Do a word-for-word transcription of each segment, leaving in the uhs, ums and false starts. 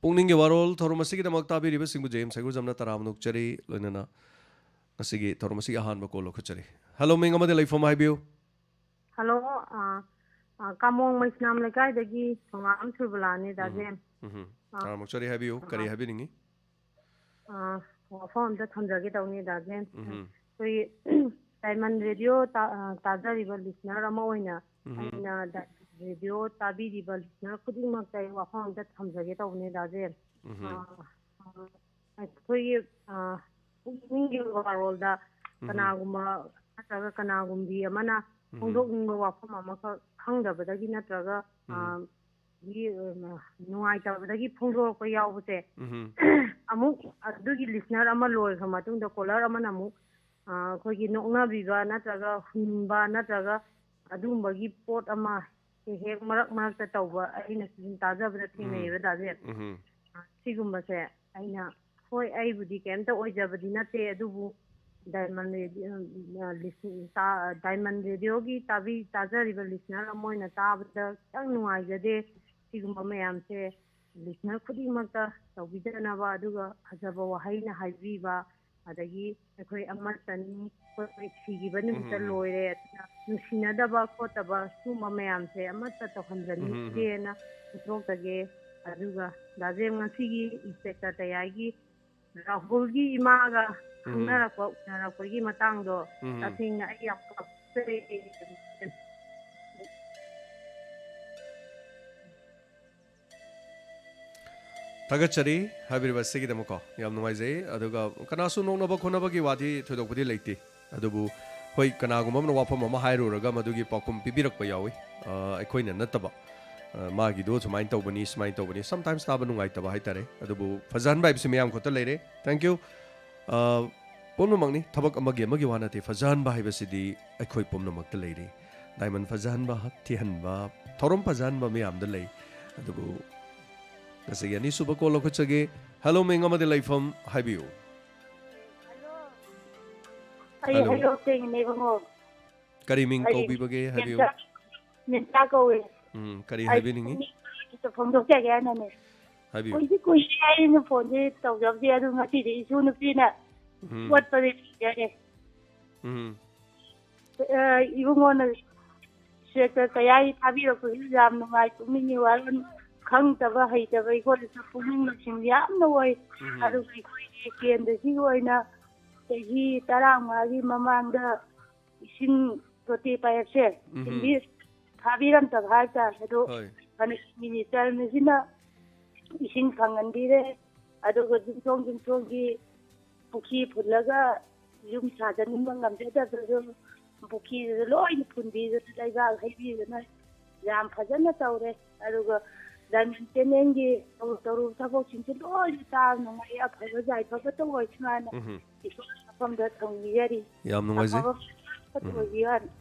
ꯄꯨꯛꯅꯤꯡꯒꯤ ꯋꯥꯔꯣꯜ ꯊꯧꯔꯝ ꯑꯁꯤꯒꯤꯗꯃꯛ ꯇꯥꯕꯤꯔꯤꯕꯁꯤꯡꯕꯨ ꯖꯦ ꯑꯦꯝ ꯁꯩꯒꯨꯖꯝꯅ ꯇꯔꯥꯝꯅ ꯑꯣꯛꯆꯔꯤ꯫ ꯂꯣꯏꯅꯅ ꯉꯁꯤꯒꯤ ꯊꯧꯔꯝ ꯑꯁꯤꯒꯤ ꯑꯍꯥꯟꯕ ꯀꯣꯜ ꯂꯧꯈꯠꯆꯔꯤ꯫ ꯍꯜꯂꯣ, ꯃꯤꯡ ꯑꯃꯗꯤ ꯂꯩꯐꯝ ꯍꯥꯏꯕꯤꯌꯨ꯫ ꯍꯜꯂꯣ, ꯑ, ꯑ, ꯀꯥꯃꯣꯡ ꯃꯩꯁꯅꯥꯝ ꯂꯩꯀꯥꯏꯗꯒꯤ ꯊꯣꯉꯥꯝ ꯁꯨꯔꯕꯂꯥꯅꯦ, ꯗꯥ ꯎꯝ, ꯖꯦꯝ꯫ ꯎꯝ꯫ ꯑ, ꯇꯔꯥꯝꯅ ꯑꯣꯛꯆꯔꯤ, ꯍꯥꯏꯕꯤꯌꯨ꯫ ꯀꯔꯤ ꯑ, ꯍꯥꯏꯕꯤꯅꯤꯡꯉꯤ? ꯑ, ꯋꯥꯐꯝ ꯑꯝꯇ ꯊꯝꯖꯒꯦ ꯇꯧꯅꯤ, ꯗꯥ ꯖꯦꯝ꯫ ꯎꯝ꯫ ꯑꯩꯈꯣꯏꯒꯤ ꯗꯥꯏꯃꯟ ꯔꯦꯗꯤꯑꯣ ꯇꯥ-, ꯑ, ꯇꯥꯖꯔꯤꯕ ꯂꯤꯁꯅꯔ ꯑꯃ ꯑꯣꯏꯅ ꯎꯝ꯫ ꯑꯩꯅ ꯗꯥꯏꯃꯟ ꯔꯦꯗꯤꯑꯣ ꯇꯥꯕꯤꯔꯤꯕ ꯂꯤꯁꯅꯔ ꯈꯨꯗꯤꯡꯃꯛꯇ ꯑꯩ ꯋꯥꯐꯝ ꯑꯝꯇ ꯊꯝꯖꯒꯦ ꯇꯧꯕꯅꯦ, ꯗꯥ ꯖꯦꯝ꯫ ꯎꯝ꯫ ꯑ, ꯑ, ꯑꯩꯈꯣꯏꯒꯤ, ꯑ, ꯄꯨꯛꯅꯤꯡꯒꯤ ꯋꯥꯔꯣꯜꯗ ꯎꯝ꯫ ꯀꯅꯥꯒꯨꯝꯕ ꯅꯠꯇ꯭ꯔꯒ ꯀꯅꯥꯒꯨꯝꯕꯤ ꯑꯃꯅ ꯎꯝ꯫ ꯐꯣꯡꯗꯣꯛꯅꯤꯡꯕ ꯋꯥꯐꯝ ꯑꯃꯈꯛ ꯈꯪꯗꯕꯗꯒꯤ ꯅꯠꯇ꯭ꯔꯒ, ꯎꯝ꯫ ꯑ, ꯒꯤ, ꯑ, ꯅꯨꯡꯉꯥꯏꯇꯕꯗꯒꯤ ꯐꯣꯡꯗꯣꯔꯛꯄ ꯌꯥꯎꯕꯁꯦ, ꯎꯝ꯫ ꯑꯃꯨꯛ ꯑꯗꯨꯒꯤ ꯂꯤꯁꯅꯔ ꯑꯃ ꯂꯣꯏꯈ꯭ꯔ ꯃꯇꯨꯡꯗ ꯀꯣꯂꯔ ꯑꯃꯅ ꯑꯃꯨꯛ, ꯑ, ꯑꯩꯈꯣꯏꯒꯤ ꯅꯣꯛꯅꯕꯤꯕ ꯅꯠꯇ꯭ꯔꯒ ꯍꯨꯟꯕ ꯅꯠꯇ꯭ꯔꯒ ꯑꯗꯨꯒꯨꯝꯕꯒꯤ ꯄꯣꯠ ꯑꯃ ꯍꯦꯛ ꯍꯦꯛ ꯃꯔꯛ ꯃꯔꯛꯇ ꯇꯧꯕ ꯑꯩꯅꯁꯨ ꯁꯨꯝ ꯇꯥꯖꯕꯗ ꯎꯝ꯫ ꯊꯦꯡꯅꯩꯌꯦꯕ, ꯗꯥ ꯖꯦꯝ꯫ ꯎꯝ꯫ ꯁꯤꯒꯨꯝꯕꯁꯦ ꯑꯩꯅ, ꯍꯣꯏ, ꯑꯩꯕꯨꯗꯤ ꯀꯩꯝꯇ ꯑꯣꯏꯖꯕꯗꯤ ꯅꯠꯇꯦ, ꯑꯗꯨꯕꯨ ꯗꯥꯏꯃꯟ ꯔꯦꯗꯤꯑꯣ, ꯑ, ꯂꯤꯁ-, ꯇꯥ-, ꯗꯥꯏꯃꯟ ꯔꯦꯗꯤꯑꯣꯒꯤ ꯇꯥꯕꯤ-, ꯇꯥꯖꯔꯤꯕ ꯂꯤꯁꯅꯔ ꯑꯃ ꯑꯣꯏꯅ ꯇꯥꯕꯗ ꯈꯤꯇꯪ ꯅꯨꯡꯉꯥꯏꯖꯗꯦ꯫ ꯁꯤꯒꯨꯝꯕ ꯃꯌꯥꯝꯁꯦ ꯂꯤꯁꯅꯔ ꯈꯨꯗꯤꯡꯃꯛꯇ ꯇꯧꯕꯤꯗꯅꯕ, ꯑꯗꯨꯒ ꯐꯖꯕ ꯋꯥꯍꯩꯅ ꯍꯥꯏꯕꯤꯕ, ꯑꯗꯒꯤ ꯑꯩꯈꯣꯏ ꯑꯃꯠꯇꯅꯤ, ꯑꯩꯈꯣꯏ ꯁꯤꯈꯤꯕ ꯅꯨꯃꯤꯠꯇ ꯎꯝ, ꯎꯝ꯫ ꯂꯣꯏꯔꯦ, ꯑꯗꯨꯅ ꯅꯨꯡꯁꯤꯅꯗꯕ ꯈꯣꯠꯇꯕ ꯁꯤꯒꯨꯝꯕ ꯃꯌꯥꯝꯁꯦ ꯑꯃꯠꯇ ꯎꯝ, ꯎꯝ, ꯎꯝ꯫ ꯇꯧꯍꯟꯖꯅꯤꯡꯗꯦꯅ ꯐꯣꯡꯗꯣꯛꯆꯒꯦ꯫ ꯑꯗꯨꯒ ꯗꯥ ꯖꯦꯝ, ꯉꯁꯤꯒꯤ ꯏꯟꯁꯄꯦꯛꯇꯔ ꯇꯌꯥꯏꯒꯤ ꯔꯥꯍꯨꯜꯒꯤ ꯏꯃꯥꯒ ꯎꯝ꯫ ꯈꯪꯅꯔꯛꯄ, ꯎꯅꯔꯛꯄꯒꯤ ꯃꯇꯥꯡꯗꯣ ꯎꯝ꯫ ꯇꯁꯦꯡꯅ ꯑꯩ ꯌꯥꯝ ꯀꯞꯆꯩ꯫ ꯊꯥꯒꯠꯆꯔꯤ ꯍꯥꯏꯕꯤꯔꯤꯕ ꯑꯁꯤꯒꯤꯗꯃꯛꯀꯣ, ꯌꯥꯝ ꯅꯨꯡꯉꯥꯏꯖꯩ꯫ ꯑꯗꯨꯒ ꯀꯅꯥꯁꯨ ꯅꯣꯛꯅꯕ ꯈꯣꯠꯅꯕꯒꯤ ꯋꯥꯗꯤ ꯊꯣꯏꯗꯣꯛꯄꯗꯤ ꯂꯩꯇꯦ, ꯑꯗꯨꯕꯨ ꯍꯣꯏ, ꯀꯅꯥꯒꯨꯝꯕ ꯑꯃꯅ ꯋꯥꯐꯝ ꯑꯃ ꯍꯥꯏꯔꯨꯔꯒ ꯃꯗꯨꯒꯤ ꯄꯥꯎꯈꯨꯝ ꯄꯤꯕꯤꯔꯛꯄ ꯌꯥꯎꯏ꯫ ꯑ, ꯑꯩꯈꯣꯏꯅ ꯅꯠꯇꯕ, ꯑ, ꯃꯥꯒꯤꯗꯣ ꯁꯨꯃꯥꯏꯅ ꯇꯧꯕꯅꯤ, ꯁꯨꯃꯥꯏꯅ ꯇꯧꯕꯅꯤ, sometimes ꯇꯥꯕ ꯅꯨꯡꯉꯥꯏꯇꯕ ꯍꯥꯏꯇꯥꯔꯦ꯫ ꯑꯗꯨꯕꯨ ꯐꯖꯍꯟꯕ ꯍꯥꯏꯕꯁꯤ ꯃꯌꯥꯝ ꯈꯨꯠꯇ ꯂꯩꯔꯦ꯫ Thank you꯫ ꯑ, ꯄꯨꯝꯅꯃꯛꯅꯤ, ꯊꯕꯛ ꯑꯃꯒꯤ ꯑꯃꯒꯤ ꯋꯥ ꯅꯠꯇꯦ, ꯐꯖꯍꯟꯕ ꯍꯥꯏꯕꯁꯤꯗꯤ ꯑꯩꯈꯣꯏ ꯄꯨꯝꯅꯃꯛꯇ ꯂꯩꯔꯤ꯫ ꯗꯥꯏꯃꯟ ꯐꯖꯍꯟꯕ, ꯊꯤꯍꯟꯕ, ꯊꯧꯔꯝ ꯐꯖꯍꯟꯕ ꯃꯌꯥꯝꯗ ꯂꯩ꯫ ꯑꯗꯨꯕꯨ ꯉꯁꯤꯒꯤ ꯑꯅꯤꯁꯨꯕ ꯀꯣꯜ ꯂꯧꯈꯠꯆꯒꯦ꯫ ꯍꯜꯂꯣ, ꯃꯤꯡ ꯑꯃꯗꯤ ꯂꯩꯐꯝ ꯍꯥꯏꯕꯤꯌꯨ꯫ ꯍꯜꯂꯣ꯫ ꯑꯩ ꯍꯜꯂꯣ꯫ ꯍꯩꯔꯣꯛꯇꯒꯤꯅꯦ, ꯏꯕꯨꯡꯉꯣ꯫ ꯀꯔꯤ ꯃꯤꯡ ꯑꯩ ꯀꯧꯕꯤꯕꯒꯦ? ꯍꯥꯏꯕꯤꯌꯨ꯫ ꯃꯦꯝꯆꯥ, ꯃꯦꯝꯆꯥ ꯀꯧꯋꯦ꯫ ꯎꯝ, ꯀꯔꯤ ꯑꯩ ꯍꯥꯏꯕꯤꯅꯤꯡꯉꯤ? ꯄꯨꯛꯅꯤꯡ ꯈꯤꯇ ꯐꯣꯡꯗꯣꯛꯆꯒꯦ ꯍꯥꯏꯅꯅꯦ꯫ ꯍꯥꯏꯕꯤꯌꯨ꯫ ꯀꯨꯏꯗꯤ ꯀꯨꯏꯔꯦ ꯑꯩꯅ ꯐꯣꯟꯁꯦ ꯇꯧꯖꯕꯗꯤ, ꯑꯗꯨ ꯉꯁꯤꯗꯤ ꯏꯁꯨ ꯅꯨꯄꯤꯅ ꯎꯝ꯫ ꯋꯥꯠꯄꯗꯤ ꯊꯤꯖꯔꯦ꯫ ꯎꯝ꯫ ꯑ, ꯏꯕꯨꯡꯉꯣꯅ ꯁꯦꯛꯇ ꯀꯌꯥꯒꯤ ꯊꯥꯕꯤꯔꯛꯄꯁꯨ ꯌꯥꯝ ꯅꯨꯡꯉꯥꯏ, ꯄꯨꯛꯅꯤꯡꯒꯤ ꯋꯥꯔꯣꯜ ꯈꯪꯗꯕ ꯍꯩꯇꯕ ꯑꯩꯈꯣꯏꯗꯁꯨ ꯄꯨꯛꯅꯤꯡ ꯂꯧꯁꯤꯡ ꯌꯥꯝꯅ ꯑꯣꯏ꯫ ꯎꯝ꯫ ꯑꯗꯨꯒ ꯑꯩꯈꯣꯏꯒꯤ ꯀꯦꯟꯗ꯭ꯔꯁꯤꯒꯤ ꯑꯣꯏꯅ ꯆꯍꯤ ꯇꯔꯥꯃꯉꯥꯒꯤ ꯃꯃꯥꯡꯗ ꯏꯁꯤꯡ ꯇꯣꯇꯤ ꯄꯥꯏꯞꯁꯦ ꯎꯝ꯫ ꯁꯤꯟꯕꯤ ꯊꯥꯕꯤꯔꯝꯗꯕ ꯍꯥꯏꯇꯥꯔꯦ꯫ ꯑꯗꯣ ꯍꯣꯏ꯫ ꯃꯅꯤꯄꯨꯔ ꯃꯤꯅꯤꯁꯇꯔꯅ ꯏꯁꯤꯡ ꯐꯪꯍꯟꯕꯤꯔꯦ꯫ ꯑꯗꯨꯒ ꯌꯨꯝꯊꯣꯡ ꯌꯨꯝꯊꯣꯡꯒꯤ ꯄꯨꯈ꯭ꯔꯤ ꯐꯨꯜꯂꯒ ꯌꯨꯝ ꯁꯥꯖꯅꯤꯡꯕ ꯉꯝꯖꯗꯕꯗꯣ ꯄꯨꯈ꯭ꯔꯤꯗꯨꯗ ꯂꯣꯏꯅ ꯐꯨꯟꯕꯤꯗꯨꯅ ꯂꯩꯕꯥꯛ ꯍꯩꯕꯤꯗꯨꯅ ꯌꯥꯝ ꯐꯖꯅ ꯇꯧꯔꯦ꯫ ꯑꯗꯨꯒ ꯗꯥꯏꯃꯟ ꯆꯦꯅꯦꯜꯒꯤ ꯇꯧꯔꯨ ꯇꯧꯔꯨꯕ ꯊꯕꯛꯁꯤꯡꯁꯦ ꯂꯣꯏꯅ ꯇꯥꯕ ꯅꯨꯡꯉꯥꯏ, ꯑꯐꯕ ꯌꯥꯏꯐꯕꯇ ꯑꯣꯏꯁꯅꯨ ꯍꯥꯏꯅ ꯎꯝ꯫ ꯏꯁꯣꯔꯒꯤ ꯃꯐꯝꯗ ꯊꯧꯅꯤꯖꯔꯤ꯫ ꯌꯥꯝ ꯅꯨꯡꯉꯥꯏꯖꯩ꯫ ꯑꯐꯕ ꯐꯠꯇꯕ ꯑꯣꯏꯕꯤꯌꯨ ꯍꯥꯏꯅ꯫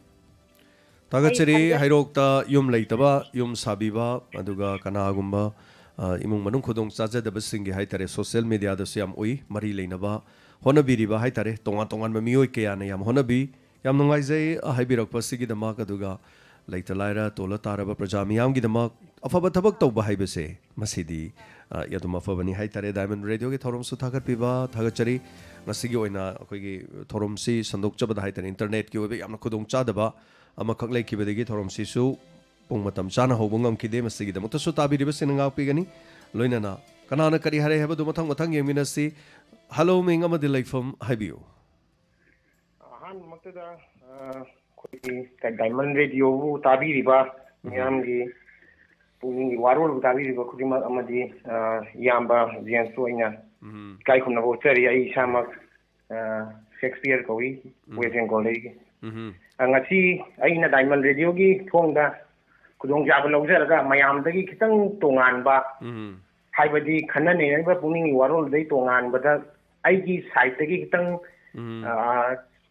ꯊꯥꯒꯠꯆꯔꯤ꯫ ꯑꯩ ꯈꯟꯖꯩ꯫ ꯍꯩꯔꯣꯛꯇ ꯌꯨꯝ ꯂꯩꯇꯕ, ꯌꯨꯝ ꯁꯥꯕꯤꯕ, ꯑꯗꯨꯒ ꯀꯅꯥꯒꯨꯝꯕ ꯑ, ꯏꯃꯨꯡ ꯃꯅꯨꯡ ꯈꯨꯗꯣꯡ ꯆꯥꯖꯗꯕꯁꯤꯡꯒꯤ ꯍꯥꯏꯇꯥꯔꯦ, ꯁꯣꯁꯤꯌꯦꯜ ꯃꯦꯗꯤꯌꯥꯗꯁꯨ ꯌꯥꯝ ꯎꯏ, ꯃꯔꯤ ꯂꯩꯅꯕ ꯍꯣꯠꯅꯕꯤꯔꯤꯕ ꯍꯥꯏꯇꯥꯔꯦ, ꯇꯣꯉꯥꯟ ꯇꯣꯉꯥꯟꯕ ꯃꯤꯑꯣꯏ ꯀꯌꯥꯅ ꯌꯥꯝ ꯍꯣꯠꯅꯕꯤ꯫ ꯌꯥꯝ ꯅꯨꯡꯉꯥꯏꯖꯩ, ꯑ, ꯍꯥꯏꯕꯤꯔꯛꯄꯁꯤꯒꯤꯗꯃꯛ꯫ ꯑꯗꯨꯒ ꯂꯩꯇ ꯂꯥꯏꯔ ꯇꯣꯜꯂ ꯇꯥꯔꯕ ꯄ꯭ꯔꯖꯥ ꯃꯤꯌꯥꯝꯒꯤꯗꯃꯛ ꯑꯐꯕ ꯊꯕꯛ ꯇꯧꯕ ꯍꯥꯏꯕꯁꯦ ꯃꯁꯤꯗꯤ, ꯑ, ꯑꯗꯨꯝ ꯑꯐꯕꯅꯤ ꯍꯥꯏꯇꯥꯔꯦ꯫ ꯗꯥꯏꯃꯟ ꯔꯦꯗꯤꯑꯣꯒꯤ ꯊꯧꯔꯝꯁꯨ ꯊꯥꯒꯠꯄꯤꯕ ꯊꯥꯒꯠꯆꯔꯤ꯫ ꯉꯁꯤꯒꯤ ꯑꯣꯏꯅ ꯑꯩꯈꯣꯏꯒꯤ ꯊꯧꯔꯝꯁꯤ ꯁꯟꯗꯣꯛꯆꯕꯗ ꯍꯥꯏꯇꯥꯔꯦ, ꯏꯟꯇꯔꯅꯦꯠꯀꯤ ꯑꯣꯏꯕ ꯌꯥꯝꯅ ꯈꯨꯗꯣꯡ ꯆꯥꯗꯕ ꯑꯃꯈꯛ ꯂꯩꯈꯤꯕꯗꯒꯤ ꯊꯧꯔꯝꯁꯤꯁꯨ ꯄꯨꯡ ꯃꯇꯝ ꯆꯥꯅ ꯍꯧꯕ ꯉꯝꯈꯤꯗꯦ꯫ ꯃꯁꯤꯒꯤꯗꯃꯛꯇꯁꯨ ꯇꯥꯕꯤꯔꯤꯕꯁꯤꯡꯅ ꯉꯥꯛꯄꯤꯒꯅꯤ꯫ ꯂꯣꯏꯅꯅ ꯀꯅꯥꯅ ꯀꯔꯤ ꯍꯥꯏꯔꯦ ꯍꯥꯏꯕꯗꯨ ꯃꯊꯪ ꯃꯊꯪ ꯌꯦꯡꯃꯤꯟꯅꯁꯤ꯫ ꯍꯜꯂꯣ, ꯃꯤꯡ ꯑꯃꯗꯤ ꯂꯩꯐꯝ ꯍꯥꯏꯕꯤꯌꯨ꯫ ꯑꯍꯥꯟꯕꯃꯛꯇꯗ, ꯑ, ꯑꯩꯈꯣꯏꯒꯤ ꯗꯥꯏꯃꯟ ꯔꯦꯗꯤꯑꯣꯕꯨ ꯇꯥꯕꯤꯔꯤꯕ ꯃꯤꯌꯥꯝꯒꯤ ꯄꯨꯛꯅꯤꯡꯒꯤ ꯋꯥꯔꯣꯜꯕꯨ ꯇꯥꯕꯤꯔꯤꯕ ꯈꯨꯗꯤꯡꯃꯛ ꯑꯃꯗꯤ, ꯑ, ꯏꯌꯥꯝꯕ ꯖꯦꯝꯁꯇ ꯑꯣꯏꯅ ꯎꯝ꯫ ꯏꯀꯥꯏ ꯈꯨꯝꯅꯕ ꯎꯠꯆꯔꯤ꯫ ꯑꯩ ꯏꯁꯥꯃꯛ, ꯑ, ꯁꯦꯛꯁꯄꯤꯌꯔ ꯀꯧꯏ, ꯎꯝ꯫ ꯋꯦꯁ ꯕꯦꯡꯒꯣꯜꯗꯒꯤ꯫ ꯎꯝ꯫ ꯑ, ꯉꯁꯤ ꯑꯩꯅ ꯗꯥꯏꯃꯟ ꯔꯦꯗꯤꯑꯣꯒꯤ ꯊꯣꯡꯗ ꯈꯨꯗꯣꯡꯆꯥꯕ ꯂꯧꯖꯔꯒ ꯃꯌꯥꯝꯗꯒꯤ ꯈꯤꯇꯪ ꯇꯣꯉꯥꯟꯕ ꯎꯝ꯫ ꯍꯥꯏꯕꯗꯤ ꯈꯟꯅ ꯅꯩꯅꯔꯤꯕ ꯄꯨꯛꯅꯤꯡꯒꯤ ꯋꯥꯔꯣꯜꯗꯩ ꯇꯣꯉꯥꯟꯕꯗ ꯑꯩꯒꯤ ꯁꯥꯏꯠꯇꯒꯤ ꯈꯤꯇꯪ, ꯎꯝ꯫ ꯑ,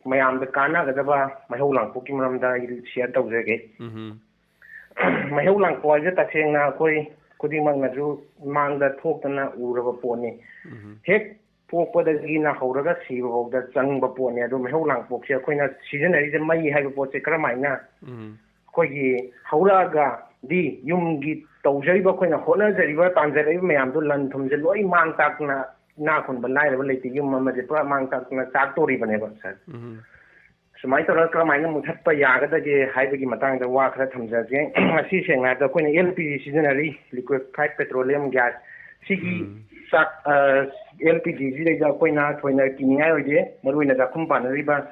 ꯃꯌꯥꯝꯗ ꯀꯥꯟꯅꯒꯗꯕ ꯃꯩꯍꯧ ꯂꯥꯡꯄꯣꯛꯀꯤ ꯃꯔꯝꯗ ꯑꯩ ꯁꯤꯌꯔ ꯇꯧꯖꯒꯦ꯫ ꯎꯝ꯫ ꯃꯩꯍꯧ ꯂꯥꯡꯄꯣꯛ ꯍꯥꯏꯕꯁꯦ ꯇꯁꯦꯡꯅ ꯑꯩꯈꯣꯏ ꯈꯨꯗꯤꯡꯃꯛꯅꯁꯨ ꯃꯥꯡꯗ ꯊꯣꯛꯇꯅ ꯎꯔꯕ ꯄꯣꯠꯅꯤ꯫ ꯎꯝ꯫ ꯍꯦꯛ ꯄꯣꯛꯄꯗꯒꯤꯅ ꯍꯧꯔꯒ ꯁꯤꯕ ꯐꯥꯎꯗ ꯆꯪꯕ ꯄꯣꯠꯅꯤ꯫ ꯑꯗꯣ ꯃꯩꯍꯧ ꯂꯥꯡꯄꯣꯛꯁꯦ ꯑꯩꯈꯣꯏꯅ ꯁꯤꯖꯤꯟꯅꯔꯤꯁꯦ, ꯃꯩ ꯍꯥꯏꯕ ꯄꯣꯠꯁꯦ ꯀꯔꯝꯍꯥꯏꯅ ꯎꯝ꯫ ꯑꯩꯈꯣꯏꯒꯤ ꯍꯧꯔꯛꯑꯒꯗꯤ ꯌꯨꯝꯒꯤ ꯇꯧꯖꯔꯤꯕ, ꯑꯩꯈꯣꯏꯅ ꯍꯣꯠꯅꯖꯔꯤꯕ, ꯇꯥꯟꯖꯔꯛꯏꯕ ꯃꯌꯥꯝꯗꯣ ꯂꯟ ꯊꯨꯝꯁꯦ ꯂꯣꯏ ꯃꯥꯡ ꯇꯥꯛꯇꯅ, ꯏꯅꯥꯛ ꯈꯨꯟꯕ ꯂꯥꯏꯔꯕ ꯂꯩꯇꯦ, ꯌꯨꯝ ꯑꯃꯁꯦ ꯄꯨꯔꯥ ꯃꯥꯡ ꯇꯥꯛꯇꯅ ꯆꯥꯛꯇꯣꯔꯤꯕꯅꯦꯕ, ꯁꯥꯔ꯫ ꯎꯝ꯫ ꯁꯨꯃꯥꯏꯅ ꯇꯧꯔꯒ ꯀꯔꯝꯍꯥꯏꯅ ꯃꯨꯊꯠꯄ ꯌꯥꯒꯗꯒꯦ ꯍꯥꯏꯕꯒꯤ ꯃꯇꯥꯡꯗ ꯋꯥ ꯈꯔ ꯊꯝꯖꯒꯦ꯫ ꯉꯁꯤ ꯁꯦꯡꯅ ꯍꯥꯏꯔꯕꯗ ꯑꯩꯈꯣꯏꯅ L P G ꯁꯤꯖꯤꯟꯅꯔꯤ, Liquefied Petroleum Gas꯫ ꯁꯤꯒꯤ ꯎꯝ꯫ ꯆꯥꯛ, ꯑ, L P G ꯁꯤꯗꯩꯗ ꯑꯩꯈꯣꯏꯅ ꯊꯣꯏꯅ ꯀꯤꯅꯤꯡꯉꯥꯏ ꯑꯣꯏꯗꯦ꯫ ꯃꯔꯨꯑꯣꯏꯅ ꯆꯥꯛꯈꯨꯝ ꯄꯥꯟꯅꯔꯤꯕ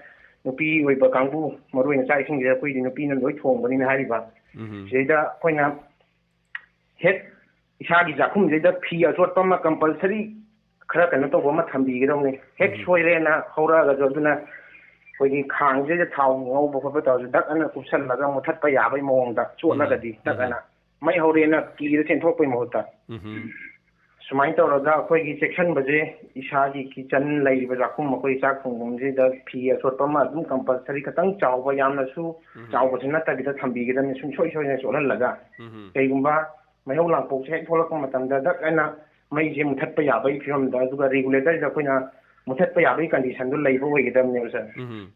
ꯅꯨꯄꯤ ꯑꯣꯏꯕ ꯀꯥꯡꯕꯨ, ꯃꯔꯨꯑꯣꯏꯅ ꯆꯥꯛ ꯏꯁꯤꯡꯁꯦ ꯑꯩꯈꯣꯏꯗꯤ ꯅꯨꯄꯤꯅ ꯂꯣꯏ ꯊꯣꯡꯕꯅꯤꯅ ꯍꯥꯏꯔꯤꯕ꯫ ꯎꯝ꯫ ꯁꯤꯗꯩꯗ ꯑꯩꯈꯣꯏꯅ ꯍꯦꯛ ꯏꯁꯥꯒꯤ ꯆꯥꯛꯈꯨꯝꯁꯤꯗ ꯐꯤ ꯑꯆꯣꯠꯄ ꯑꯃ compulsory ꯈꯔ ꯀꯩꯅꯣ ꯇꯧꯕ ꯑꯃ ꯊꯝꯕꯤꯒꯗꯧꯅꯤ꯫ ꯍꯦꯛ ꯎꯝ꯫ ꯁꯣꯏꯔꯦꯅ ꯍꯧꯔꯛꯑꯒꯁꯨ, ꯑꯗꯨꯅ ꯑꯩꯈꯣꯏꯒꯤ ꯈꯥꯡꯁꯤꯗ ꯊꯥꯎ ꯉꯧꯕ ꯈꯣꯠꯄ ꯇꯧꯔꯁꯨ ꯗꯛ ꯑꯅ ꯀꯨꯞꯁꯜꯂꯒ ꯃꯨꯊꯠꯄ ꯌꯥꯕꯒꯤ ꯃꯑꯣꯡꯗ ꯆꯣꯠꯂꯒꯗꯤ ꯎꯝ꯫ ꯗꯛ ꯎꯝ꯫ ꯑꯅ꯫ ꯃꯩ ꯍꯧꯔꯦꯅ ꯀꯤꯔ ꯆꯦꯟꯊꯣꯛꯄꯒꯤ ꯃꯍꯨꯠꯇ꯫ ꯎꯝ꯫ ꯁꯨꯃꯥꯏꯅ ꯇꯧꯔꯒ ꯑꯩꯈꯣꯏꯒꯤ ꯆꯦꯛꯁꯤꯟꯕꯁꯦ ꯏꯁꯥꯒꯤ kitchen ꯂꯩꯔꯤꯕ ꯆꯥꯛꯈꯨꯝ, ꯑꯩꯈꯣꯏ ꯆꯥꯛ ꯊꯣꯡꯐꯝꯁꯤꯗ ꯐꯤ ꯑꯆꯣꯠꯄ ꯑꯃ ꯑꯗꯨꯝ compulsory, ꯈꯤꯇꯪ ꯆꯥꯎꯕ, ꯌꯥꯝꯅꯁꯨ ꯎꯝ꯫ ꯆꯥꯎꯕꯁꯨ ꯅꯠꯇꯕꯤꯗ ꯊꯝꯕꯤꯒꯗꯕꯅꯤ, ꯁꯨꯡꯁꯣꯏ ꯁꯣꯏꯗꯅ ꯆꯣꯠꯍꯜꯂꯒ꯫ ꯎꯝ꯫ ꯀꯩꯒꯨꯝꯕ ꯃꯩꯍꯧ ꯂꯥꯡꯄꯣꯛꯁꯦ ꯍꯦꯛ ꯊꯣꯛꯂꯛꯄ ꯃꯇꯝꯗ ꯗꯛ ꯍꯥꯏꯅ ꯃꯩꯁꯦ ꯃꯨꯊꯠꯄ ꯌꯥꯕꯒꯤ ꯐꯤꯕꯝꯗ, ꯑꯗꯨꯒ regulatorꯁꯤꯗ ꯑꯩꯈꯣꯏꯅ ꯃꯨꯊꯠꯄ ꯌꯥꯕꯒꯤ conditionꯗꯨ ꯂꯩꯕ ꯑꯣꯏꯒꯗꯕꯅꯦꯕ, ꯁꯥꯔ꯫ ꯎꯝ꯫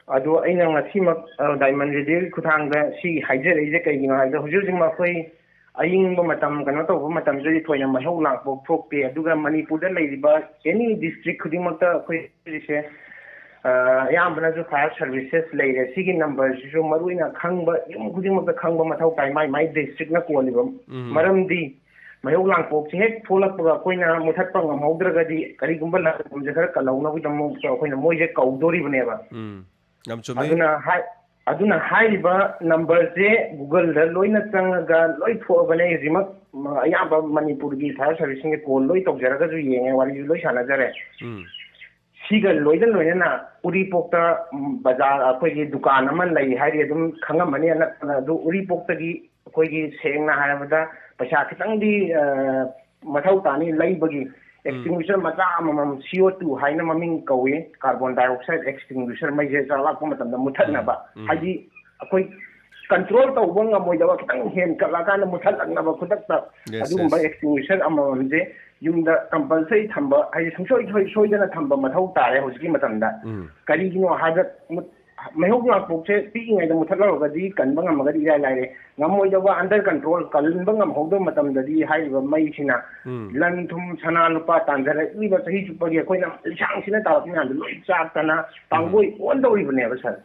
ꯑꯗꯣ ꯑꯩꯅ ꯉꯁꯤꯃꯛ, ꯑ, Diamond Radioꯒꯤ ꯈꯨꯠꯊꯥꯡꯗ ꯁꯤ ꯍꯥꯏꯖꯔꯛꯏꯁꯦ ꯀꯩꯒꯤꯅꯣ ꯍꯥꯏꯕꯗ, ꯍꯧꯖꯤꯛ ꯍꯧꯖꯤꯛ ꯑꯩꯈꯣꯏ ꯑꯌꯤꯡꯕ ꯃꯇꯝ ꯀꯩꯅꯣ ꯇꯧꯕ ꯃꯇꯝꯁꯤꯗꯗꯤ ꯊꯣꯏꯅ ꯃꯩꯍꯧ ꯂꯥꯡꯄꯣꯛ ꯊꯣꯛꯇꯦ꯫ ꯑꯗꯨꯒ ꯃꯅꯤꯄꯨꯔꯗ ꯂꯩꯔꯤꯕ any district ꯈꯨꯗꯤꯡꯃꯛꯇ ꯑꯩꯈꯣꯏ ꯍꯧꯖꯤꯛꯁꯦ, ꯑ, ꯑꯌꯥꯝꯕꯅꯁꯨ fire services ꯂꯩꯔꯦ꯫ ꯁꯤꯒꯤ numberꯁꯤꯁꯨ ꯃꯔꯨꯑꯣꯏꯅ ꯈꯪꯕ, ꯌꯨꯝ ꯈꯨꯗꯤꯡꯃꯛꯇ ꯈꯪꯕ ꯃꯊꯧ ꯇꯥꯏ, ꯃꯥꯏ ꯃꯥꯏ districtꯅ ꯀꯣꯜꯂꯤꯕ꯫ ꯎꯝ꯫ ꯃꯔꯝꯗꯤ ꯃꯩꯍꯧ ꯂꯥꯡꯄꯣꯛꯁꯦ ꯍꯦꯛ ꯊꯣꯛꯂꯛꯄꯒ ꯑꯩꯈꯣꯏꯅ ꯃꯨꯊꯠꯄ ꯉꯝꯍꯧꯗ꯭ꯔꯒꯗꯤ, ꯀꯔꯤꯒꯨꯝꯕ ꯂꯟ ꯊꯨꯝꯁꯦ ꯈꯔ ꯀꯜꯍꯧꯅꯕꯒꯤꯗꯃꯛꯇ ꯑꯩꯈꯣꯏꯅ ꯃꯣꯏꯁꯦ ꯀꯧꯗꯣꯔꯤꯕꯅꯦꯕ꯫ ꯎꯝ꯫ ꯌꯥꯝ ꯆꯨꯝꯃꯤ꯫ ꯑꯗꯨꯅ ꯍꯥꯏ-, ꯑꯗꯨꯅ ꯍꯥꯏꯔꯤꯕ numberꯁꯦ Googleꯗ ꯂꯣꯏꯅ ꯆꯪꯉꯒ ꯂꯣꯏ ꯊꯣꯛꯑꯕꯅꯦ꯫ ꯍꯧꯖꯤꯛꯃꯛ, ꯎꯝ, ꯑꯌꯥꯝꯕ ꯃꯅꯤꯄꯨꯔꯒꯤ fire servicingꯒꯤ call ꯂꯣꯏ ꯇꯧꯖꯔꯒꯁꯨ ꯌꯦꯡꯉꯦ, ꯋꯥꯔꯤꯁꯨ ꯂꯣꯏ ꯁꯥꯟꯅꯖꯔꯦ꯫ ꯎꯝ꯫ ꯁꯤꯒ ꯂꯣꯏꯅ ꯂꯣꯏꯅꯅ ꯎꯔꯤꯄꯣꯛꯇ, ꯎꯝ, ꯕꯖꯥꯔ, ꯑꯩꯈꯣꯏꯒꯤ ꯗꯨꯀꯥꯟ ꯑꯃ ꯂꯩ ꯍꯥꯏꯔꯤ, ꯑꯗꯨꯝ ꯈꯪꯉꯝꯃꯅꯤ ꯑꯅꯛꯄꯗ꯫ ꯑꯗꯨ ꯎꯔꯤꯄꯣꯛꯇꯒꯤ ꯑꯩꯈꯣꯏꯒꯤ ꯁꯦꯡꯅ ꯍꯥꯏꯔꯕꯗ ꯄꯩꯁꯥ ꯈꯤꯇꯪꯗꯤ, ꯑ, ꯃꯊꯧ ꯇꯥꯅꯤ ꯂꯩꯕꯒꯤ꯫ ꯎꯝ꯫ Extinguisher ꯃꯆꯥ ꯑꯃꯃꯝ, C O two ꯍꯥꯏꯅ ꯃꯃꯤꯡ ꯀꯧꯏ, carbon dioxide extinguisher, ꯃꯩꯁꯦ ꯆꯥꯛꯂꯛꯄ ꯃꯇꯝꯗ ꯃꯨꯊꯠꯅꯕ꯫ ꯎꯝ꯫ ꯎꯝ꯫ ꯍꯥꯏꯗꯤ ꯑꯩꯈꯣꯏ control ꯇꯧꯕ ꯉꯝꯃꯣꯏꯗꯕ, ꯈꯤꯇꯪ ꯍꯦꯟꯀꯠꯂꯛꯑꯀꯥꯟꯗ ꯃꯨꯊꯠꯂꯛꯅꯕ ꯈꯨꯗꯛꯇ꯫ Yes, ꯑꯗꯨꯒꯨꯝꯕ yes꯫ Extinguisher ꯑꯃꯃꯝꯁꯦ ꯌꯨꯝꯗ compulsory ꯊꯝꯕ, ꯍꯥꯏꯗꯤ ꯁꯨꯡꯁꯣꯏ ꯁꯣꯏ-, ꯁꯣꯏꯗꯅ ꯊꯝꯕ ꯃꯊꯧ ꯇꯥꯔꯦ ꯍꯧꯖꯤꯛꯀꯤ ꯃꯇꯝꯗ꯫ ꯎꯝ꯫ ꯀꯔꯤꯒꯤꯅꯣ ꯍꯥꯏꯕ ꯃꯨꯠ-, ꯃꯩꯍꯧ ꯂꯥꯡꯄꯣꯛꯁꯦ ꯄꯤꯛꯏꯉꯩꯗ ꯃꯨꯊꯠꯍꯧꯔꯒꯗꯤ ꯀꯟꯕ ꯉꯝꯃꯒꯗꯤ ꯏꯔꯥꯏ ꯂꯥꯏꯔꯦ꯫ ꯉꯝꯃꯣꯏꯗꯕ, under control, ꯀꯟꯕ ꯉꯝꯍꯧꯗꯕ ꯃꯇꯝꯗꯗꯤ ꯍꯥꯏꯔꯤꯕ ꯃꯩꯁꯤꯅ ꯎꯝ꯫ ꯂꯟ ꯊꯨꯝ ꯁꯅꯥ ꯂꯨꯄꯥ ꯇꯥꯟꯖꯔꯛꯂꯤꯕ ꯆꯍꯤ ꯆꯨꯞꯄꯒꯤ ꯑꯩꯈꯣꯏꯅ ꯂꯤꯁꯥꯡ ꯁꯤꯠꯅ ꯇꯥꯜꯂꯛꯄ ꯃꯌꯥꯝꯗꯣ ꯂꯣꯏ ꯆꯥꯛꯇꯅ ꯇꯥꯡꯒꯣꯏ ꯑꯣꯟꯗꯧꯔꯤꯕꯅꯦꯕ, ꯁꯥꯔ꯫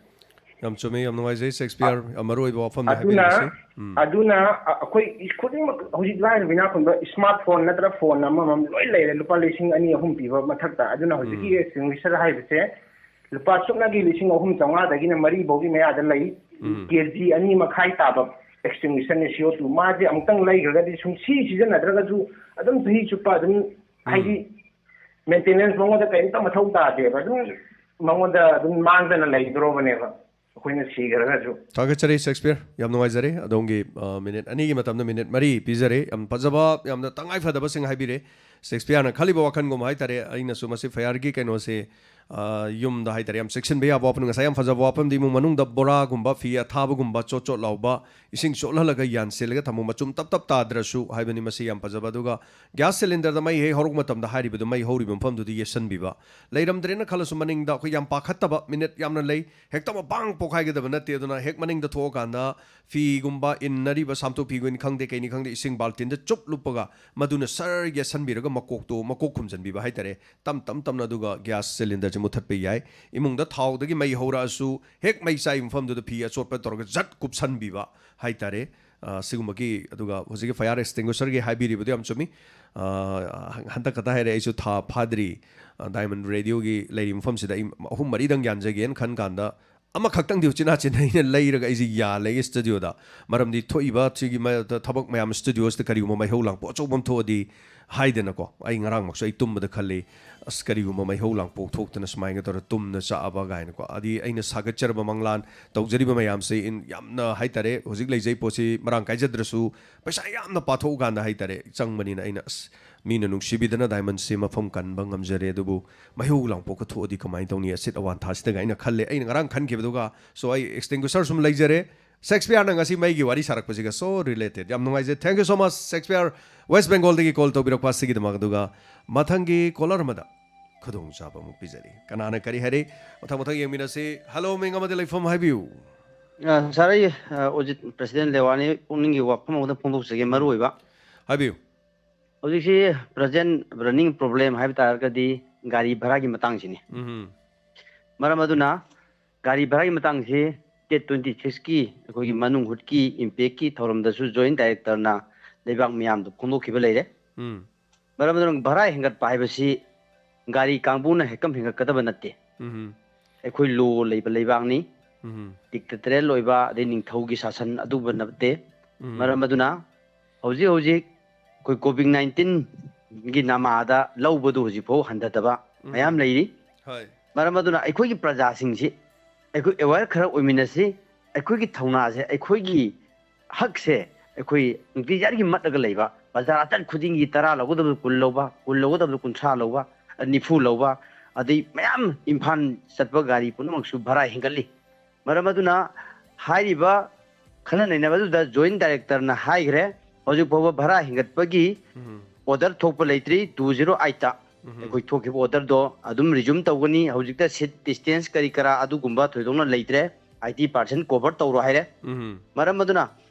ꯌꯥꯝ ꯆꯨꯝꯃꯦ, ꯌꯥꯝ ꯅꯨꯡꯉꯥꯏꯖꯩ ꯁꯦꯛꯁꯄꯤꯌꯔ꯫ ꯃꯔꯨ ꯑꯣꯏꯕ ꯋꯥꯐꯝꯅꯤ ꯑꯗꯨꯅ ꯍꯥꯏꯕꯤꯔꯤꯁꯦ꯫ ꯎꯝ꯫ ꯑꯗꯨꯅ ꯑ- ꯑꯩꯈꯣꯏ ꯈꯨꯗꯤꯡꯃꯛ ꯍꯧꯖꯤꯛ ꯂꯥꯏꯔꯕ ꯏꯅꯥꯛ ꯈꯨꯟꯕ smart phone ꯅꯠꯇ꯭ꯔ phone ꯑꯃꯃꯝ ꯂꯣꯏ ꯂꯩꯔꯦ, ꯂꯨꯄꯥ ꯂꯤꯁꯤꯡ ꯑꯅꯤ ꯑꯍꯨꯝ ꯄꯤꯕ ꯃꯊꯛꯇ꯫ ꯑꯗꯨꯅ ꯍꯧꯖꯤꯛꯀꯤ ꯎꯝ꯫ extinguisher ꯍꯥꯏꯕꯁꯦ ꯂꯨꯄꯥ ꯁꯨꯞꯅꯒꯤ ꯂꯤꯁꯤꯡ ꯑꯍꯨꯝ ꯆꯥꯝꯃꯉꯥꯗꯒꯤꯅ ꯃꯔꯤ ꯐꯥꯎꯒꯤ ꯃꯌꯥꯗ ꯂꯩ꯫ ꯎꯝ꯫ ꯀꯦ ꯖꯤ ꯑꯅꯤ ꯃꯈꯥꯏ ꯇꯥꯕ extinguisherꯅꯦ, C O two꯫ ꯃꯥꯁꯦ ꯑꯃꯨꯛꯇꯪ ꯂꯩꯈ꯭ꯔꯒꯗꯤ ꯁꯨꯡꯁꯤ ꯁꯤꯖꯤꯟꯅꯗ꯭ꯔꯒꯁꯨ ꯑꯗꯨꯝ ꯆꯍꯤ ꯆꯨꯞꯄ ꯑꯗꯨꯝ, ꯍꯥꯏꯗꯤ, maintenance ꯃꯉꯣꯟꯗ ꯀꯔꯤꯝꯇ ꯃꯊꯧ ꯇꯥꯗꯦꯕ꯫ ꯑꯗꯨꯝ ꯃꯉꯣꯟꯗ ꯑꯗꯨꯝ ꯃꯥꯡꯗꯅ ꯂꯩꯗ꯭ꯔꯣꯕꯅꯦꯕ, ꯑꯩꯈꯣꯏꯅ ꯁꯤꯈ꯭ꯔꯒꯁꯨ꯫ ꯊꯥꯒꯠꯆꯔꯤ ꯁꯦꯛꯁꯄꯤꯌꯔ, ꯌꯥꯝ ꯅꯨꯡꯉꯥꯏꯖꯔꯦ꯫ ꯑꯗꯣꯝꯒꯤ, ꯑ, ꯃꯤꯅꯤꯠ ꯑꯅꯤꯒꯤ ꯃꯇꯝꯗ ꯃꯤꯅꯤꯠ ꯃꯔꯤ ꯄꯤꯖꯔꯦ꯫ ꯌꯥꯝ ꯐꯖꯕ, ꯌꯥꯝꯅ ꯇꯉꯥꯏ ꯐꯗꯕꯁꯤꯡ ꯍꯥꯏꯕꯤꯔꯦ꯫ ꯁꯦꯛꯁꯄꯤꯌꯔꯅ ꯈꯜꯂꯤꯕ ꯋꯥꯈꯜꯒꯨꯝꯕ ꯍꯥꯏꯇꯥꯔꯦ꯫ ꯑꯩꯅꯁꯨ ꯃꯁꯤ ꯐꯌꯥꯔꯒꯤ ꯀꯩꯅꯣꯁꯦ, ꯑ, ꯌꯨꯝꯗ ꯍꯥꯏꯇꯥꯔꯦ, ꯌꯥꯝ ꯆꯦꯛꯁꯤꯟꯕ ꯌꯥꯕ ꯋꯥꯐꯝ, ꯉꯁꯥꯏ ꯌꯥꯝ ꯐꯖꯕ ꯋꯥꯐꯝꯗꯤ ꯏꯃꯨꯡ ꯃꯅꯨꯡꯗ ꯕꯣꯔꯥꯒꯨꯝꯕ, ꯐꯤ ꯑꯊꯥꯕꯒꯨꯝꯕ, ꯆꯣꯠ ꯆꯣꯠ ꯂꯥꯎꯕ, ꯏꯁꯤꯡ ꯆꯣꯠꯍꯜꯂꯒ ꯌꯥꯟꯁꯤꯜꯂꯒ ꯊꯝꯃꯨ, ꯃꯆꯨꯝ ꯇꯞ ꯇꯞ ꯇꯥꯗ꯭ꯔꯁꯨ ꯍꯥꯏꯕꯅꯤ꯫ ꯃꯁꯤ ꯌꯥꯝ ꯐꯖꯕ꯫ ꯑꯗꯨꯒ ꯒ꯭ꯌꯥꯁ ꯁꯤꯂꯤꯟꯗꯔꯗ ꯃꯩ ꯍꯦꯛ ꯍꯧꯔꯛꯄ ꯃꯇꯝꯗ ꯍꯥꯏꯔꯤꯕꯗꯨ ꯃꯩ ꯍꯧꯔꯤꯕ ꯃꯐꯝꯗꯨꯗ ꯌꯦꯠꯁꯟꯕꯤꯕ꯫ ꯂꯩꯔꯝꯗ꯭ꯔꯦꯅ ꯈꯜꯂꯁꯨ ꯃꯅꯤꯡꯗ ꯑꯩꯈꯣꯏ ꯌꯥꯝ ꯄꯥꯈꯠꯇꯕ ꯃꯤꯅꯤꯠ ꯌꯥꯝꯅ ꯂꯩ꯫ ꯍꯦꯛꯇ ꯃꯄꯥꯡ ꯄꯣꯛꯈꯥꯏꯒꯗꯕ ꯅꯠꯇꯦ꯫ ꯑꯗꯨꯅ ꯍꯦꯛ ꯃꯅꯤꯡꯗ ꯊꯣꯛꯑꯀꯥꯟꯗ ꯐꯤꯒꯨꯝꯕ ꯏꯟꯅꯔꯤꯕ ꯁꯥꯝꯇꯨ ꯐꯤꯒꯨꯅꯤ ꯈꯪꯗꯦ, ꯀꯩꯅꯤ ꯈꯪꯗꯦ, ꯏꯁꯤꯡ ꯕꯥꯜꯇꯤꯟꯗ ꯆꯨꯞ ꯂꯨꯞꯄꯒ ꯃꯗꯨꯅ ꯁꯔ ꯌꯦꯠꯁꯟꯕꯤꯔꯒ ꯃꯀꯣꯛꯇꯣ, ꯃꯀꯣꯛ ꯈꯨꯝꯖꯟꯕꯤꯕ ꯍꯥꯏꯇꯥꯔꯦ꯫ ꯇꯞ ꯇꯞ ꯇꯞꯅ ꯑꯗꯨꯒ ꯒ꯭ꯌꯥꯁ ꯁꯤꯂꯤꯟꯗꯔꯁꯦ ꯃꯨꯊꯠꯄ ꯌꯥꯏ꯫ ꯏꯃꯨꯡꯗ ꯊꯥꯎꯗꯒꯤ ꯃꯩ ꯍꯧꯔꯛꯑꯁꯨ ꯍꯦꯛ ꯃꯩ ꯆꯥꯏ ꯃꯐꯝꯗꯨꯗ ꯐꯤ ꯑꯆꯣꯠꯄ ꯇꯧꯔꯒ ꯖꯠ ꯀꯨꯞꯁꯟꯕꯤꯕ ꯍꯥꯏꯇꯥꯔꯦ꯫ ꯑ, ꯁꯤꯒꯨꯝꯕꯒꯤ, ꯑꯗꯨꯒ ꯍꯧꯖꯤꯛꯀꯤ fire extinguisherꯒꯤ ꯍꯥꯏꯕꯤꯔꯤꯕꯗꯨ ꯌꯥꯝ ꯆꯨꯝꯃꯤ꯫ ꯑ, ꯍꯟꯗꯛ ꯈꯛꯇ ꯍꯥꯏꯔꯦ, ꯑꯩꯁꯨ ꯊꯥ ꯐꯥꯗ꯭ꯔꯤ꯫ ꯑ, Diamond Radioꯒꯤ ꯂꯩꯔꯤꯕ ꯃꯐꯝꯁꯤꯗ ꯑꯩ ꯑꯍꯨꯝ ꯃꯔꯤꯗꯪ ꯌꯥꯟꯖꯒꯦꯅ ꯈꯟ ꯀꯥꯟꯗ ꯑꯃꯈꯛꯇꯪꯗꯤ ꯎꯆꯤꯟ ꯅꯥꯆꯤꯟ ꯑꯩꯅ ꯂꯩꯔꯒ ꯑꯩꯁꯦ ꯌꯥꯜꯂꯦ ꯑꯩꯒꯤ studioꯗ꯫ ꯃꯔꯝꯗꯤ ꯊꯣꯛꯏꯕ ꯁꯤꯒꯤ ꯃ-, ꯊꯕꯛ ꯃꯌꯥꯝ studioꯁꯤꯗ ꯀꯔꯤꯒꯨꯝꯕ ꯃꯩꯍꯧ ꯂꯥꯡꯄꯣꯛ ꯑꯆꯧꯕ ꯑꯃ ꯊꯣꯛꯑꯗꯤ ꯍꯥꯏꯗꯅꯀꯣ, ꯑꯩ ꯉꯔꯥꯡꯃꯛꯁꯨ ꯑꯩ ꯇꯨꯝꯕꯗ ꯈꯜꯂꯤ, "ꯑꯁ, ꯀꯔꯤꯒꯨꯝꯕ ꯃꯩꯍꯧ ꯂꯥꯡꯄꯣꯛ ꯊꯣꯛꯇꯅ ꯁꯨꯃꯥꯏꯅ ꯇꯧꯔ ꯇꯨꯝꯅ ꯆꯥꯛꯑꯕ" ꯀꯥꯏꯅꯀꯣ꯫ ꯑꯗꯤ ꯑꯩꯅ ꯁꯥꯒꯠꯆꯔꯕ ꯃꯪꯂꯥꯟ ꯇꯧꯖꯔꯤꯕ ꯃꯌꯥꯝꯁꯦ ꯏꯟ-, ꯌꯥꯝꯅ ꯍꯥꯏꯇꯥꯔꯦ, ꯍꯧꯖꯤꯛ ꯂꯩꯖꯩ ꯄꯣꯠꯁꯤ ꯃꯔꯥꯡ ꯀꯥꯏꯖꯗ꯭ꯔꯁꯨ ꯄꯩꯁꯥ ꯌꯥꯝꯅ ꯄꯥꯊꯣꯛꯑꯀꯥꯟꯗ ꯍꯥꯏꯇꯥꯔꯦ, ꯆꯪꯕꯅꯤꯅ ꯑꯩꯅ, "ꯑꯁ, ꯃꯤꯅ ꯅꯨꯡꯁꯤꯕꯤꯗꯅ Diamondꯁꯦ ꯃꯐꯝ ꯀꯟꯕ ꯉꯝꯖꯔꯦ, ꯑꯗꯨꯕꯨ ꯃꯩꯍꯧ ꯂꯥꯡꯄꯣꯛꯀ ꯊꯣꯛꯑꯗꯤ ꯀꯃꯥꯏꯅ ꯇꯧꯅꯤ ꯑꯁꯤꯠ ꯑꯋꯥꯟ ꯊꯥꯁꯤꯗꯒ?" ꯑꯩꯅ ꯈꯜꯂꯦ꯫ ꯑꯩꯅ ꯉꯔꯥꯡ ꯈꯟꯈꯤꯕꯗꯨꯒ꯫ So, ꯑꯩ extinguisher ꯁꯨꯝ ꯂꯩꯖꯔꯦ꯫ ꯁꯦꯛꯁꯄꯤꯌꯔꯅ ꯉꯁꯤ ꯃꯩꯒꯤ ꯋꯥꯔꯤ ꯁꯥꯔꯛꯄꯁꯤꯒ so related꯫ ꯌꯥꯝ ꯅꯨꯡꯉꯥꯏꯖꯩ꯫ Thank you so much, Shakespeare, West Bengalꯗꯒꯤ call ꯇꯧꯕꯤꯔꯛꯄ ꯑꯁꯤꯒꯤꯗꯃꯛ꯫ ꯑꯗꯨꯒ ꯃꯊꯪꯒꯤ caller ꯑꯃꯗ꯫ ꯈꯨꯗꯣꯡꯆꯥꯕ ꯑꯃꯨꯛ ꯄꯤꯖꯔꯤ꯫ ꯀꯅꯥꯅ ꯀꯔꯤ ꯍꯥꯏꯔꯤ? ꯃꯊꯪ ꯃꯊꯪ ꯌꯦꯡꯃꯤꯟꯅꯁꯤ꯫ ꯍꯦꯜꯂꯣ, ꯃꯤꯡ ꯑꯃꯗꯤ ꯂꯩꯐꯝ ꯍꯥꯏꯕꯤꯌꯨ꯫ ꯑ, ꯁꯥꯔ, ꯑꯩ, ꯑ, ꯑꯣꯖꯤꯠ ꯄ꯭ꯔꯁꯤꯗꯦꯟ ꯂꯦꯋꯥꯅꯤ꯫ ꯄꯨꯛꯅꯤꯡꯒꯤ ꯋꯥꯐꯝ ꯑꯃꯗ ꯐꯣꯡꯗꯣꯛꯆꯒꯦ꯫ ꯃꯔꯨ ꯑꯣꯏꯕ ꯍꯥꯏꯕꯤꯌꯨ꯫ ꯍꯧꯖꯤꯛꯁꯤ ꯄ꯭ꯔꯖꯦꯟ ꯔꯟꯅꯤꯡ ꯄ꯭ꯔꯣꯕ꯭ꯂꯦꯝ ꯍꯥꯏꯕ ꯇꯥꯔꯒꯗꯤ ꯒꯥꯔꯤ ꯚꯔꯥꯒꯤ ꯃꯇꯥꯡꯁꯤꯅꯤ꯫ ꯎꯝ꯫ ꯃꯔꯝ ꯑꯗꯨꯅ ꯒꯥꯔꯤ ꯚꯔꯥꯒꯤ ꯃꯇꯥꯡꯁꯤ ꯗꯦꯠ ꯇ꯭ꯋꯦꯟꯇꯤ ꯁꯤꯛꯁꯀꯤ ꯑꯩꯈꯣꯏꯒꯤ ꯃꯅꯨꯡ ꯍꯨꯠꯀꯤ ꯏꯝꯄꯦꯛꯀꯤ ꯊꯧꯔꯝꯗꯁꯨ ꯖꯣꯏꯟ ꯗꯥꯏꯔꯦꯛꯇꯔꯅ ꯂꯩꯕꯥꯛ ꯃꯤꯌꯥꯝꯗ ꯐꯣꯡꯗꯣꯛꯈꯤꯕ ꯂꯩꯔꯦ꯫ ꯎꯝ꯫ ꯃꯔꯝ ꯑꯗꯨꯅ ꯚꯔꯥ ꯍꯦꯟꯒꯠꯄ ꯍꯥꯏꯕꯁꯤ ꯒꯥꯔꯤ ꯀꯥꯡꯕꯨꯅ ꯍꯦꯛꯇ ꯍꯦꯟꯒꯠꯀꯗꯕ ꯅꯠꯇꯦ꯫ ꯎꯝ꯫ ꯑꯩꯈꯣꯏ ꯂꯣ ꯂꯩꯕ ꯂꯩꯕꯥꯛꯅꯤ꯫ ꯎꯝ꯫ ꯗꯤꯛꯇꯦꯇꯔꯦꯜ ꯑꯣꯏꯕ ꯑꯗꯩ ꯅꯤꯡꯊꯧꯒꯤ ꯁꯥꯁꯟ ꯑꯗꯨꯕꯨ ꯅꯠꯇꯦ꯫ ꯎꯝ꯫ ꯃꯔꯝ ꯑꯗꯨꯅ ꯍꯧꯖꯤꯛ ꯍꯧꯖꯤꯛ ꯑꯩꯈꯣꯏ ꯀꯣꯚꯤꯗ ꯅꯥꯏꯟꯇꯤꯟꯒꯤ ꯅꯃꯥꯗ ꯂꯧꯕꯗꯨ ꯍꯧꯖꯤꯛꯐꯥꯎ ꯍꯟꯊꯗꯕ ꯎꯝ꯫ ꯃꯌꯥꯝ ꯂꯩꯔꯤ꯫ ꯍꯣꯏ꯫ ꯃꯔꯝ ꯑꯗꯨꯅ ꯑꯩꯈꯣꯏꯒꯤ ꯄ꯭ꯔꯖꯥꯁꯤꯡꯁꯤ ꯑꯩꯈꯣꯏ ꯑꯦꯋꯦꯌꯔ ꯈꯔ ꯑꯣꯏꯃꯤꯟꯅꯁꯤ꯫ ꯑꯩꯈꯣꯏꯒꯤ ꯊꯧꯅꯥꯁꯦ, ꯑꯩꯈꯣꯏꯒꯤ ꯍꯛꯁꯦ ꯑꯩꯈꯣꯏ ꯅꯨꯡꯇꯤꯖꯥꯒꯤ ꯃꯠꯂꯒ ꯂꯩꯕ, ꯕꯖꯥꯔ ꯑꯆꯠ ꯈꯨꯗꯤꯡꯒꯤ ꯇꯔꯥ ꯂꯧꯒꯗꯕꯗ ꯀꯨꯟ ꯂꯧꯕ, ꯀꯨꯟ ꯂꯧꯒꯗꯕꯗ ꯀꯨꯟꯊ꯭ꯔꯥ ꯂꯧꯕ, ꯅꯤꯐꯨ ꯂꯧꯕ, ꯑꯗꯩ ꯃꯌꯥꯝ ꯏꯝꯐꯥꯜ ꯆꯠꯄ ꯒꯥꯔꯤ ꯄꯨꯝꯅꯃꯛꯁꯨ ꯚꯔꯥ ꯍꯦꯟꯒꯠꯂꯤ꯫ ꯃꯔꯝ ꯑꯗꯨꯅ ꯍꯥꯏꯔꯤꯕ ꯈꯟꯅ ꯅꯩꯅꯕꯗꯨꯗ ꯖꯣꯏꯟ ꯗꯥꯏꯔꯦꯛꯇꯔꯅ ꯍꯥꯏꯈ꯭ꯔꯦ, ꯍꯧꯖꯤꯛ ꯐꯥꯎꯕ ꯚꯔꯥ ꯍꯦꯟꯒꯠꯄꯒꯤ ꯎꯝ꯫ ꯑꯣꯔꯗꯔ ꯊꯣꯛꯄ ꯂꯩꯇ꯭ꯔꯤ꯫ ꯇꯨ ꯖꯤꯔꯣ ꯑꯩꯠꯇ ꯎꯝ꯫ ꯑꯩꯈꯣꯏ ꯊꯣꯛꯈꯤꯕ ꯑꯣꯔꯗꯔꯗꯣ ꯑꯗꯨꯝ ꯔꯤꯖ꯭ꯌꯨꯝ ꯇꯧꯒꯅꯤ꯫ ꯍꯧꯖꯤꯛꯇ ꯁꯤꯠ ꯗꯤꯁꯇꯦꯟꯁ ꯀꯔꯤ ꯀꯔꯥ ꯑꯗꯨꯒꯨꯝꯕ ꯊꯣꯏꯗꯣꯛꯅ ꯂꯩꯇ꯭ꯔꯦ꯫ ꯑꯩꯠꯇꯤ ꯄꯥꯔꯁꯦꯟ ꯀꯣꯚꯔ ꯇꯧꯔꯣ ꯍꯥꯏꯔꯦ꯫ ꯎꯝ꯫ ꯃꯔꯝ ꯑꯗꯨꯅ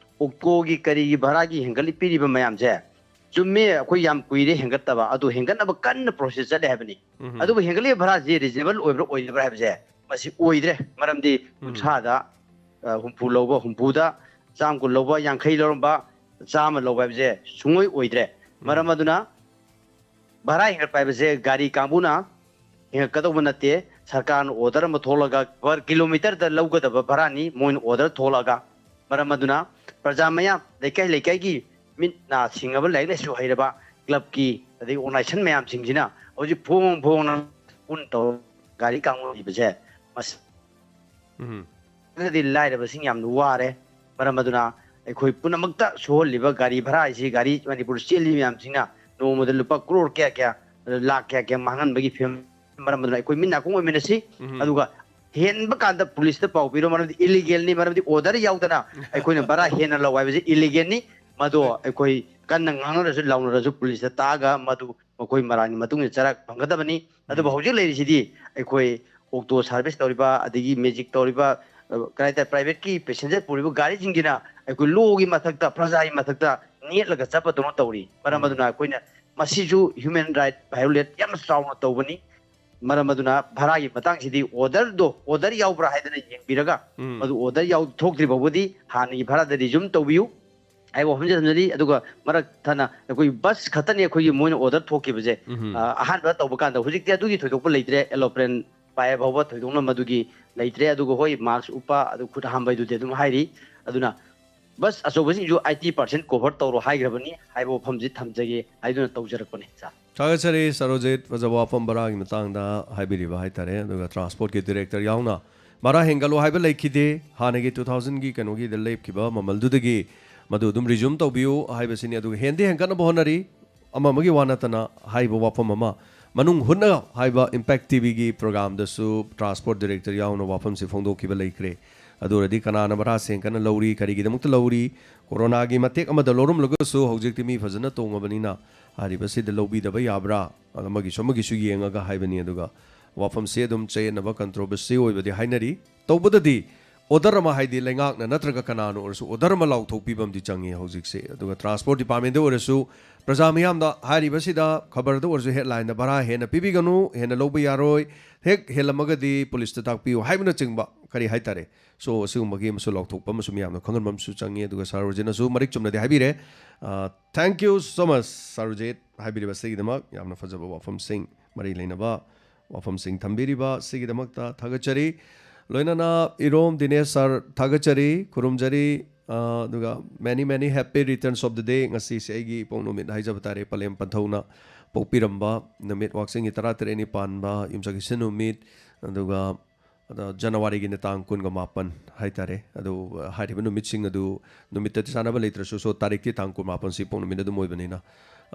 ꯑꯣꯛꯇꯣꯒꯤ ꯀꯔꯤꯒꯤ ꯚꯔꯥꯒꯤ ꯍꯦꯟꯒꯠꯂꯤ ꯄꯤꯔꯤꯕ ꯃꯌꯥꯝꯁꯦ ꯆꯨꯝꯃꯤ, ꯑꯩꯈꯣꯏ ꯌꯥꯝ ꯀꯨꯏꯔꯦ ꯍꯦꯟꯒꯠꯇꯕ, ꯑꯗꯨ ꯍꯦꯟꯒꯠꯅꯕ ꯀꯟꯅ ꯄ꯭ꯔꯣꯁꯦꯁ ꯆꯠꯂꯦ ꯍꯥꯏꯕꯅꯤ꯫ ꯎꯝ꯫ ꯑꯗꯨꯕꯨ ꯍꯦꯟꯒꯠꯂꯤꯕ ꯚꯔꯥꯁꯤ ꯔꯤꯖꯅꯦꯕꯜ ꯑꯣꯏꯕ꯭ꯔꯥ ꯑꯣꯏꯗꯕ꯭ꯔꯥ ꯍꯥꯏꯕꯁꯦ ꯃꯁꯤ ꯑꯣꯏꯗ꯭ꯔꯦ꯫ ꯃꯔꯝꯗꯤ ꯎꯝ꯫ ꯀꯨꯟꯊ꯭ꯔꯥꯗ, ꯑ, ꯍꯨꯝꯐꯨ ꯂꯧꯕ, ꯍꯨꯝꯐꯨꯗ ꯆꯥꯝ ꯀꯨꯟ ꯂꯧꯕ, ꯌꯥꯡꯈꯩ ꯂꯧꯔꯝꯕ, ꯆꯥꯝꯃ ꯂꯧꯕ ꯍꯥꯏꯕꯁꯦ ꯁꯨꯡꯑꯣꯏ ꯑꯣꯏꯗ꯭ꯔꯦ꯫ ꯃꯔꯝ ꯎꯝ꯫ ꯑꯗꯨꯅ ꯚꯔꯥ ꯍꯦꯟꯒꯠꯄ ꯍꯥꯏꯕꯁꯦ ꯒꯥꯔꯤ ꯀꯥꯡꯕꯨꯅ ꯍꯦꯟꯒꯠꯀꯗꯧꯕ ꯅꯠꯇꯦ꯫ ꯁꯔꯀꯥꯔꯅ ꯑꯣꯔꯗꯔ ꯑꯃ ꯊꯣꯛꯂꯒ ꯄꯔ ꯀꯤꯂꯣꯃꯤꯇꯔꯗ ꯂꯧꯒꯗꯕ ꯚꯔꯥꯅꯤ ꯃꯣꯏꯅ ꯑꯣꯔꯗꯔ ꯊꯣꯛꯂꯒ꯫ ꯃꯔꯝ ꯑꯗꯨꯅ ꯄ꯭ꯔꯖꯥ ꯃꯌꯥꯝ, ꯂꯩꯀꯥꯏ ꯂꯩꯀꯥꯏꯒꯤ ꯃꯤꯠ ꯅꯥ ꯁꯤꯡꯉꯕ, ꯂꯥꯏꯔꯤꯛ ꯂꯥꯏꯁꯨ ꯍꯩꯔꯕ ꯀ꯭ꯂꯕꯀꯤ ꯑꯗꯒꯤ ꯑꯣꯔꯒꯅꯥꯏꯖꯦꯁꯟ ꯃꯌꯥꯝꯁꯤꯡꯁꯤꯅ ꯍꯧꯖꯤꯛ ꯐꯣꯡ ꯐꯣꯡꯅ ꯄꯨꯟ ꯇꯧꯔ ꯒꯥꯔꯤ ꯀꯥꯡꯂꯣꯟ ꯏꯕꯁꯦ ꯃꯁꯤ ꯎꯝ꯫ ꯗꯤ ꯂꯥꯏꯔꯕꯁꯤꯡ ꯌꯥꯝꯅ ꯋꯥꯔꯦ꯫ ꯃꯔꯝ ꯑꯗꯨꯅ ꯑꯩꯈꯣꯏ ꯄꯨꯝꯅꯃꯛꯇ ꯁꯨꯍꯜꯂꯤꯕ ꯒꯥꯔꯤ ꯚꯔꯥ ꯍꯥꯏꯁꯤ, ꯒꯥꯔꯤ ꯃꯅꯤꯄꯨꯔ ꯆꯦꯜꯂꯤ ꯃꯌꯥꯝꯁꯤꯅ ꯅꯣꯡꯃꯗ ꯂꯨꯄꯥ ꯀ꯭ꯔꯣꯔ ꯀꯌꯥ ꯀꯌꯥ, ꯂꯥꯈ ꯀꯌꯥ ꯀꯌꯥ ꯃꯥꯡꯍꯟꯕꯒꯤ ꯐꯤꯕꯝ꯫ ꯃꯔꯝ ꯑꯗꯨꯅ ꯑꯩꯈꯣꯏ ꯃꯤꯠ ꯅꯥꯀꯣꯡ ꯑꯣꯏꯃꯤꯟꯅꯁꯤ꯫ ꯎꯝ꯫ ꯑꯗꯨꯒ ꯍꯦꯟꯕ ꯀꯥꯟꯗ ꯄꯨꯂꯤꯁꯇ ꯄꯥꯎ ꯄꯤꯔꯣ, ꯃꯔꯝꯗꯤ ꯏꯂꯤꯒꯦꯜꯅꯤ, ꯃꯔꯝꯗꯤ ꯑꯣꯔꯗꯔ ꯌꯥꯎꯗꯅ ꯑꯩꯈꯣꯏꯅ ꯚꯔꯥ ꯍꯦꯟꯅ ꯂꯧ ꯍꯥꯏꯕꯁꯤ ꯏꯂꯤꯒꯦꯜꯅꯤ꯫ ꯃꯗꯣ ꯑꯩꯈꯣꯏ ꯀꯟꯅ ꯉꯥꯡꯅꯔꯁꯨ ꯂꯥꯎꯅꯔꯁꯨ ꯄꯨꯂꯤꯁꯇ ꯇꯥꯛꯑꯒ ꯃꯗꯨ ꯃꯈꯣꯏ ꯃꯔꯥꯜꯒꯤ ꯃꯇꯨꯡ ꯏꯟꯅ ꯆꯔꯥ ꯐꯪꯒꯗꯕꯅꯤ꯫ ꯑꯗꯨꯕꯨ ꯎꯝ꯫ ꯍꯧꯖꯤꯛ ꯂꯩꯔꯤꯁꯤꯗꯤ ꯑꯩꯈꯣꯏ ꯑꯣꯛꯇꯣ ꯁꯥꯔꯚꯤꯁ ꯇꯧꯔꯤꯕ, ꯑꯗꯒꯤ ꯃꯦꯖꯤꯛ ꯇꯧꯔꯤꯕ, ꯑ, ꯀꯔꯤ ꯍꯥꯏꯇꯥꯔꯦ, ꯄ꯭ꯔꯥꯏꯚꯦꯠꯀꯤ ꯄꯦꯁꯦꯟꯖꯔ ꯄꯨꯔꯤꯕ ꯒꯥꯔꯤꯁꯤꯡꯁꯤꯅ ꯑꯩꯈꯣꯏ ꯂꯣꯒꯤ ꯃꯊꯛꯇ, ꯄ꯭ꯔꯖꯥꯒꯤ ꯃꯊꯛꯇ ꯅꯦꯠꯂꯒ ꯆꯠꯄꯗꯧꯅ ꯇꯧꯔꯤ꯫ ꯃꯔꯝ ꯎꯝ꯫ ꯑꯗꯨꯅ ꯑꯩꯈꯣꯏꯅ ꯃꯁꯤꯁꯨ ꯍ꯭ꯌꯨꯃꯦꯟ ꯔꯥꯏꯠ ꯚꯥꯏꯑꯣꯂꯦꯠ ꯌꯥꯝꯅ ꯆꯥꯎꯅ ꯇꯧꯕꯅꯤ꯫ ꯃꯔꯝ ꯑꯗꯨꯅ ꯚꯔꯥꯒꯤ ꯃꯇꯥꯡꯁꯤꯗꯤ ꯑꯣꯔꯗꯔꯗꯣ, ꯑꯣꯔꯗꯔ ꯌꯥꯎꯕ꯭ꯔꯥ ꯍꯥꯏꯗꯅ ꯌꯦꯡꯕꯤꯔꯒ, ꯎꯝ꯫ ꯃꯗꯨ ꯑꯣꯔꯗꯔ ꯌꯥꯎ-, ꯊꯣꯛꯇ꯭ꯔꯤ ꯐꯥꯎꯕꯗꯤ ꯍꯥꯟꯅꯒꯤ ꯚꯔꯥꯗ ꯔꯤꯖꯨꯝ ꯇꯧꯕꯤꯌꯨ ꯍꯥꯏꯕ ꯋꯥꯐꯝꯁꯦ ꯊꯝꯖꯔꯤ꯫ ꯑꯗꯨꯒ ꯃꯔꯛ ꯊꯠꯅ ꯑꯩꯈꯣꯏ ꯕꯁ ꯈꯛꯇꯅꯤ ꯑꯩꯈꯣꯏꯒꯤ ꯃꯣꯏꯅ ꯑꯣꯔꯗꯔ ꯊꯣꯛꯈꯤꯕꯁꯦ, ꯎꯝ꯫ ꯑ, ꯑꯍꯥꯟꯕ ꯇꯧꯕ ꯀꯥꯟꯗ꯫ ꯍꯧꯖꯤꯛꯇꯤ ꯑꯗꯨꯒꯤ ꯊꯣꯏꯗꯣꯛꯄ ꯂꯩꯇ꯭ꯔꯦ, ꯑꯦꯂꯣꯄ꯭ꯔꯦꯟ ꯄꯥꯏ ꯐꯥꯎꯕ ꯊꯣꯏꯗꯣꯛꯅ ꯃꯗꯨꯒꯤ ꯂꯩꯇ꯭ꯔꯦ꯫ ꯑꯗꯨꯒ ꯍꯣꯏ, ꯃꯥꯛꯁ ꯎꯞꯄ, ꯑꯗꯨ ꯈꯨꯠ ꯍꯥꯝꯕꯩꯗꯨꯗꯤ ꯑꯗꯨꯝ ꯍꯥꯏꯔꯤ꯫ ꯑꯗꯨꯅ ꯕꯁ ꯑꯆꯧꯕꯁꯤꯡꯁꯨ ꯑꯩꯠꯇꯤ ꯄꯥꯔꯁꯦꯟ ꯀꯣꯚꯔ ꯇꯧꯔꯣ ꯍꯥꯏꯈ꯭ꯔꯕꯅꯤ ꯍꯥꯏꯕ ꯋꯥꯐꯝꯁꯤ ꯊꯝꯖꯒꯦ ꯍꯥꯏꯗꯨꯅ ꯇꯧꯖꯔꯛꯄꯅꯤ, ꯁꯥꯔ꯫ ꯊꯥꯒꯠꯆꯔꯤ, ꯁꯥꯔ ꯔꯣꯖꯤꯠ, ꯐꯖꯕ ꯋꯥꯐꯝ ꯚꯔꯥꯒꯤ ꯃꯇꯥꯡꯗ ꯍꯥꯏꯕꯤꯔꯤꯕ ꯍꯥꯏꯇꯥꯔꯦ꯫ ꯑꯗꯨꯒ ꯇ꯭ꯔꯥꯟꯁꯄꯣꯔꯠꯀꯤ ꯗꯤꯔꯦꯛꯇꯔ ꯌꯥꯎꯅ ꯚꯔꯥ ꯍꯦꯟꯒꯠꯂꯣ ꯍꯥꯏꯕ ꯂꯩꯈꯤꯗꯦ꯫ ꯍꯥꯟꯅꯒꯤ ꯇꯨ ꯊꯥꯎꯖꯟꯒꯤ ꯀꯩꯅꯣꯒꯤꯗ ꯂꯦꯞꯈꯤꯕ ꯃꯃꯜꯗꯨꯗꯒꯤ ꯃꯗꯨ ꯑꯗꯨꯝ ꯔꯤꯖꯨꯝ ꯇꯧꯕꯤꯌꯨ ꯍꯥꯏꯕꯁꯤꯅꯤ꯫ ꯑꯗꯨꯒ ꯍꯦꯟꯗꯤ ꯍꯦꯟꯒꯠꯅꯕ ꯍꯣꯠꯅꯔꯤ꯫ ꯑꯃ ꯑꯃꯒꯤ ꯋꯥ ꯅꯠꯇꯅ ꯍꯥꯏꯔꯤꯕ ꯋꯥꯐꯝ ꯑꯃ, ꯃꯅꯨꯡ ꯍꯨꯠꯅ ꯍꯥꯏꯕ ꯏꯝꯄꯦꯛ ꯇꯤꯚꯤꯒꯤ ꯄ꯭ꯔꯣꯒ꯭ꯔꯥꯝꯗꯁꯨ ꯇ꯭ꯔꯥꯟꯁꯄꯣꯔꯠ ꯗꯤꯔꯦꯛꯇꯔ ꯌꯥꯎꯅ ꯋꯥꯐꯝꯁꯤ ꯐꯣꯡꯗꯣꯛꯈꯤꯕ ꯂꯩꯈ꯭ꯔꯦ꯫ ꯑꯗꯨ ꯑꯣꯏꯔꯗꯤ ꯀꯅꯥꯅ ꯚꯔꯥꯁꯦ ꯍꯦꯟꯒꯠꯅ ꯂꯧꯔꯤ, ꯀꯔꯤꯒꯤꯗꯃꯛꯇ ꯂꯧꯔꯤ? ꯀꯣꯔꯣꯅꯥꯒꯤ ꯃꯇꯦꯛ ꯑꯃꯗ ꯂꯧꯔꯝꯂꯒꯁꯨ ꯍꯧꯖꯤꯛꯇꯤ ꯃꯤ ꯐꯖꯅ ꯇꯣꯡꯉꯕꯅꯤꯅ ꯍꯥꯏꯔꯤꯕꯁꯤꯗ ꯂꯧꯕꯤꯗꯕ ꯌꯥꯕ꯭ꯔꯥ? ꯑꯃꯒꯤꯁꯨ ꯑꯃꯒꯤꯁꯨ ꯌꯦꯡꯉꯒ ꯍꯥꯏꯕꯅꯤ꯫ ꯑꯗꯨꯒ ꯋꯥꯐꯝꯁꯤ ꯑꯗꯨꯝ ꯆꯌꯦꯠꯅꯕ, ꯀꯟꯇ꯭ꯔꯣꯚꯔꯁꯤ ꯑꯣꯏꯕꯗꯤ ꯍꯥꯏꯅꯔꯤ꯫ ꯇꯧꯕꯗꯗꯤ ꯑꯣꯔꯗꯔ ꯑꯃ, ꯍꯥꯏꯗꯤ ꯂꯩꯉꯥꯛꯅ ꯅꯠꯇ꯭ꯔꯒ ꯀꯅꯥꯅ ꯑꯣꯏꯔꯁꯨ ꯑꯣꯔꯗꯔ ꯑꯃ ꯂꯥꯎꯊꯣꯛꯄꯤꯕ ꯑꯃꯗꯤ ꯆꯪꯉꯤ ꯍꯧꯖꯤꯛꯁꯦ꯫ ꯑꯗꯨꯒ ꯇ꯭ꯔꯥꯟꯁꯄꯣꯔꯠ ꯗꯤꯄꯥꯔꯠꯃꯦꯟꯗ ꯑꯣꯏꯔꯁꯨ ꯄ꯭ꯔꯖꯥ ꯃꯤꯌꯥꯝꯗ ꯍꯥꯏꯔꯤꯕꯁꯤꯗ ꯈꯕꯔꯗ ꯑꯣꯏꯔꯁꯨ ꯍꯦꯗꯂꯥꯏꯟꯗ ꯚꯔꯥ ꯍꯦꯟꯅ ꯄꯤꯕꯤꯒꯅꯨ, ꯍꯦꯟꯅ ꯂꯧꯕ ꯌꯥꯔꯣꯏ, ꯍꯦꯛ ꯍꯦꯜꯂꯝꯃꯒꯗꯤ ꯄꯨꯂꯤꯁꯇ ꯇꯥꯛꯄꯤꯌꯨ ꯍꯥꯏꯕꯅꯆꯤꯡꯕ ꯀꯔꯤ ꯍꯥꯏꯇꯥꯔꯦ꯫ ꯁꯣ ꯑꯁꯤꯒꯨꯝꯕꯒꯤ ꯑꯃꯁꯨ ꯂꯥꯎꯊꯣꯛꯄ ꯑꯃꯁꯨ ꯃꯤꯌꯥꯝꯅ ꯈꯪꯍꯟꯕ ꯑꯃꯁꯨ ꯆꯪꯉꯤ꯫ ꯑꯗꯨꯒ ꯁꯥꯔ ꯔꯣꯖꯤꯠꯅꯁꯨ ꯃꯔꯤꯛ ꯆꯨꯝꯅꯗꯤ ꯍꯥꯏꯕꯤꯔꯦ꯫ ꯑ, thank you so much, ꯁꯥꯔ ꯔꯣꯖꯤꯠ, ꯍꯥꯏꯕꯤꯔꯤꯕ ꯑꯁꯤꯒꯤꯗꯃꯛ꯫ ꯌꯥꯝꯅ ꯐꯖꯕ ꯋꯥꯐꯝꯁꯤꯡ, ꯃꯔꯤ ꯂꯩꯅꯕ ꯋꯥꯐꯝꯁꯤꯡ ꯊꯝꯕꯤꯔꯤꯕ ꯑꯁꯤꯒꯤꯗꯃꯛꯇ ꯊꯥꯒꯠꯆꯔꯤ꯫ ꯂꯣꯏꯅꯅ ꯏꯔꯣꯝ ꯗꯤꯅꯦꯁ ꯁꯥꯔ ꯊꯥꯒꯠꯆꯔꯤ, ꯈꯨꯔꯨꯝꯖꯔꯤ꯫ ꯑ, ꯑꯗꯨꯒ many many happy returns of the day꯫ ꯉꯁꯤꯁꯦ ꯑꯩꯒꯤ ꯏꯄꯣꯛ ꯅꯨꯃꯤꯠ ꯍꯥꯏꯖꯕ ꯇꯥꯔꯦ, ꯄꯂꯦꯝ ꯄꯟꯊꯧꯅ ꯄꯣꯛꯄꯤꯔꯝꯕ ꯅꯨꯃꯤꯠ, ꯋꯥꯛꯆꯤꯡꯒꯤ ꯇꯔꯥꯇꯔꯦꯠꯅꯤ ꯄꯥꯟꯕ ꯌꯨꯝꯁꯀꯩꯁ ꯅꯨꯃꯤꯠ꯫ ꯑꯗꯨꯒ ꯑꯗꯣ ꯖꯅꯋꯥꯔꯤꯒꯤꯅ ꯇꯥꯡ ꯀꯨꯟꯒ ꯃꯥꯄꯟ ꯍꯥꯏꯇꯥꯔꯦ꯫ ꯑꯗꯨ, ꯑ, ꯍꯥꯏꯔꯤꯕ ꯅꯨꯃꯤꯠꯁꯤꯡ ꯑꯗꯨ ꯅꯨꯃꯤꯠꯇꯗꯤ ꯆꯥꯟꯅꯕ ꯂꯩꯇ꯭ꯔꯁꯨ, ꯁꯣ ꯇꯥꯔꯤꯛꯇꯤ ꯇꯥꯡ ꯀꯨꯟꯃꯥꯄꯟꯁꯤ ꯏꯄꯣꯛ ꯅꯨꯃꯤꯠ ꯑꯗꯨꯝ ꯑꯣꯏꯕꯅꯤꯅ,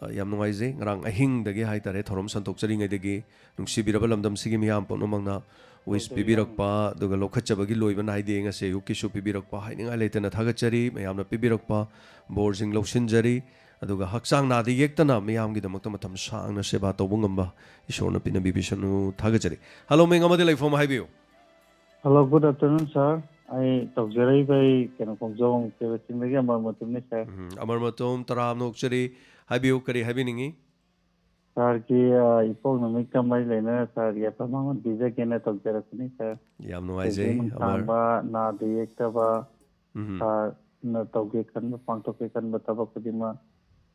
ꯑ, ꯌꯥꯝ ꯅꯨꯡꯉꯥꯏꯖꯩ꯫ ꯉꯔꯥꯡ ꯑꯍꯤꯡꯗꯒꯤ ꯍꯥꯏꯇꯥꯔꯦ, ꯊꯧꯔꯝ ꯁꯟꯗꯣꯛꯆꯔꯤꯉꯩꯗꯒꯤ ꯅꯨꯡꯁꯤꯕꯤꯔꯕ ꯂꯝꯗꯝꯁꯤꯒꯤ ꯃꯤꯌꯥꯝ ꯄꯨꯝꯅꯃꯛꯅ ꯋꯤꯁ ꯄꯤꯕꯤꯔꯛꯄ, ꯑꯗꯨꯒ ꯂꯧꯈꯠꯆꯕꯒꯤ ꯂꯣꯏꯕ ꯅꯥꯏꯗꯦ꯫ ꯉꯁꯤ ꯑꯌꯨꯛꯀꯤꯁꯨ ꯄꯤꯕꯤꯔꯛꯄ ꯍꯥꯏꯅꯤꯡꯉꯥꯏ ꯂꯩꯇꯅ ꯊꯥꯒꯠꯆꯔꯤ꯫ ꯃꯌꯥꯝꯅ ꯄꯤꯕꯤꯔꯛꯄ ꯕꯣꯔꯁꯤꯡ ꯂꯧꯁꯤꯟꯖꯔꯤ꯫ ꯑꯗꯨꯒ ꯍꯛꯆꯥꯡ ꯅꯥꯗ ꯌꯦꯛꯇꯅ ꯃꯤꯌꯥꯝꯒꯤꯗꯃꯛꯇ ꯃꯇꯝ ꯁꯥꯡꯅ ꯁꯦꯕꯥ ꯇꯧꯕ ꯉꯝꯕ ꯏꯁꯣꯔꯅ ꯄꯤꯅꯕꯤꯕꯤꯁꯅꯨ꯫ ꯊꯥꯒꯠꯆꯔꯤ꯫ ꯍꯜꯂꯣ, ꯃꯤꯡ ꯑꯃꯗꯤ ꯂꯩꯐꯝ ꯍꯥꯏꯕꯤꯌꯨ꯫ Hello, good afternoon, sir. ꯑꯩ ꯇꯧꯖꯔꯛꯏꯕ ꯑꯩ ꯀꯩꯅꯣ ꯈꯣꯡꯖꯣꯝ ꯀꯦꯕ ꯆꯤꯡꯗꯒꯤ ꯑꯃꯔ ꯃꯇꯨꯝꯅꯤ, sir. ꯎꯝ, ꯑꯃꯔ ꯃꯇꯣꯝ, ꯇꯔꯥꯝꯅ ꯑꯣꯛꯆꯔꯤ꯫ ꯍꯥꯏꯕꯤꯌꯨ, ꯀꯔꯤ ꯍꯥꯏꯕꯤꯅꯤꯡꯉꯤ? Sirꯒꯤ, ꯑ, ꯏꯄꯣꯛ ꯅꯨꯃꯤꯠꯀ ꯃꯔꯤ ꯂꯩꯅꯅ sirꯒꯤ ꯑꯐꯕ ꯃꯉꯣꯟ ꯄꯤꯖꯒꯦꯅ ꯇꯧꯖꯔꯛꯄꯅꯤ, sir. ꯌꯥꯝ ꯅꯨꯡꯉꯥꯏꯖꯩ, ꯄꯨꯟꯁꯤ ꯑꯃꯔ꯫ ꯅꯨꯡꯁꯥꯡꯕ, ꯅꯥꯗ ꯌꯦꯛꯇꯕ, ꯎꯝ꯫ Sirꯅ ꯇꯧꯒꯦ ꯈꯟꯕ, ꯄꯥꯡꯊꯣꯛꯀꯦ ꯈꯟꯕ ꯊꯕꯛ ꯈꯨꯗꯤꯡꯃꯛ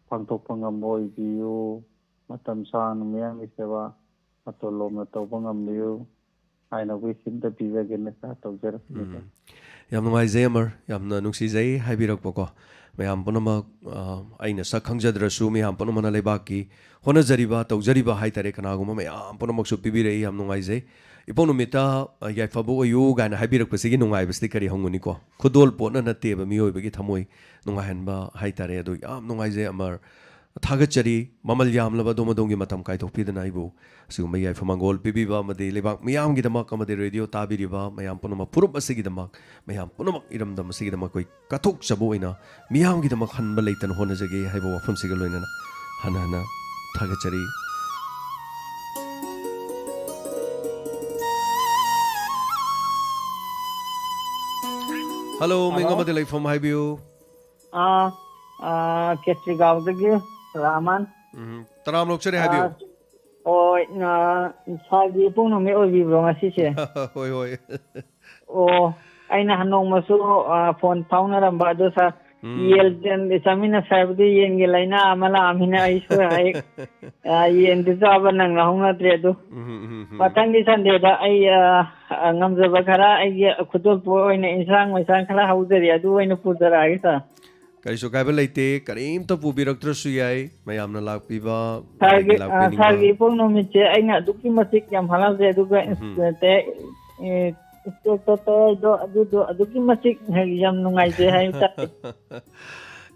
ꯄꯥꯡꯊꯣꯛꯄ ꯉꯝꯕ ꯑꯣꯏꯕꯤꯌꯨ꯫ ꯃꯇꯝ ꯁꯥꯡꯅ ꯃꯤꯌꯥꯝꯒꯤ ꯁꯦꯕꯥ ꯃꯇꯣꯟ ꯂꯣꯝꯅ ꯇꯧꯕ ꯉꯝꯕꯤꯌꯨ ꯍꯥꯏꯅ wish ꯑꯝꯇ ꯄꯤꯖꯒꯦꯅ, sir, ꯇꯧꯖꯔꯛꯄꯅꯤ, sir. ꯎꯝ꯫ ꯌꯥꯝ ꯅꯨꯡꯉꯥꯏꯖꯩ, ꯑꯃꯔ꯫ ꯌꯥꯝꯅ ꯅꯨꯡꯁꯤꯖꯩ ꯍꯥꯏꯕꯤꯔꯛꯄꯀꯣ꯫ ꯃꯌꯥꯝ ꯄꯨꯝꯅꯃꯛ, ꯑ, ꯑꯩꯅ ꯁꯛ ꯈꯪꯖꯗ꯭ꯔꯁꯨ, ꯃꯌꯥꯝ ꯄꯨꯝꯅꯃꯛꯅ ꯂꯩꯕꯥꯛꯀꯤ ꯍꯣꯠꯅꯖꯔꯤꯕ, ꯇꯧꯖꯔꯤꯕ ꯍꯥꯏ ꯇꯥꯔꯦ, ꯀꯅꯥꯒꯨꯝꯕ ꯃꯌꯥꯝ ꯄꯨꯝꯅꯃꯛꯁꯨ ꯄꯤꯕꯤꯔꯛꯏ, ꯌꯥꯝ ꯅꯨꯡꯉꯥꯏꯖꯩ꯫ ꯏꯄꯣꯛ ꯅꯨꯃꯤꯠꯇ, ꯑ, ꯌꯥꯏꯐꯕ ꯑꯣꯏꯌꯨ ꯀꯥꯏꯅ ꯍꯥꯏꯕꯤꯔꯛꯄꯁꯤꯒꯤ ꯅꯨꯡꯉꯥꯏꯕꯁꯤꯗꯤ ꯀꯔꯤ ꯍꯪꯉꯨꯅꯤꯀꯣ? ꯈꯨꯗꯣꯜ ꯄꯣꯠꯅ ꯅꯠꯇꯦꯕ ꯃꯤꯑꯣꯏꯕꯒꯤ ꯊꯃꯣꯏ ꯅꯨꯡꯉꯥꯏꯍꯟꯕ ꯍꯥꯏ ꯇꯥꯔꯦ꯫ ꯑꯗꯣ ꯌꯥꯝ ꯅꯨꯡꯉꯥꯏꯖꯩ, ꯑꯃꯔ꯫ ꯊꯥꯒꯠꯆꯔꯤ꯫ ꯃꯃꯜ ꯌꯥꯝꯂꯕ ꯑꯗꯣꯝ ꯑꯗꯣꯝꯒꯤ ꯃꯇꯝ ꯀꯥꯏꯊꯣꯛꯄꯤꯗꯨꯅ ꯑꯩꯕꯨ ꯑꯁꯤꯒꯨꯝꯕ ꯌꯥꯏꯐ ꯃꯪꯒꯣꯜ ꯄꯤꯕꯤꯕ ꯑꯃꯗꯤ ꯂꯩꯕꯥꯛ ꯃꯤꯌꯥꯝꯒꯤꯗꯃꯛ ꯑꯃꯗꯤ ꯔꯦꯗꯤꯑꯣ ꯇꯥꯕꯤꯔꯤꯕ ꯃꯌꯥꯝ ꯄꯨꯝꯅꯃꯛ, ꯐꯨꯔꯨꯞ ꯑꯁꯤꯒꯤꯗꯃꯛ, ꯃꯌꯥꯝ ꯄꯨꯝꯅꯃꯛ, ꯏꯔꯝꯗꯝ ꯑꯁꯤꯒꯤꯗꯃꯛ ꯑꯩꯈꯣꯏ ꯀꯠꯊꯣꯛꯆꯕ ꯑꯣꯏꯅ ꯃꯤꯌꯥꯝꯒꯤꯗꯃꯛ ꯍꯟꯕ ꯂꯩꯇꯅ ꯍꯣꯠꯅꯖꯒꯦ ꯍꯥꯏꯕ ꯋꯥꯐꯝꯁꯤꯒ ꯂꯣꯏꯅꯅ ꯍꯟꯅ ꯍꯟꯅ ꯊꯥꯒꯠꯆꯔꯤ꯫ ꯍꯜꯂꯣ, ꯃꯤꯡ ꯍꯜꯂꯣ꯫ ꯑꯃꯗꯤ ꯂꯩꯐꯝ ꯍꯥꯏꯕꯤꯌꯨ꯫ ꯑꯥ, ꯑꯥ, ꯀꯦꯁ꯭ꯔꯤꯒꯥꯎꯗꯒꯤ ꯔꯥꯃꯟ꯫ ꯎꯝ, ꯇꯔꯥꯝ ꯂꯧꯆꯔꯦ, ꯍꯥꯏꯕꯤꯌꯨ꯫ ꯑꯥ, ꯍꯣꯏ, ꯑꯥ, sirꯒꯤ ꯏꯄꯣꯛ ꯅꯨꯃꯤꯠ ꯑꯣꯏꯕꯤꯕ꯭ꯔꯣ ꯉꯁꯤꯁꯦ? ꯍꯣꯏ, ꯍꯣꯏ꯫ ꯑꯣ, ꯑꯩꯅ ꯅꯣꯡꯃꯁꯨ, ꯑꯥ, phone ꯐꯥꯎꯅꯔꯝꯕ ꯑꯗꯣ, sir, ꯎꯝ꯫ ꯌꯦꯟ, ꯌꯦꯟ ꯆꯥꯃꯤꯟꯅꯁꯦ ꯍꯥꯏꯕꯗꯤ ꯌꯦꯟꯒꯤ ꯂꯥꯏꯅꯥ ꯑꯃ ꯂꯥꯛꯑꯃꯤꯅ ꯑꯩꯁꯨ ꯍꯦꯛ, ꯑꯥ, ꯌꯦꯟꯗꯨ ꯆꯥꯕ ꯅꯪꯅꯍꯧꯅꯗ꯭ꯔꯦ ꯑꯗꯨ꯫ ꯎꯝ, ꯎꯝ, ꯎꯝ, ꯎꯝ꯫ ꯃꯊꯪꯒꯤ Sundayꯗ ꯑꯩ, ꯑꯥ, ꯑꯥ, ꯉꯝꯖꯕ ꯈꯔ ꯑꯩꯒꯤ ꯈꯨꯗꯣꯜꯄꯣꯠ ꯑꯣꯏꯅ ꯏꯟꯁꯥꯡ ꯃꯩꯁꯥꯡ ꯈꯔ ꯍꯧꯖꯔꯤ, ꯑꯗꯨ ꯑꯣꯏꯅ ꯄꯨꯖꯔꯛꯑꯒꯦ, sir꯫ ꯀꯔꯤꯁꯨ ꯀꯥꯏꯕ ꯂꯩꯇꯦ, ꯀꯔꯤꯝꯇ ꯄꯨꯕꯤꯔꯛꯇ꯭ꯔꯁꯨ ꯌꯥꯏ, ꯃꯌꯥꯝꯅ ꯂꯥꯛꯄꯤꯕ, sirꯒꯤ, ꯑꯗꯒꯤ ꯑ, ꯂꯥꯛꯄꯤꯅꯤꯡꯕ꯫ Sirꯒꯤ ꯏꯄꯣꯛ ꯅꯨꯃꯤꯠꯁꯦ ꯑꯩꯅ ꯑꯗꯨꯛꯀꯤ ꯃꯇꯤꯛ ꯌꯥꯝ ꯍꯔꯥꯎꯖꯩ, ꯑꯗꯨꯒ ꯎꯝ꯫ ꯏꯟꯁ-, ꯑꯦ, ꯏꯁꯇꯦꯠꯇ ꯇꯧꯔꯤꯗꯣ ꯑꯗꯨꯗꯣ ꯑꯗꯨꯛꯀꯤ ꯃꯇꯤꯛ ꯌꯥꯝ ꯅꯨꯡꯉꯥꯏꯖꯩ ꯍꯥꯏꯕ ꯇꯥꯔꯦ꯫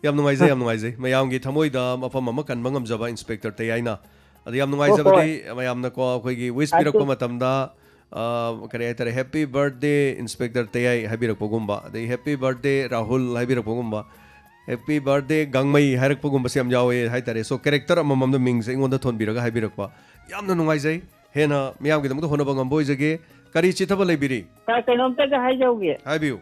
ꯌꯥꯝ ꯅꯨꯡꯉꯥꯏꯖꯩ, ꯌꯥꯝ ꯅꯨꯡꯉꯥꯏꯖꯩ꯫ ꯃꯌꯥꯝꯒꯤ ꯊꯃꯣꯏꯗ ꯃꯐꯝ ꯑꯃ ꯀꯟꯕ ꯉꯝꯖꯕ Inspector ꯇꯌꯥꯏꯅ꯫ ꯑꯗ ꯌꯥꯝ ꯍꯣꯏ, ꯍꯣꯏ꯫ ꯅꯨꯡꯉꯥꯏꯖꯕꯗꯤ ꯃꯌꯥꯝꯅꯀꯣ ꯑꯩꯈꯣꯏꯒꯤ wish ꯑꯗꯨ ꯄꯤꯔꯛꯄ ꯃꯇꯝꯗ, ꯑ, ꯀꯔꯤ ꯍꯥꯏꯇꯥꯔꯦ, "Happy birthday Inspector ꯇꯌꯥꯏ" ꯍꯥꯏꯕꯤꯔꯛꯄꯒꯨꯝꯕ, ꯑꯗꯩ "Happy birthday Rahul" ꯍꯥꯏꯕꯤꯔꯛꯄꯒꯨꯝꯕ, "Happy birthday ꯒꯥꯡꯃꯩ" ꯍꯥꯏꯔꯛꯄꯒꯨꯝꯕꯁꯦ ꯌꯥꯝ ꯌꯥꯎꯋꯦ ꯍꯥꯏꯇꯥꯔꯦ꯫ So, character ꯑꯃꯃꯝꯗ ꯃꯤꯡꯁꯦ ꯑꯩꯉꯣꯟꯗ ꯊꯣꯟꯕꯤꯔꯒ ꯍꯥꯏꯕꯤꯔꯛꯄ, ꯌꯥꯝꯅ ꯅꯨꯡꯉꯥꯏꯖꯩ꯫ ꯍꯦꯟꯅ ꯃꯤꯌꯥꯝꯒꯤꯗꯃꯛꯇ ꯍꯣꯠꯅꯕ ꯉꯝꯕ ꯑꯣꯏꯖꯒꯦ꯫ ꯀꯔꯤ ꯆꯤꯊꯕ ꯂꯩꯕꯤꯔꯤ? ꯁꯥꯔ, ꯀꯩꯅꯣꯝꯇꯒ ꯍꯥꯏꯖꯍꯧꯒꯦ꯫ ꯍꯥꯏꯕꯤꯌꯨ꯫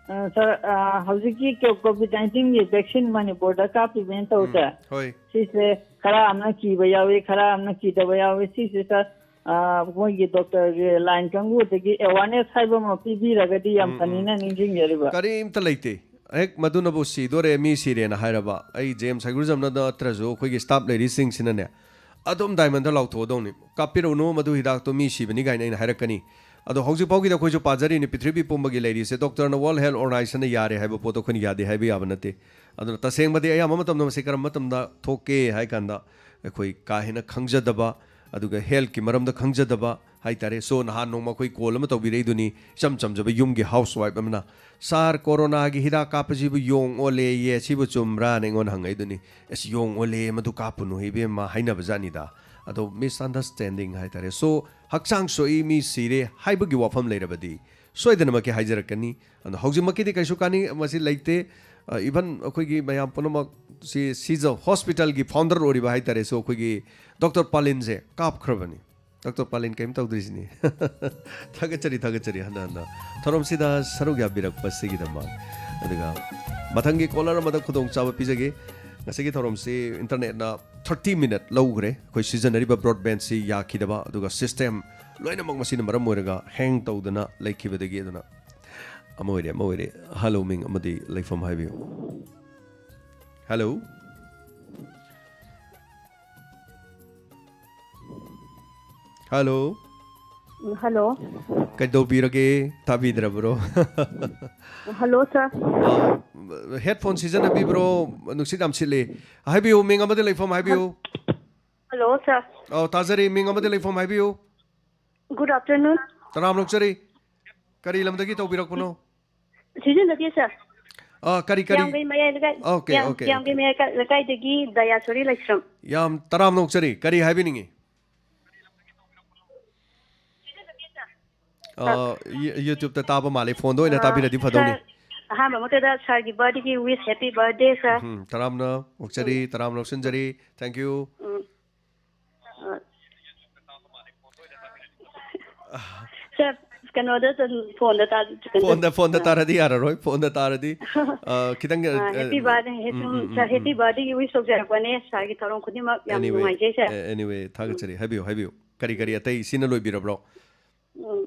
ꯑ, ꯁꯥꯔ, ꯑ, ꯍꯧꯖꯤꯛꯀꯤ ꯀꯣ-, COVID nineteen ꯒꯤ vaccine ꯃꯅꯤꯄꯨꯔꯗ ꯀꯥꯞꯄꯤꯕꯅ ꯇꯧꯁꯦ꯫ ꯎꯝ, ꯍꯣꯏ꯫ ꯁꯤꯁꯦ ꯈꯔ ꯑꯃꯅ ꯀꯤꯕ ꯌꯥꯎꯏ, ꯈꯔ ꯑꯃꯅ ꯀꯤꯗꯕ ꯌꯥꯎꯏ꯫ ꯁꯤꯁꯦ, ꯁꯥꯔ, ꯑ, ꯃꯣꯏꯒꯤ ꯗꯣꯛꯇꯔꯒꯤ ꯂꯥꯏꯟ ꯀꯥꯡꯕꯨꯗꯒꯤ awareness ꯍꯥꯏꯕ ꯑꯃ ꯄꯤꯕꯤꯔꯒꯗꯤ ꯌꯥꯝ ꯎꯝ, ꯎꯝ꯫ ꯐꯅꯤꯅ ꯅꯤꯡꯁꯤꯡꯖꯔꯤꯕ꯫ ꯀꯔꯤꯝꯇ ꯂꯩꯇꯦ꯫ ꯍꯦꯛ ꯃꯗꯨꯅꯕꯨ "ꯁꯤꯗꯣꯔꯦ, ꯃꯤ ꯁꯤꯔꯦꯅ" ꯍꯥꯏꯔꯕ, ꯑꯩ J M Saiguljamna ꯅꯠꯇ꯭ꯔꯁꯨ ꯑꯩꯈꯣꯏꯒꯤ staff ꯂꯩꯔꯤꯁꯤꯡꯁꯤꯅꯅꯦ, ꯑꯗꯨꯝ diamond ꯗ ꯂꯥꯎꯊꯣꯛꯑꯗꯧꯅꯤ꯫ "ꯀꯥꯞꯄꯤꯔꯨꯅꯨ, ꯃꯗꯨ ꯍꯤꯗꯥꯛꯇꯣ ꯃꯤ ꯁꯤꯕꯅꯤ" ꯀꯥꯏꯅ ꯑꯩꯅ ꯍꯥꯏꯔꯛꯀꯅꯤ꯫ ꯑꯗꯣ ꯍꯧꯖꯤꯛ ꯐꯥꯎꯒꯤꯗꯤ ꯑꯩꯈꯣꯏꯁꯨ ꯄꯥꯖꯔꯤꯅꯤ, ꯄ꯭ꯔꯤꯊꯤꯕꯤ ꯄꯨꯝꯕꯒꯤ ꯂꯩꯔꯤꯁꯦ꯫ ꯗꯣꯛꯇꯔꯅ, World Health Organization ꯅ ꯌꯥꯔꯦ ꯍꯥꯏꯕ ꯄꯣꯠꯇꯣ ꯑꯩꯈꯣꯏꯅ ꯌꯥꯗꯦ ꯍꯥꯏꯕ ꯌꯥꯕ ꯅꯠꯇꯦ꯫ ꯑꯗꯨꯅ ꯇꯁꯦꯡꯕꯗꯤ ꯑꯌꯥꯝꯕ ꯃꯇꯝꯗ ꯃꯁꯤ ꯀꯔꯝꯕ ꯃꯇꯝꯗ ꯊꯣꯛꯀꯦ ꯍꯥꯏ ꯀꯥꯟꯗ, ꯑꯩꯈꯣꯏ ꯀꯥ ꯍꯦꯟꯅ ꯈꯪꯖꯗꯕ, ꯑꯗꯨꯒ health ꯀꯤ ꯃꯔꯝꯗ ꯈꯪꯖꯗꯕ ꯍꯥꯏꯇꯥꯔꯦ꯫ So, ꯅꯍꯥꯟ ꯅꯣꯡꯃ ꯑꯩꯈꯣꯏ call ꯑꯃ ꯇꯧꯕꯤꯔꯛꯏꯗꯨꯅꯤ, ꯏꯆꯝ ꯆꯝꯖꯕ ꯌꯨꯝꯒꯤ housewife ꯑꯃꯅ, "ꯁꯥꯔ, ꯀꯣꯔꯣꯅꯥꯒꯤ ꯍꯤꯗꯥꯛ ꯀꯥꯞꯄꯁꯤꯕꯨ ꯌꯣꯡ ꯑꯣꯜꯂꯦꯌꯦ, ꯁꯤꯕꯨ ꯆꯨꯝꯕ꯭ꯔꯥꯅ?" ꯑꯩꯉꯣꯟꯗ ꯍꯪꯉꯛꯏꯗꯨꯅꯤ꯫ "ꯑꯁ, ꯌꯣꯡ ꯑꯣꯜꯂꯦ, ꯃꯗꯨ ꯀꯥꯞꯄꯨꯅꯨ ꯏꯕꯦꯝꯃ" ꯍꯥꯏꯅꯕ ꯖꯥꯠꯅꯤꯗ꯫ ꯑꯗꯣ misunderstanding ꯍꯥꯏꯇꯥꯔꯦ꯫ So, ꯍꯛꯆꯥꯡ ꯁꯣꯛꯏ, ꯃꯤ ꯁꯤꯔꯦ ꯍꯥꯏꯕꯒꯤ ꯋꯥꯐꯝ ꯂꯩꯔꯕꯗꯤ ꯁꯣꯏꯗꯅꯃꯛꯀꯤ ꯍꯥꯏꯖꯔꯛꯀꯅꯤ꯫ ꯑꯗꯣ ꯍꯧꯖꯤꯛꯃꯛꯀꯤꯗꯤ ꯀꯩꯁꯨ ꯀꯥꯅꯤꯡ-, ꯃꯁꯤ ꯂꯩꯇꯦ꯫ ꯑ, even ꯑꯩꯈꯣꯏꯒꯤ ꯃꯌꯥꯝ ꯄꯨꯝꯅꯃꯛ ꯁꯤ, ꯁꯤꯖ hospital ꯒꯤ founder ꯑꯣꯏꯔꯤꯕ ꯍꯥꯏꯇꯥꯔꯦ꯫ So, ꯑꯩꯈꯣꯏꯒꯤ ꯗꯣꯛꯇꯔ ꯄꯥꯂꯤꯟꯁꯦ ꯀꯥꯞꯈ꯭ꯔꯕꯅꯤ꯫ ꯗꯣꯛꯇꯔ ꯄꯥꯂꯤꯟ ꯀꯩꯝ ꯇꯧꯗ꯭ꯔꯤꯁꯤꯅꯤ꯫ ꯊꯥꯒꯠꯆꯔꯤ, ꯊꯥꯒꯠꯆꯔꯤ ꯍꯟꯅ ꯍꯟꯅ ꯊꯧꯔꯝꯁꯤꯗ ꯁꯔꯨꯛ ꯌꯥꯕꯤꯔꯛꯄꯁꯤꯒꯤꯗꯃꯛ꯫ ꯑꯗꯨꯒ ꯃꯊꯪꯒꯤ caller ꯑꯃꯗ ꯈꯨꯗꯣꯡꯆꯥꯕ ꯄꯤꯖꯒꯦ꯫ ꯉꯁꯤꯒꯤ ꯊꯧꯔꯝꯁꯤ internet ꯅ thirty minute ꯂꯧꯈ꯭ꯔꯦ꯫ ꯑꯩꯈꯣꯏ ꯁꯤꯖꯤꯟꯅꯔꯤꯕ broadband ꯁꯤ ꯌꯥꯈꯤꯗꯕ, ꯑꯗꯨꯒ system ꯂꯣꯏꯅꯃꯛ ꯃꯁꯤꯅ ꯃꯔꯝ ꯑꯣꯏꯔꯒ hang ꯇꯧꯗꯅ ꯂꯩꯈꯤꯕꯗꯒꯤ꯫ ꯑꯗꯨꯅ ꯑꯃ ꯑꯣꯏꯔꯦ, ꯑꯃ ꯑꯣꯏꯔꯦ꯫ Hello, ꯃꯤꯡ ꯑꯃꯗꯤ ꯂꯩꯐꯝ ꯍꯥꯏꯕꯤꯌꯨ꯫ Hello꯫ Hello꯫ ꯎꯝ, hello꯫ ꯀꯩꯗꯧꯕꯤꯔꯒꯦ? ꯇꯥꯕꯤꯗ꯭ꯔꯕ꯭ꯔꯣ? Hello, sir꯫ ꯑ, headphone ꯁꯤꯖꯤꯟꯅꯕꯤꯕ꯭ꯔꯣ? ꯅꯨꯡꯁꯤꯠ ꯌꯥꯝ ꯁꯤꯠꯂꯤ꯫ ꯍꯥꯏꯕꯤꯌꯨ, ꯃꯤꯡ ꯑꯃꯗꯤ ꯂꯩꯐꯝ ꯍꯥꯏꯕꯤꯌꯨ꯫ Hello, sir꯫ ꯑꯧ, ꯇꯥꯖꯔꯤ, ꯃꯤꯡ ꯑꯃꯗꯤ ꯂꯩꯐꯝ ꯍꯥꯏꯕꯤꯌꯨ꯫ Good afternoon꯫ ꯇꯔꯥꯝꯅ ꯑꯣꯛꯆꯔꯤ꯫ ꯀꯔꯤ ꯂꯝꯗꯒꯤ ꯇꯧꯕꯤꯔꯛꯄꯅꯣ? ꯁꯤꯖꯤꯟꯅꯗꯦ, sir꯫ ꯑ, ꯀꯔꯤ, ꯀꯔꯤ? ꯌꯥꯝꯒꯩ ꯃꯌꯥꯏ ꯂꯩꯀꯥꯏ-, OK, ꯌꯥꯝ-, OK, ꯌꯥꯝꯒꯩ OK꯫ ꯃꯌꯥꯏ ꯂꯩꯀꯥꯏ-, ꯂꯩꯀꯥꯏꯗꯒꯤ ꯗꯌꯥꯁꯣꯔꯤ ꯂꯥꯏꯁ꯭ꯔꯝ꯫ ꯌꯥꯝ ꯇꯔꯥꯝꯅ ꯑꯣꯛꯆꯔꯤ꯫ ꯀꯔꯤ ꯍꯥꯏꯕꯤꯅꯤꯡꯉꯤ? ꯑ, ꯌꯨ-, YouTube ꯇ ꯇꯥꯕ ꯃꯥꯜꯂꯦ꯫ Phone ꯗ ꯑꯣꯏꯅ ꯑ, ꯇꯥꯕꯤꯔꯗꯤ ꯐꯗꯧꯅꯤ꯫ Sir, ꯑꯍꯥꯟꯕ ꯃꯛꯇꯗ ꯁꯥꯔꯒꯤ ꯕꯥꯔꯗꯦꯒꯤ ꯋꯤꯁ, ꯍꯦꯄꯤ ꯕꯥꯔꯗꯦ ꯁꯥꯔ꯫ ꯎꯝ, ꯇꯔꯥꯝꯅ ꯑꯣꯛꯆꯔꯤ, ꯇꯔꯥꯝꯅ ꯂꯧꯁꯤꯟꯖꯔꯤ꯫ Thank you. ꯎꯝ꯫ ꯑ, ꯁꯥꯔ, ꯀꯩꯅꯣꯗ ꯐꯣꯟꯗ ꯇꯥ- ꯀꯩꯅꯣ- ꯐꯣꯟꯗ ꯐꯣꯟꯗ ꯇꯥꯔꯗꯤ ꯌꯥꯔꯔꯣꯏ, ꯐꯣꯟꯗ ꯇꯥꯔꯗꯤ ꯑ, ꯈꯤꯇꯪ ꯑ, ꯑ, ꯍꯦꯄꯤ ꯎꯝ, ꯕꯥꯔꯗꯦ ꯍꯦ- ꯎꯝ, ꯁꯨꯝ ꯎꯝ, ꯁꯥꯔ, ꯎꯝ, ꯍꯦꯄꯤ ꯎꯝ. ꯕꯥꯔꯗꯦꯒꯤ ꯋꯤꯁ ꯇꯧꯖꯔꯛꯄꯅꯦ꯫ ꯁꯥꯔꯒꯤ ꯊꯧꯔꯝ ꯈꯨꯗꯤꯡꯃꯛ ꯌꯥꯝ Anyway, ꯅꯨꯡꯉꯥꯏꯖꯩ ꯁꯥꯔ꯫ ꯑꯦ- anyway, ꯊꯥꯒꯠꯆꯔꯤ꯫ ꯍꯥꯏꯕꯤꯌꯨ, ꯍꯥꯏꯕꯤꯌꯨ, ꯀꯔꯤ ꯀꯔꯤ ꯑꯇꯩ ꯁꯤꯅ ꯂꯣꯏꯕꯤꯔꯕ꯭ꯔꯣ? ꯎꯝ꯫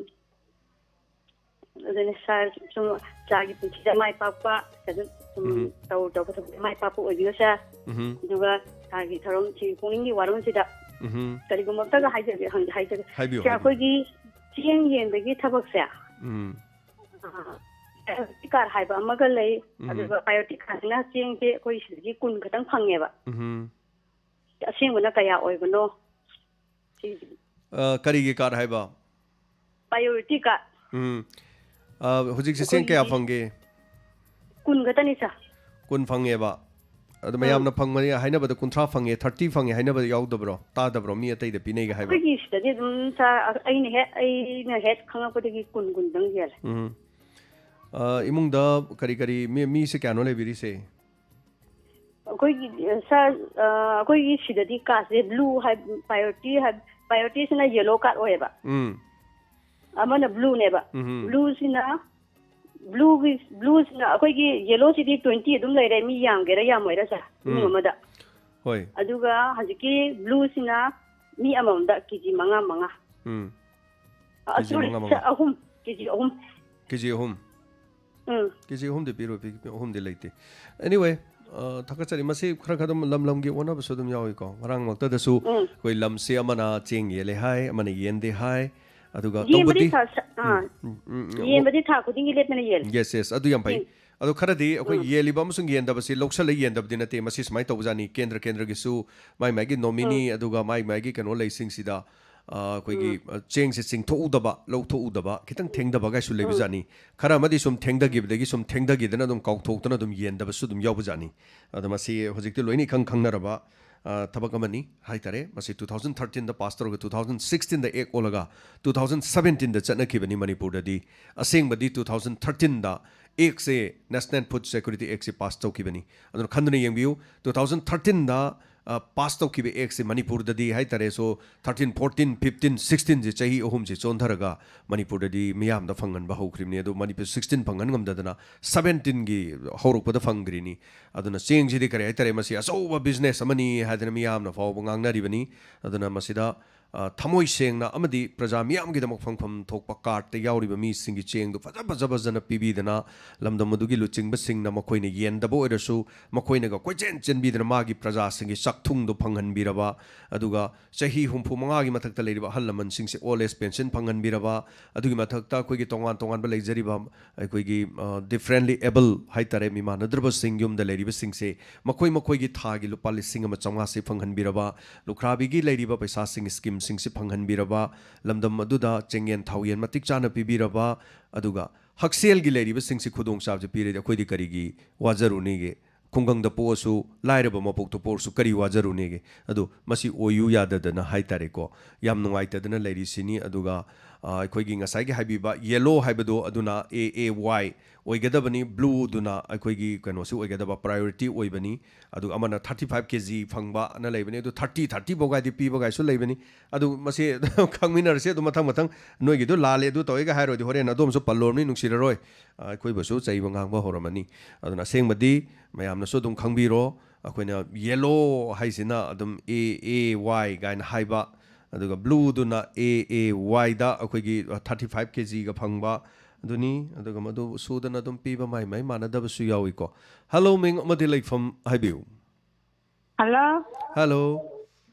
ꯑꯗꯨꯅꯦ ꯁꯥꯔ, ꯁꯨꯝ ꯆꯥꯒꯤ ꯄꯨꯟꯁꯤꯗ ꯃꯥꯏ ꯄꯥꯛꯄ, ꯑꯗꯨꯝ ꯁꯨꯝ ꯎꯝ. ꯇꯧ ꯇꯧꯕ ꯊꯕꯛꯇ ꯃꯥꯏ ꯄꯥꯛꯄ ꯑꯣꯏꯕꯤꯌꯨ ꯁꯥꯔ꯫ ꯎꯝ. ꯑꯗꯨꯒ ꯁꯥꯔꯒꯤ ꯊꯧꯔꯝꯁꯤ, ꯄꯨꯛꯅꯤꯡꯒꯤ ꯋꯥꯔꯣꯜꯁꯤꯗ ꯎꯝ. ꯀꯔꯤꯒꯨꯝꯕ ꯑꯝꯇꯒ ꯍꯥꯏꯖꯒꯦ, ꯍꯪ- ꯍꯥꯏꯖꯒꯦ꯫ ꯍꯥꯏꯕꯤꯌꯨ, ꯁꯥꯔ, ꯍꯥꯏꯕꯤꯌꯨ. ꯑꯩꯈꯣꯏꯒꯤ ꯆꯦꯡ ꯌꯦꯟꯕꯒꯤ ꯊꯕꯛꯁꯦ, ꯎꯝ. ꯄ꯭ꯔꯥꯏꯌꯣꯔꯤꯇꯤ ꯀꯥꯔꯗ ꯍꯥꯏꯕ ꯑꯃꯒ ꯂꯩ꯫ ꯎꯝ. ꯑꯗꯨꯒ ꯄ꯭ꯔꯥꯏꯌꯣꯔꯤꯇꯤ ꯀꯥꯔꯗꯁꯤꯅ ꯆꯦꯡꯁꯦ ꯑꯩꯈꯣꯏ ꯁꯤꯗꯒꯤ ꯀꯨꯟ ꯈꯛꯇꯪ ꯐꯪꯉꯦꯕ꯫ ꯎꯝ. ꯑꯁꯦꯡꯕꯅ ꯀꯌꯥ ꯑꯣꯏꯕꯅꯣ? ꯁꯤ ꯑ, ꯀꯔꯤꯒꯤ ꯀꯥꯔꯗ ꯍꯥꯏꯕ? Priority card. ꯎꯝ. ꯑ, ꯍꯧꯖꯤꯛꯁꯦ ꯆꯦꯡ ꯀꯌꯥ ꯑꯩꯈꯣꯏꯒꯤ ꯐꯪꯒꯦ? ꯀꯨꯟ ꯈꯛꯇꯅꯤ ꯁꯥꯔ꯫ ꯀꯨꯟ ꯐꯪꯉꯦꯕ꯫ ꯑꯗꯣ ꯃꯌꯥꯝꯅ ꯐꯪꯕꯅꯤ ꯍꯥꯏꯅꯕꯗ ꯀꯨꯟꯊ꯭ꯔꯥ ꯐꯪꯉꯦ, ꯊꯥꯔꯇꯤ ꯐꯪꯉꯦ ꯍꯥꯏꯅꯕ ꯌꯥꯎꯗꯕ꯭ꯔꯣ? ꯇꯥꯗꯕ꯭ꯔꯣ? ꯃꯤ ꯑꯇꯩꯗ ꯄꯤꯅꯩꯒ ꯍꯥꯏꯕ? ꯑꯩꯈꯣꯏꯒꯤ ꯁꯤꯗꯗꯤ ꯑꯗꯨꯝ ꯁꯥꯔ, ꯑꯩꯅ ꯍꯦꯛ ꯑꯩꯅ ꯍꯦꯛ ꯈꯪꯉꯛꯄꯗꯒꯤ ꯀꯨꯟ ꯀꯨꯟꯗꯪ ꯌꯦꯜꯂꯦ꯫ ꯎꯝ. ꯑ, ꯏꯃꯨꯡꯗ ꯀꯔꯤ ꯀꯔꯤ ꯃꯤ, ꯃꯤꯁꯦ ꯀꯌꯥꯅꯣ ꯂꯩꯕꯤꯔꯤꯁꯦ? ꯑꯩꯈꯣꯏꯒꯤ ꯁꯥꯔ, ꯑ, ꯑꯩꯈꯣꯏꯒꯤ ꯁꯤꯗꯗꯤ ꯀꯥꯔꯗꯁꯦ ꯕ꯭ꯂꯨ ꯍꯥꯏ, ꯄ꯭ꯔꯥꯏꯌꯣꯔꯤꯇꯤ ꯍꯥꯏ, ꯄ꯭ꯔꯥꯏꯌꯣꯔꯤꯇꯤꯁꯤꯅ ꯌꯦꯂꯣ ꯀꯥꯔꯗ ꯑꯣꯏꯌꯦꯕ꯫ ꯎꯝ. ꯑꯃꯅ ꯕ꯭ꯂꯨꯅꯦꯕ꯫ ꯎꯝ. ꯕ꯭ꯂꯨꯁꯤꯅ, ꯕ꯭ꯂꯨꯒꯤ, ꯕ꯭ꯂꯨꯁꯤꯅ ꯑꯩꯈꯣꯏꯒꯤ ꯌꯦꯂꯣꯁꯤꯗꯤ ꯇ꯭ꯋꯦꯟꯇꯤ ꯑꯗꯨꯝ ꯂꯩꯔꯦ, ꯃꯤ ꯌꯥꯝꯒꯦꯔꯥ ꯌꯥꯝꯃꯣꯏꯔꯥ ꯁꯥꯔ, ꯏꯃꯨꯡ ꯎꯝ. ꯑꯃꯗ꯫ ꯍꯣꯏ. ꯑꯗꯨꯒ ꯍꯧꯖꯤꯛꯀꯤ ꯕ꯭ꯂꯨꯁꯤꯅ ꯃꯤ ꯑꯃꯃꯝꯗ ꯀꯦ ꯖꯤ ꯃꯉꯥ ꯃꯉꯥ꯫ ꯎꯝ. ꯑ, ꯀꯦ ꯖꯤ ꯁꯣꯔꯤ, ꯃꯉꯥ ꯃꯉꯥ. ꯁꯥꯔ, ꯑꯍꯨꯝ, ꯀꯦ ꯖꯤ ꯑꯍꯨꯝ꯫ ꯀꯦ ꯖꯤ ꯑꯍꯨꯝ. ꯎꯝ. ꯀꯦ ꯖꯤ ꯑꯍꯨꯝꯗꯤ ꯄꯤꯔꯣꯏ, ꯄꯤ-, ꯑꯍꯨꯝꯗꯤ ꯂꯩꯇꯦ꯫ Anyway, ꯑ, ꯊꯥꯒꯠꯆꯔꯤ꯫ ꯃꯁꯤ ꯈꯔ ꯈꯔ ꯑꯗꯨꯝ ꯂꯝ ꯂꯝꯒꯤ ꯑꯣꯟꯅꯕꯁꯨ ꯑꯗꯨꯝ ꯌꯥꯎꯏꯀꯣ꯫ ꯉꯔꯥꯡꯃꯛꯇꯗꯁꯨ ꯎꯝ. ꯑꯩꯈꯣꯏ ꯂꯝꯁꯤ ꯑꯃꯅ ꯆꯦꯡ ꯌꯦꯜꯂꯦ ꯍꯥꯏ, ꯑꯃꯅ ꯌꯦꯟꯗꯦ ꯍꯥꯏ, ꯑꯗꯨꯒ ꯌꯦꯟꯕꯗꯤ ꯇꯧꯕꯗꯤ ꯊꯥ-, ꯁ-, ꯑꯥ, ꯎꯝ, ꯎꯝ, ꯎꯝ, ꯌꯦꯟꯕꯗꯤ ꯊꯥ ꯈꯨꯗꯤꯡꯒꯤ ꯂꯦꯞꯇꯅ ꯌꯦꯜꯂꯦ꯫ Yes, yes, ꯑꯗꯨ ꯌꯥꯝ ꯐꯩ꯫ ꯎꯝ. ꯑꯗꯣ ꯈꯔꯗꯤ ꯑꯩꯈꯣꯏ ꯎꯝ. ꯌꯦꯜꯂꯤꯕ ꯑꯃꯁꯨꯡ ꯌꯦꯟꯗꯕꯁꯤ ꯂꯧꯁꯜꯂ ꯌꯦꯟꯗꯕꯗꯤ ꯅꯠꯇꯦ꯫ ꯃꯁꯤ ꯁꯨꯃꯥꯏꯅ ꯇꯧꯕꯖꯥꯠꯅꯤ, ꯀꯦꯟꯗ꯭ꯔ ꯀꯦꯟꯗ꯭ꯔꯒꯤꯁꯨ ꯃꯥꯏ ꯃꯥꯏꯒꯤ ꯅꯣꯃꯤꯅꯤ, ꯑꯗꯨꯒ ꯃꯥꯏ ꯃꯥꯏꯒꯤ ꯀꯩꯅꯣ ꯂꯩꯁꯤꯡꯁꯤꯗ, ꯑ, ꯑꯩꯈꯣꯏꯒꯤ, ꯎꯝ. ꯑ, ꯆꯦꯡꯁꯦ ꯆꯤꯡꯊꯣꯛꯎꯗꯕ, ꯂꯧꯊꯣꯛꯎꯗꯕ, ꯈꯤꯇꯪ ꯊꯦꯡꯊꯕꯒꯥꯏꯁꯨ ꯂꯩꯕꯖꯥꯠꯅꯤ꯫ ꯈꯔ ꯑꯃꯗꯤ ꯁꯨꯝ ꯊꯦꯡꯊꯈꯤꯕꯗꯒꯤ ꯁꯨꯝ ꯊꯦꯡꯊꯈꯤꯗꯅ ꯑꯗꯨꯝ ꯀꯥꯎꯊꯣꯛꯇꯅ ꯑꯗꯨꯝ ꯌꯦꯟꯗꯕꯁꯨ ꯑꯗꯨꯝ ꯌꯥꯎꯕꯖꯥꯠꯅꯤ꯫ ꯑꯗꯣ ꯃꯁꯤ ꯍꯧꯖꯤꯛꯇꯤ ꯂꯣꯏꯅ ꯏꯈꯪ ꯈꯪꯅꯔꯕ, ꯑ, ꯊꯕꯛ ꯑꯃꯅꯤ ꯍꯥꯏꯇꯥꯔꯦ꯫ ꯃꯁꯤ two thousand thirteenꯗ ꯄꯥꯁ ꯇꯧꯔꯒ two thousand sixteenꯗ ꯑꯦꯛ ꯑꯣꯜꯂꯒ two thousand seventeenꯗ ꯆꯠꯅꯈꯤꯕꯅꯤ ꯃꯅꯤꯄꯨꯔꯗꯗꯤ꯫ ꯑꯁꯦꯡꯕꯗꯤ two thousand thirteenꯗ ꯑꯦꯛꯁꯦ, National Food Security Act ꯁꯦ ꯄꯥꯁ ꯇꯧꯈꯤꯕꯅꯤ꯫ ꯑꯗꯨꯅ ꯈꯟꯗꯨꯅ ꯌꯦꯡꯕꯤꯌꯨ, ꯇꯨ ꯊꯥꯎꯖꯟ ꯊꯥꯔꯇꯤꯟꯗ ꯄꯥꯁ ꯇꯧꯈꯤꯕ ꯑꯦꯛꯁꯦ ꯃꯅꯤꯄꯨꯔꯗꯗꯤ ꯍꯥꯏꯇꯥꯔꯦ, ꯁꯣ ꯊꯥꯔꯇꯤꯟ, ꯐꯣꯔꯇꯤꯟ, ꯐꯤꯐꯇꯤꯟ, ꯁꯤꯛꯁꯇꯤꯟꯁꯦ, ꯆꯍꯤ ꯑꯍꯨꯝꯁꯦ ꯆꯣꯟꯊꯔꯒ ꯃꯅꯤꯄꯨꯔꯗꯗꯤ ꯃꯤꯌꯥꯝꯗ ꯐꯪꯍꯟꯕ ꯍꯧꯈ꯭ꯔꯤꯕꯅꯤ꯫ ꯑꯗꯨ ꯃꯅꯤꯄꯨꯔ ꯁꯤꯛꯁꯇꯤꯟ ꯐꯪꯍꯟ ꯉꯝꯗꯗꯅ ꯁꯕꯦꯟꯇꯤꯟꯒꯤ ꯍꯧꯔꯛꯄꯗ ꯐꯪꯈ꯭ꯔꯤꯅꯤ꯫ ꯑꯗꯨꯅ ꯆꯦꯡꯁꯤꯗꯤ ꯀꯔꯤ ꯍꯥꯏꯇꯥꯔꯦ, ꯃꯁꯤ ꯑꯆꯧꯕ ꯕꯤꯖꯤꯅꯦꯁ ꯑꯃꯅꯤ ꯍꯥꯏꯗꯅ ꯃꯤꯌꯥꯝꯅ ꯐꯥꯎꯕ ꯉꯥꯡꯅꯔꯤꯕꯅꯤ꯫ ꯑꯗꯨꯅ ꯃꯁꯤꯗ ꯑ, ꯊꯃꯣꯏ ꯁꯦꯡꯅ ꯑꯃꯗꯤ ꯄ꯭ꯔꯖꯥ ꯃꯤꯌꯥꯝꯒꯤꯗꯃꯛ ꯐꯪꯐꯝ ꯊꯣꯛꯄ ꯀꯥꯔꯠꯇ ꯌꯥꯎꯔꯤꯕ ꯃꯤꯁꯤꯡꯒꯤ ꯆꯦꯡꯗꯨ ꯐꯖ ꯐꯖ ꯐꯖꯅ ꯄꯤꯕꯤꯗꯅ, ꯂꯝꯗꯝ ꯑꯗꯨꯒꯤ ꯂꯨꯆꯤꯡꯕꯁꯤꯡꯅ ꯃꯈꯣꯏꯅ ꯌꯦꯟꯗꯕ ꯑꯣꯏꯔꯁꯨ ꯃꯈꯣꯏꯅꯒ ꯀꯣꯏꯆꯦꯟ ꯆꯦꯟꯕꯤꯗꯅ ꯃꯥꯒꯤ ꯄ꯭ꯔꯖꯥꯁꯤꯡꯒꯤ ꯆꯥꯛꯊꯨꯡꯗꯨ ꯐꯪꯍꯟꯕꯤꯔꯕ, ꯑꯗꯨꯒ ꯆꯍꯤ ꯍꯨꯝꯐꯨ ꯃꯉꯥꯒꯤ ꯃꯊꯛꯇ ꯂꯩꯔꯤꯕ ꯑꯍꯜ ꯂꯃꯟꯁꯤꯡꯁꯦ ꯑꯣꯜ ꯑꯦꯖ ꯄꯦꯟꯁꯟ ꯐꯪꯍꯟꯕꯤꯔꯕ, ꯑꯗꯨꯒꯤ ꯃꯊꯛꯇ ꯑꯩꯈꯣꯏꯒꯤ ꯇꯣꯉꯥꯟ ꯇꯣꯉꯥꯟꯕ ꯂꯩꯖꯔꯤꯕ ꯑꯩꯈꯣꯏꯒꯤ, ꯑ, ꯗꯤꯐ꯭ꯔꯦꯟꯂꯤ ꯑꯦꯕꯜ ꯍꯥꯏꯇꯥꯔꯦ, ꯃꯤꯃꯥꯟꯅꯗ꯭ꯔꯕꯁꯤꯡ ꯌꯨꯝꯗ ꯂꯩꯔꯤꯕꯁꯤꯡꯁꯦ ꯃꯈꯣꯏ ꯃꯈꯣꯏꯒꯤ ꯊꯥꯒꯤ ꯂꯨꯄꯥ ꯂꯤꯁꯤꯡ ꯑꯃ ꯆꯥꯝꯃꯉꯥꯁꯤ ꯐꯪꯍꯟꯕꯤꯔꯕ, ꯂꯨꯈ꯭ꯔꯥꯕꯤꯒꯤ ꯂꯩꯔꯤꯕ ꯄꯩꯁꯥꯁꯤꯡ, ꯁ꯭ꯀꯤꯝꯁꯤꯡꯁꯤ ꯐꯪꯍꯟꯕꯤꯔꯕ, ꯂꯝꯗꯝ ꯑꯗꯨꯗ ꯆꯦꯡꯌꯦꯟ ꯊꯥꯎꯌꯦꯟ ꯃꯇꯤꯛ ꯆꯥꯅ ꯄꯤꯕꯤꯔꯕ, ꯑꯗꯨꯒ ꯍꯛꯁꯦꯜꯒꯤ ꯂꯩꯔꯤꯕꯁꯤꯡꯁꯤ ꯈꯨꯗꯣꯡꯆꯥꯕꯁꯤ ꯄꯤꯔꯗꯤ ꯑꯩꯈꯣꯏꯗꯤ ꯀꯔꯤꯒꯤ ꯋꯥꯖꯔꯨꯅꯤꯒꯦ? ꯈꯨꯡꯒꯪꯗ ꯄꯣꯛꯑꯁꯨ, ꯂꯥꯏꯔꯕ ꯃꯄꯣꯛꯇ ꯄꯣꯛꯑꯁꯨ ꯀꯔꯤ ꯋꯥꯖꯔꯨꯅꯤꯒꯦ? ꯑꯗꯨ ꯃꯁꯤ ꯑꯣꯏꯌꯨ ꯌꯥꯗꯗꯅ ꯍꯥꯏꯇꯥꯔꯦꯀꯣ, ꯌꯥꯝ ꯅꯨꯡꯉꯥꯏꯇꯗꯅ ꯂꯩꯔꯤꯁꯤꯅꯤ꯫ ꯑꯗꯨꯒ, ꯑ, ꯑꯩꯈꯣꯏꯒꯤ ꯉꯁꯥꯏꯒꯤ ꯍꯥꯏꯕꯤꯕ ꯌꯦꯂꯣ ꯍꯥꯏꯕꯗꯣ, ꯑꯗꯨꯅ ꯑꯦ ꯑꯦ ꯋꯥꯏ ꯑꯣꯏꯒꯗꯕꯅꯤ, ꯕ꯭ꯂꯨꯗꯨꯅ ꯑꯩꯈꯣꯏꯒꯤ ꯀꯩꯅꯣꯁꯤ ꯑꯣꯏꯒꯗꯕ, ꯄ꯭ꯔꯥꯏꯌꯣꯔꯤꯇꯤ ꯑꯣꯏꯕꯅꯤ꯫ ꯑꯗꯨꯒ ꯑꯃꯅ ꯊꯥꯔꯇꯤ ꯐꯥꯏꯚ ꯀꯦ ꯖꯤ ꯐꯪꯕ ꯑꯅ ꯂꯩꯕꯅꯤ, ꯑꯗꯨ ꯊꯥꯔꯇꯤ, ꯊꯥꯔꯇꯤ ꯐꯥꯎ ꯀꯥꯏꯗꯤ ꯄꯤꯕ ꯀꯥꯏꯁꯨ ꯂꯩꯕꯅꯤ꯫ ꯑꯗꯨ ꯃꯁꯤ ꯈꯪꯃꯤꯟꯅꯔꯁꯤ꯫ ꯑꯗꯨ ꯃꯊꯪ ꯃꯊꯪ ꯅꯣꯏꯒꯤꯗꯨ ꯂꯥꯜꯂꯦ, ꯑꯗꯨ ꯇꯧꯋꯦꯒ ꯍꯥꯏꯔꯨꯔꯗꯤ ꯍꯣꯔꯦꯟ ꯑꯗꯣꯝꯁꯨ ꯄꯜꯂꯣꯔꯃꯤ, ꯅꯨꯡꯁꯤꯔꯔꯣꯏ꯫ ꯑ, ꯑꯩꯈꯣꯏꯕꯨꯁꯨ ꯆꯩꯕ ꯉꯥꯡꯕ ꯍꯧꯔꯝꯃꯅꯤ꯫ ꯑꯗꯨꯅ ꯑꯁꯦꯡꯕꯗꯤ ꯃꯌꯥꯝꯅꯁꯨ ꯑꯗꯨꯝ ꯈꯪꯕꯤꯔꯣ, ꯑꯩꯈꯣꯏꯅ ꯌꯦꯂꯣ ꯍꯥꯏꯁꯤꯅ ꯑꯗꯨꯝ ꯑꯦ ꯑꯦ ꯋꯥꯏ ꯀꯥꯏꯅ ꯍꯥꯏꯕ, ꯑꯗꯨꯒ ꯕ꯭ꯂꯨꯗꯨꯅ ꯑꯦ ꯑꯦ ꯋꯥꯏꯗ ꯑꯩꯈꯣꯏꯒꯤ ꯊꯥꯔꯇꯤ ꯐꯥꯏꯚ ꯀꯦ ꯖꯤꯒ ꯐꯪꯕ ꯑꯗꯨꯅꯤ꯫ ꯑꯗꯨꯒ ꯃꯗꯨ ꯁꯨꯗꯅ ꯑꯗꯨꯝ ꯄꯤꯕ ꯃꯥꯏ ꯃꯥꯏ ꯃꯥꯟꯅꯗꯕꯁꯨ ꯌꯥꯎꯏꯀꯣ꯫ ꯍꯜꯂꯣ, ꯃꯤꯡ ꯑꯃꯗꯤ ꯂꯩꯐꯝ ꯍꯥꯏꯕꯤꯌꯨ꯫ ꯍꯜꯂꯣ꯫ ꯍꯜꯂꯣ꯫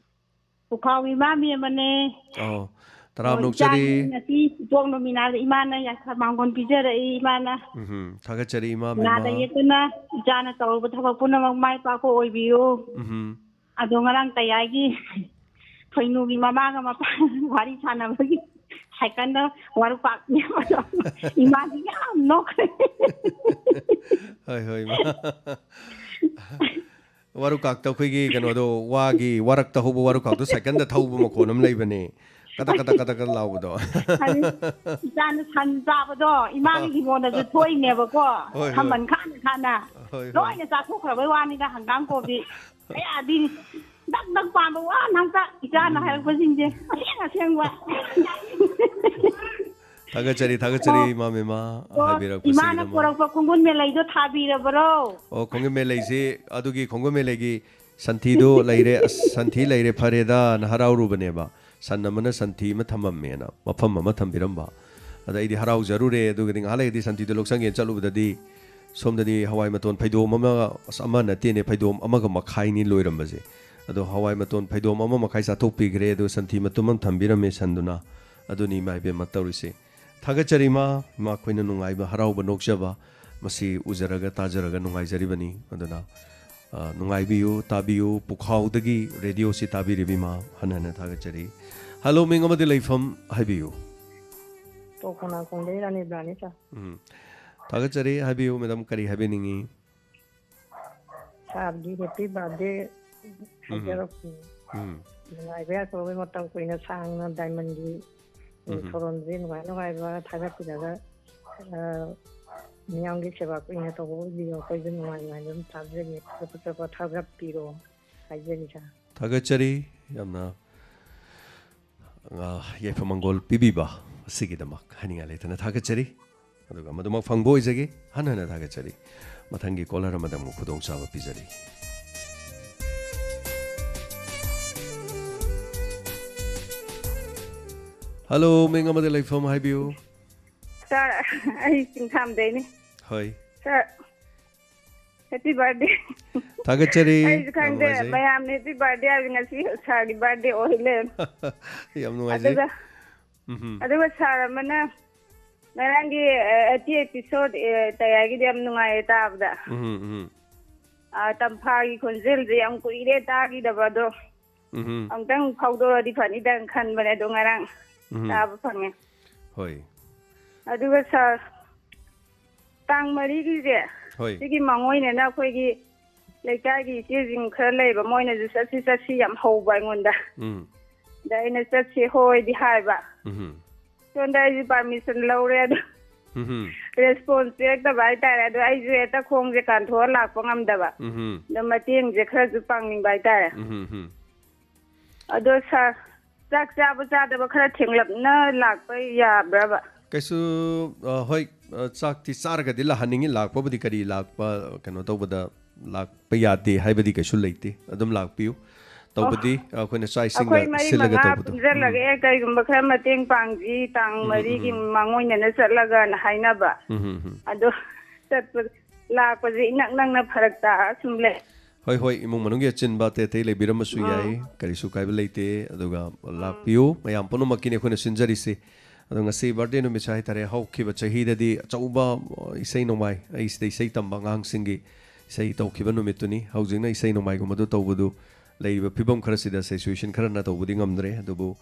ꯄꯨꯈꯥꯎ ꯏꯃꯥ ꯃꯦꯝꯃꯅꯦ꯫ ꯑꯣ, ꯑꯣ, ꯇꯔꯥꯝꯅ ꯑꯣꯛꯆꯔꯤ꯫ ꯏꯆꯥꯒꯤ ꯉꯁꯤ ꯏꯄꯣꯛ ꯅꯨꯃꯤꯠꯅ ꯏꯃꯥꯅ ꯌꯥꯏꯐ ꯃꯥꯡꯒꯣꯟ ꯄꯤꯖꯔꯛꯏ, ꯏꯃꯥꯅ꯫ ꯎꯝꯍꯨꯝ, ꯊꯥꯒꯠꯆꯔꯤ ꯏꯃꯥ ꯃꯦꯝꯃ꯫ ꯅꯥꯗ ꯌꯦꯛꯇꯅ ꯏꯆꯥꯅ ꯇꯧꯔꯨꯕ ꯊꯕꯛ ꯄꯨꯝꯅꯃꯛ ꯃꯥꯏ ꯄꯥꯛꯄ ꯑꯣꯏꯕꯤꯌꯨ꯫ ꯎꯝꯍꯨꯝ꯫ ꯑꯗꯣ ꯉꯔꯥꯡ ꯇꯌꯥꯏꯒꯤ ꯊꯣꯏꯅꯨꯒꯤ ꯃꯃꯥꯒ ꯃꯄꯥꯒ ꯋꯥꯔꯤ ꯁꯥꯟꯅꯕꯒꯤ ꯁꯥꯏꯀꯜꯗ ꯋꯥꯔꯨꯄꯥꯛ ꯅꯦꯝꯕꯗꯣ ꯏꯃꯥꯗꯤ ꯌꯥꯝ ꯅꯣꯛꯈ꯭ꯔꯦ꯫ ꯍꯣꯏ, ꯍꯣꯏ, ꯏꯃꯥ꯫ ꯋꯥꯔꯨꯀꯥꯛꯇ ꯑꯩꯈꯣꯏꯒꯤ ꯀꯩꯅꯣꯗꯣ, ꯋꯥꯒꯤ ꯋꯥꯔꯛꯇ ꯍꯧꯕ ꯋꯥꯔꯨꯀꯥꯛꯇꯣ ꯁꯥꯏꯀꯜꯗ ꯊꯧꯕ ꯃꯈꯣꯟ ꯑꯃ ꯂꯩꯕꯅꯦ꯫ ꯀꯗꯛ ꯀꯗꯛ ꯀꯗꯛ ꯀꯗꯛ ꯂꯥꯎꯕꯗꯣ꯫ ꯍꯥꯏꯗꯤ ꯏꯆꯥꯅ ꯁꯟ ꯆꯥꯕꯗꯣ ꯏꯃꯥꯒꯤ ꯍꯤꯡꯒꯣꯜꯗꯁꯨ ꯊꯣꯛꯏꯅꯦꯕꯀꯣ꯫ ꯍꯣꯏ, ꯍꯣꯏ꯫ ꯁꯝꯕꯟ ꯈꯥꯅ ꯈꯥꯅ ꯍꯣꯏ, ꯍꯣꯏ꯫ ꯂꯣꯏꯅ ꯆꯥꯊꯣꯛꯈ꯭ꯔꯕꯩ ꯋꯥꯅꯤꯗ, ꯍꯪꯒꯥꯝ ꯀꯣꯕꯤ ꯀꯌꯥꯗꯤ ꯗꯛ ꯗꯛ ꯄꯥꯟꯕ ꯋꯥꯅ ꯍꯟꯇ ꯏꯆꯥꯅ ꯎꯝ꯫ ꯍꯥꯏꯔꯛꯄꯁꯤꯡꯁꯦ ꯑꯁꯦꯡ ꯑꯁꯦꯡꯕ꯫ ꯊꯥꯒꯠꯆꯔꯤ, ꯊꯥꯒꯠꯆꯔꯤ, ꯑꯣ꯫ ꯏꯃꯥ ꯃꯦꯃꯥ, ꯑꯣ, ꯏꯃꯥꯅ ꯍꯥꯏꯕꯤꯔꯛꯄꯁꯤꯒꯤꯗꯃꯛ꯫ ꯄꯨꯔꯛꯄ ꯈꯣꯡꯒꯨꯟ ꯃꯦꯂꯩꯗꯣ ꯊꯥꯕꯤꯔꯕꯔꯣ? ꯑꯣ, ꯈꯣꯡꯒꯨꯟ ꯃꯦꯂꯩꯁꯤ, ꯑꯗꯨꯒꯤ ꯈꯣꯡꯒꯨꯟ ꯃꯦꯂꯩꯒꯤ ꯁꯟꯊꯤꯗꯣ ꯂꯩꯔꯦ, ꯑꯁ, ꯁꯟꯊꯤ ꯂꯩꯔꯦ, ꯐꯔꯦꯗꯥꯅ ꯍꯔꯥꯎꯔꯨꯕꯅꯦꯕ꯫ ꯁꯟ ꯑꯃꯅ ꯁꯟꯊꯤ ꯑꯃ ꯊꯝꯃꯝꯃꯦꯅ, ꯃꯐꯝ ꯑꯃ ꯊꯝꯕꯤꯔꯝꯕ꯫ ꯑꯗ ꯑꯩꯗꯤ ꯍꯔꯥꯎꯖꯔꯨꯔꯦ꯫ ꯑꯗꯨꯒꯗꯤ ꯉꯥꯏꯍꯥꯛ ꯂꯩꯔꯗꯤ ꯁꯟꯊꯤꯗꯣ ꯂꯧꯁꯟꯒꯦꯅ ꯆꯠꯂꯨꯕꯗꯗꯤ, ꯁꯣꯝꯗꯗꯤ ꯍꯋꯥꯏ ꯃꯇꯣꯟ ꯐꯩꯗꯣꯝ ꯑꯃ, ꯑꯁ, ꯑꯃ ꯅꯠꯇꯦꯅꯦ, ꯐꯩꯗꯣꯝ ꯑꯃꯒ ꯃꯈꯥꯏꯅꯤ ꯂꯣꯏꯔꯝꯕꯁꯦ꯫ ꯑꯗꯣ ꯍꯋꯥꯏ ꯃꯇꯣꯟ ꯐꯩꯗꯣꯝ ꯑꯃ ꯃꯈꯥꯏ ꯆꯥꯊꯣꯛꯄꯤꯈ꯭ꯔꯦ, ꯑꯗꯨꯒ ꯁꯟꯊꯤ ꯃꯇꯨꯝ ꯑꯃ ꯊꯝꯕꯤꯔꯝꯃꯦ ꯁꯟꯗꯨꯅ꯫ ꯑꯗꯨꯅꯤ ꯏꯃꯥ ꯏꯕꯦꯝꯃ ꯇꯧꯔꯤꯁꯦ꯫ ꯊꯥꯒꯠꯆꯔꯤ ꯏꯃꯥ, ꯏꯃꯥ ꯑꯩꯈꯣꯏꯅ ꯅꯨꯡꯉꯥꯏꯕ, ꯍꯔꯥꯎꯕ, ꯅꯣꯛꯆꯕ ꯃꯁꯤ ꯎꯖꯔꯒ ꯇꯥꯖꯔꯒ ꯅꯨꯡꯉꯥꯏꯖꯔꯤꯕꯅꯤ꯫ ꯑꯗꯨꯅ, ꯑ, ꯅꯨꯡꯉꯥꯏꯕꯤꯌꯨ, ꯇꯥꯕꯤꯌꯨ, ꯄꯨꯈꯥꯎꯗꯒꯤ ꯔꯦꯗꯤꯑꯣꯁꯤ ꯇꯥꯕꯤꯔꯤꯕ ꯏꯃꯥ ꯍꯟꯅ ꯍꯟꯅ ꯊꯥꯒꯠꯆꯔꯤ꯫ ꯍꯜꯂꯣ, ꯃꯤꯡ ꯑꯃꯗꯤ ꯂꯩꯐꯝ ꯍꯥꯏꯕꯤꯌꯨ꯫ ꯇꯣꯞ ꯈꯣꯡꯅꯥꯡꯈꯣꯡꯗꯒꯤ ꯔꯥꯅꯤ ꯕ꯭ꯂꯥꯅꯤ ꯁꯥꯔ꯫ ꯎꯝ꯫ ꯊꯥꯒꯠꯆꯔꯤ, ꯍꯥꯏꯕꯤꯌꯨ ꯃꯦꯗꯥꯝ, ꯀꯔꯤ ꯍꯥꯏꯕꯤꯅꯤꯡꯉꯤ? ꯁꯥꯔꯒꯤ ꯍꯦꯄꯤ ꯕꯥꯔꯗꯦ ꯎꯝ꯫ ꯍꯥꯏꯖꯔꯛꯄꯅꯤ꯫ ꯎꯝ꯫ ꯅꯨꯡꯉꯥꯏꯕ ꯌꯥꯏꯐꯕꯒꯤ ꯃꯇꯝ ꯀꯨꯏꯅ ꯁꯥꯡꯅ ꯗꯥꯏꯃꯟꯒꯤ ꯎꯝ꯫ ꯊꯧꯔꯝꯁꯦ ꯅꯨꯡꯉꯥꯏ ꯅꯨꯡꯉꯥꯏꯕ ꯊꯥꯒꯠꯄꯤꯔꯒ, ꯑ, ꯃꯤꯌꯥꯝꯒꯤ ꯁꯦꯕꯥ ꯀꯨꯏꯅ ꯇꯧꯕ ꯑꯣꯏꯕꯤꯌꯣ꯫ ꯑꯩꯈꯣꯏꯁꯨ ꯅꯨꯡꯉꯥꯏ ꯅꯨꯡꯉꯥꯏꯅ ꯑꯗꯨꯝ ꯊꯥꯖꯒꯦ꯫ ꯐꯖ ꯐꯖꯕ ꯊꯥꯒꯠꯄꯤꯔꯣ ꯍꯥꯏꯖꯔꯤ ꯁꯥꯔ꯫ ꯊꯥꯒꯠꯆꯔꯤ꯫ ꯌꯥꯝꯅ, ꯑ, ꯌꯥꯏꯐ ꯃꯪꯒꯣꯜ ꯄꯤꯕꯤꯕ ꯑꯁꯤꯒꯤꯗꯃꯛ ꯍꯥꯏꯅꯤꯡꯉꯥꯏ ꯂꯩꯇꯅ ꯊꯥꯒꯠꯆꯔꯤ꯫ ꯑꯗꯨꯒ ꯃꯗꯨꯃꯛ ꯐꯪꯕ ꯑꯣꯏꯖꯒꯦ꯫ ꯍꯟꯅ ꯍꯟꯅ ꯊꯥꯒꯠꯆꯔꯤ꯫ ꯃꯊꯪꯒꯤ ꯀꯣꯂꯔ ꯑꯃꯗ ꯑꯃꯨꯛ ꯈꯨꯗꯣꯡꯆꯥꯕ ꯄꯤꯖꯔꯤ꯫ ꯍꯜꯂꯣ, ꯃꯤꯡ ꯑꯃꯗꯤ ꯂꯩꯐꯝ ꯍꯥꯏꯕꯤꯌꯨ꯫ ꯁꯥꯔ, ꯑꯩ ꯆꯤꯡꯈꯥꯝꯗꯩꯅꯦ꯫ ꯍꯣꯏ꯫ ꯁꯥꯔ, ꯍꯦꯄꯤ ꯕꯥꯔꯗꯦ꯫ ꯊꯥꯒꯠꯆꯔꯤ꯫ ꯑꯩꯁꯨ ꯌꯥꯝ ꯈꯪꯗꯦ, ꯅꯨꯡꯉꯥꯏꯖꯩ꯫ ꯃꯌꯥꯝꯅ ꯍꯦꯄꯤ ꯕꯥꯔꯗꯦ ꯍꯥꯏꯕꯁꯤ ꯉꯁꯤ ꯁꯥꯔꯒꯤ ꯕꯥꯔꯗꯦ ꯑꯣꯏ ꯂꯩꯔꯝꯃꯦ꯫ ꯌꯥꯝ ꯅꯨꯡꯉꯥꯏꯖꯩ꯫ ꯑꯗꯨꯒ, ꯎꯝꯍꯨꯝ꯫ ꯑꯗꯨꯒ ꯁꯥꯔ ꯑꯃꯅ ꯉꯔꯥꯡꯒꯤ, ꯑ, ꯑꯩꯠꯇꯤ ꯑꯦꯄꯤꯁꯣꯗ, ꯑ, ꯇꯌꯥꯏꯒꯤꯗꯤ ꯌꯥꯝ ꯅꯨꯡꯉꯥꯏꯌꯦ ꯇꯥꯕꯗ꯫ ꯎꯝꯍꯨꯝ, ꯎꯝꯍꯨꯝ꯫ ꯑ, ꯇꯝꯐꯥꯒꯤ ꯈꯣꯟꯖꯦꯜꯁꯦ ꯌꯥꯝ ꯀꯨꯏꯔꯦ ꯇꯥꯈꯤꯗꯕ ꯑꯗꯣ꯫ ꯎꯝꯍꯨꯝ꯫ ꯑꯃꯨꯛꯇꯪ ꯐꯥꯎꯗꯣꯔꯛꯑꯗꯤ ꯐꯅꯤꯗꯅ ꯈꯟꯕꯅꯦ, ꯑꯗꯣ ꯉꯔꯥꯡ ꯎꯝꯍꯨꯝ꯫ ꯇꯥꯕ ꯐꯪꯉꯦ꯫ ꯍꯣꯏ꯫ ꯑꯗꯨꯒ ꯁꯥꯔ, ꯇꯥꯡ ꯃꯔꯤꯒꯤꯁꯦ, ꯍꯣꯏ꯫ ꯁꯤꯒꯤ ꯃꯥꯡꯑꯣꯏꯅꯅ ꯑꯩꯈꯣꯏꯒꯤ ꯂꯩꯀꯥꯏꯒꯤ ꯏꯆꯦꯁꯤꯡ ꯈꯔ ꯂꯩꯕ, ꯃꯣꯏꯅꯁꯨ ꯆꯠꯁꯤ ꯆꯠꯁꯤ ꯌꯥꯝ ꯍꯧꯕ ꯑꯩꯉꯣꯟꯗ꯫ ꯎꯝ꯫ ꯑꯗ ꯑꯩꯅ ꯆꯠꯁꯤ ꯍꯣꯏꯗꯤ ꯍꯥꯏꯕ꯫ ꯎꯝ꯫ ꯁꯣꯝꯗ ꯑꯩꯁꯨ ꯄꯥꯔꯃꯤꯁꯟ ꯂꯧꯔꯦ, ꯑꯗꯣ ꯎꯝ꯫ ꯔꯦꯁꯄꯣꯟꯁ ꯄꯤꯔꯛꯇꯕ ꯍꯥꯏꯇꯥꯔꯦ꯫ ꯑꯗꯣ ꯑꯩꯁꯨ ꯍꯦꯛꯇ ꯈꯣꯡꯁꯦ ꯀꯥꯟꯊꯣꯛꯑ ꯂꯥꯛꯄ ꯉꯝꯗꯕ꯫ ꯎꯝ꯫ ꯑꯗꯣ ꯃꯇꯦꯡꯁꯦ ꯈꯔꯁꯨ ꯄꯥꯡꯅꯤꯡꯕ ꯍꯥꯏꯇꯥꯔꯦ꯫ ꯎꯝ꯫ ꯑꯗꯣ ꯁꯥꯔ, ꯆꯥꯛ ꯆꯥꯕ ꯆꯥꯗꯕ ꯈꯔ ꯊꯦꯡꯂꯞꯅ ꯂꯥꯛꯄ ꯌꯥꯕ꯭ꯔꯕ? ꯀꯩꯁꯨ, ꯑ, ꯍꯣꯏ, ꯑ, ꯆꯥꯛꯇꯤ ꯆꯥꯔꯒꯗꯤ ꯂꯥꯛꯍꯟꯅꯤꯡꯉꯤ꯫ ꯂꯥꯛꯄꯕꯨꯗꯤ ꯀꯔꯤ ꯂꯥꯛꯄ, ꯀꯩꯅꯣ ꯇꯧꯕꯗ ꯂꯥꯛꯄ ꯌꯥꯗꯦ ꯍꯥꯏꯕꯗꯤ ꯀꯩꯁꯨ ꯂꯩꯇꯦ꯫ ꯑꯗꯨꯝ ꯂꯥꯛꯄꯤꯌꯨ꯫ ꯇꯧꯕꯗꯤ, ꯑ, ꯑꯩꯈꯣꯏꯅ ꯆꯥꯛ ꯏꯁꯤꯡꯒ ꯑꯩꯈꯣꯏ ꯃꯔꯤ ꯁꯤꯜꯂꯒ ꯃꯉꯥ ꯇꯧꯕꯗꯣ꯫ ꯎꯝ꯫ ꯄꯨꯟꯁꯤꯜꯂꯒꯦ, ꯀꯩꯒꯨꯝꯕ ꯈꯔ ꯃꯇꯦꯡ ꯄꯥꯡꯁꯤ, ꯇꯥꯡ ꯎꯝ, ꯎꯝ, ꯃꯔꯤꯒꯤ ꯎꯝ꯫ ꯃꯥꯡꯑꯣꯏꯅꯅ ꯆꯠꯂꯒꯅ ꯍꯥꯏꯅꯕ꯫ ꯎꯝ, ꯎꯝ, ꯎꯝ꯫ ꯑꯗꯣ ꯆꯠꯄ, ꯂꯥꯛꯄꯁꯦ ꯏꯅꯛ ꯅꯛꯅ ꯐꯔꯛ ꯇꯥ ꯁꯨꯝ ꯂꯩ꯫ ꯍꯣꯏ, ꯍꯣꯏ, ꯏꯃꯨꯡ ꯃꯅꯨꯡꯒꯤ ꯑꯆꯤꯟꯕ ꯑꯇꯩ ꯑꯇꯩ ꯂꯩꯕꯤꯔꯝꯕꯁꯨ ꯎꯝ꯫ ꯌꯥꯏ, ꯀꯔꯤꯁꯨ ꯀꯥꯏꯕ ꯂꯩꯇꯦ꯫ ꯑꯗꯨꯒ ꯎꯝ꯫ ꯂꯥꯛꯄꯤꯌꯨ, ꯃꯌꯥꯝ ꯄꯨꯝꯅꯃꯛꯀꯤꯅꯤ ꯑꯩꯈꯣꯏꯅ ꯁꯤꯟꯖꯔꯤꯁꯦ꯫ ꯑꯗꯣ ꯉꯁꯤ ꯕꯥꯔꯗꯦ ꯅꯨꯃꯤꯠꯁꯦ ꯍꯥꯏꯇꯥꯔꯦ, ꯍꯧꯈꯤꯕ ꯆꯍꯤꯗꯗꯤ ꯑꯆꯧꯕ, ꯑ, ꯏꯁꯩ ꯅꯣꯡꯃꯥꯏ, ꯑꯩ ꯁꯤꯗ ꯏꯁꯩ ꯇꯝꯕ ꯑꯉꯥꯡꯁꯤꯡꯒꯤ ꯏꯁꯩ ꯇꯧꯈꯤꯕ ꯅꯨꯃꯤꯠꯇꯨꯅꯤ꯫ ꯍꯧꯖꯤꯛꯅ ꯏꯁꯩ ꯅꯣꯡꯃꯥꯏꯒꯨꯝꯕꯗꯨ ꯇꯧꯕꯗꯨ ꯂꯩꯔꯤꯕ ꯐꯤꯕꯝ ꯈꯔꯁꯤꯗ ꯁꯤꯆꯨꯋꯦꯁꯟ ꯈꯔꯅ ꯇꯧꯕꯗꯤ ꯉꯝꯗ꯭ꯔꯦ꯫ ꯑꯗꯨꯕꯨ,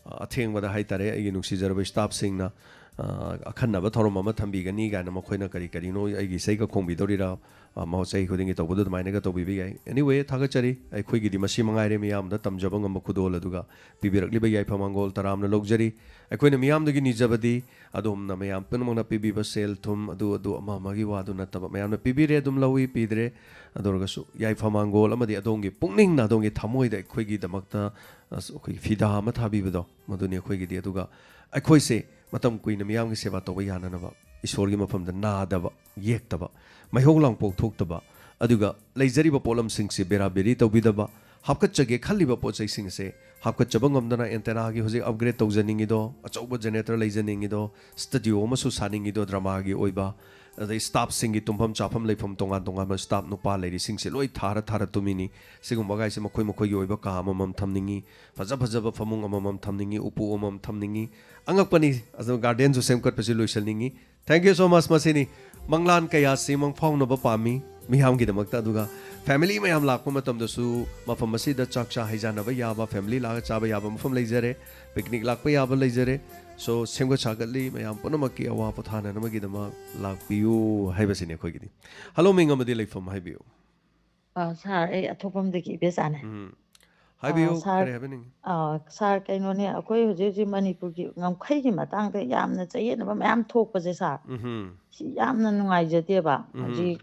ꯑ, ꯑꯊꯦꯡꯕꯗ ꯍꯥꯏꯇꯥꯔꯦ, ꯑꯩꯒꯤ ꯅꯨꯡꯁꯤꯖꯔꯕ ꯁ꯭ꯇꯥꯐꯁꯤꯡꯅ, ꯑ, ꯑꯈꯟꯅꯕ ꯊꯧꯔꯝ ꯑꯃ ꯊꯝꯕꯤꯒꯅꯤ ꯀꯥꯏꯅ ꯃꯈꯣꯏꯅ ꯀꯔꯤ ꯀꯔꯤꯅꯣ ꯑꯩꯒꯤ ꯏꯁꯩꯒ ꯈꯣꯡꯕꯤꯗꯧꯔꯤꯔꯥ, ꯑ, ꯃꯍꯧ ꯆꯍꯤ ꯈꯨꯗꯤꯡꯒꯤ ꯇꯧꯕꯗꯣ ꯑꯗꯨꯃꯥꯏꯅꯒ ꯇꯧꯕꯤꯕ ꯌꯥꯏ꯫ Anyway, ꯊꯥꯒꯠꯆꯔꯤ꯫ ꯑꯩꯈꯣꯏꯒꯤꯗꯤ ꯃꯁꯤ ꯃꯉꯥꯏꯔꯦ ꯃꯤꯌꯥꯝꯗ ꯇꯝꯖꯕ ꯉꯝꯕ ꯈꯨꯗꯣꯜ, ꯑꯗꯨꯒ ꯄꯤꯕꯤꯔꯛꯂꯤꯕ ꯌꯥꯏꯐ ꯃꯥꯡꯒꯣꯜ ꯇꯔꯥꯝꯅ ꯂꯧꯖꯔꯤ꯫ ꯑꯩꯈꯣꯏꯅ ꯃꯤꯌꯥꯝꯗꯒꯤ ꯅꯤꯖꯕꯗꯤ ꯑꯗꯣꯝꯅ ꯃꯌꯥꯝ ꯄꯨꯝꯅꯃꯛꯅ ꯄꯤꯕꯤꯕ ꯁꯦꯜ ꯊꯨꯝ ꯑꯗꯨ ꯑꯗꯨ ꯑꯃ ꯑꯃꯒꯤ ꯋꯥꯗꯨ ꯅꯠꯇꯕ, ꯃꯌꯥꯝꯅ ꯄꯤꯕꯤꯔꯦ ꯑꯗꯨꯝ ꯂꯧꯏ, ꯄꯤꯗ꯭ꯔꯦ ꯑꯗꯨ ꯑꯣꯏꯔꯒꯁꯨ ꯌꯥꯏꯐ ꯃꯥꯡꯒꯣꯜ ꯑꯃꯗꯤ ꯑꯗꯣꯝꯒꯤ ꯄꯨꯛꯅꯤꯡꯅ ꯑꯗꯣꯝꯒꯤ ꯊꯃꯣꯏꯗ ꯑꯩꯈꯣꯏꯒꯤꯗꯃꯛꯇ, ꯑꯁ, ꯑꯩꯈꯣꯏꯒꯤ ꯐꯤꯗꯥ ꯑꯃ ꯊꯥꯕꯤꯕꯗꯣ ꯃꯗꯨꯅꯤ ꯑꯩꯈꯣꯏꯒꯤꯗꯤ꯫ ꯑꯗꯨꯒ ꯑꯩꯈꯣꯏꯁꯦ ꯃꯇꯝ ꯀꯨꯏꯅ ꯃꯤꯌꯥꯝꯒꯤ ꯁꯦꯕꯥ ꯇꯧꯕ ꯌꯥꯅꯅꯕ ꯏꯁꯣꯔꯒꯤ ꯃꯐꯝꯗ ꯅꯥꯗꯕ, ꯌꯦꯛꯇꯕ, ꯃꯩꯍꯧ ꯂꯥꯡꯄꯣꯛ ꯊꯣꯛꯇꯕ, ꯑꯗꯨꯒ ꯂꯩꯖꯔꯤꯕ ꯄꯣꯠꯂꯝꯁꯤꯡꯁꯤ ꯕꯦꯔꯥ ꯕꯦꯔꯤ ꯇꯧꯕꯤꯗꯕ, ꯍꯥꯞꯀꯠꯆꯒꯦ ꯈꯜꯂꯤꯕ ꯄꯣꯠ ꯆꯩꯁꯤꯡꯁꯦ ꯍꯥꯞꯀꯠꯆꯕ ꯉꯝꯗꯅ ꯑꯦꯟꯇꯦꯅꯥꯒꯤ ꯍꯧꯖꯤꯛ ꯑꯞꯒ꯭ꯔꯦꯗ ꯇꯧꯖꯅꯤꯡꯉꯤꯗꯣ, ꯑꯆꯧꯕ ꯖꯦꯅꯦꯔꯦꯇꯔ ꯂꯩꯖꯅꯤꯡꯉꯤꯗꯣ, ꯁ꯭ꯇꯨꯗꯤꯑꯣ ꯑꯃꯁꯨ ꯁꯥꯅꯤꯡꯉꯤꯗꯣ ꯗ꯭ꯔꯃꯥꯒꯤ ꯑꯣꯏꯕ, ꯑꯗꯩ ꯁ꯭ꯇꯥꯐꯁꯤꯡꯒꯤ ꯇꯨꯝꯐꯝ ꯆꯥꯐꯝ ꯂꯩꯐꯝ ꯇꯣꯉꯥꯟ ꯇꯣꯉꯥꯟꯕ ꯁ꯭ꯇꯥꯐ ꯅꯨꯄꯥ ꯂꯩꯔꯤꯁꯤꯡꯁꯦ ꯂꯣꯏ ꯊꯥꯔ ꯊꯥꯔ ꯇꯨꯝꯃꯤꯅꯤ꯫ ꯁꯤꯒꯨꯝꯕꯒꯥꯏꯁꯦ ꯃꯈꯣꯏ ꯃꯈꯣꯏꯒꯤ ꯑꯣꯏꯕ ꯀꯥ ꯑꯃꯃꯝ ꯊꯝꯅꯤꯡꯉꯤ, ꯐꯖ ꯐꯖꯕ ꯐꯃꯨꯡ ꯑꯃꯃꯝ ꯊꯝꯅꯤꯡꯉꯤ, ꯎꯄꯨ ꯑꯃꯃꯝ ꯊꯝꯅꯤꯡꯉꯤ꯫ ꯑꯉꯛꯄꯅꯤ꯫ ꯑꯗꯣ ꯒꯥꯔꯗꯦꯟꯁꯨ ꯁꯦꯝꯒꯠꯄꯁꯤ ꯂꯣꯏꯁꯤꯟꯅꯤꯡꯉꯤ꯫ Thank you so much꯫ ꯃꯁꯤꯅꯤ ꯃꯪꯂꯥꯟ ꯀꯌꯥꯁꯤ ꯃꯪꯐꯥꯎꯅꯕ ꯄꯥꯝꯃꯤ ꯃꯤꯌꯥꯝꯒꯤꯗꯃꯛꯇ꯫ ꯑꯗꯨꯒ ꯐꯦꯃꯤꯂꯤ ꯃꯌꯥꯝ ꯂꯥꯛꯄ ꯃꯇꯝꯗꯁꯨ ꯃꯐꯝ ꯑꯁꯤꯗ ꯆꯥꯛ ꯆꯥ ꯍꯩꯖꯥꯟꯅꯕ ꯌꯥꯕ, ꯐꯦꯃꯤꯂꯤ ꯂꯥꯛꯑꯒ ꯆꯥꯕ ꯌꯥꯕ ꯃꯐꯝ ꯂꯩꯖꯔꯦ, ꯄꯤꯛꯅꯤꯛ ꯂꯥꯛꯄ ꯌꯥꯕ ꯂꯩꯖꯔꯦ꯫ So, ꯁꯦꯝꯒꯠ ꯁꯥꯒꯠꯂꯤ, ꯃꯌꯥꯝ ꯄꯨꯝꯅꯃꯛꯀꯤ ꯑꯋꯥ ꯄꯣꯊꯥꯅꯅꯕꯒꯤꯗꯃꯛ ꯂꯥꯛꯄꯤꯌꯨ ꯍꯥꯏꯕꯁꯤꯅꯤ ꯑꯩꯈꯣꯏꯒꯤꯗꯤ꯫ ꯍꯜꯂꯣ, ꯃꯤꯡ ꯑꯃꯗꯤ ꯂꯩꯐꯝ ꯍꯥꯏꯕꯤꯌꯨ꯫ ꯑ, ꯁꯥꯔ, ꯑꯩ ꯑꯊꯣꯛꯄꯝꯗꯒꯤ ꯏꯕꯦꯆꯥꯅꯦ꯫ ꯎꯝ꯫ ꯍꯥꯏꯕꯤꯌꯨ, ꯑ, ꯁꯥꯔ, ꯀꯔꯤ ꯍꯥꯏꯕꯤꯅꯤꯡꯉꯤ? ꯑ, ꯁꯥꯔ, ꯀꯩꯅꯣꯅꯦ, ꯑꯩꯈꯣꯏ ꯍꯧꯖꯤꯛ ꯍꯧꯖꯤꯛ ꯃꯅꯤꯄꯨꯔꯒꯤ ꯉꯝꯈꯩꯒꯤ ꯃꯇꯥꯡꯗ ꯌꯥꯝꯅ ꯆꯌꯦꯠꯅꯕ ꯃꯌꯥꯝ ꯊꯣꯛꯄꯁꯦ, ꯁꯥꯔ, ꯎꯝ, ꯁꯤ ꯌꯥꯝꯅ ꯅꯨꯡꯉꯥꯏꯖꯗꯦꯕ꯫ ꯎꯝ, ꯍꯧꯖꯤꯛ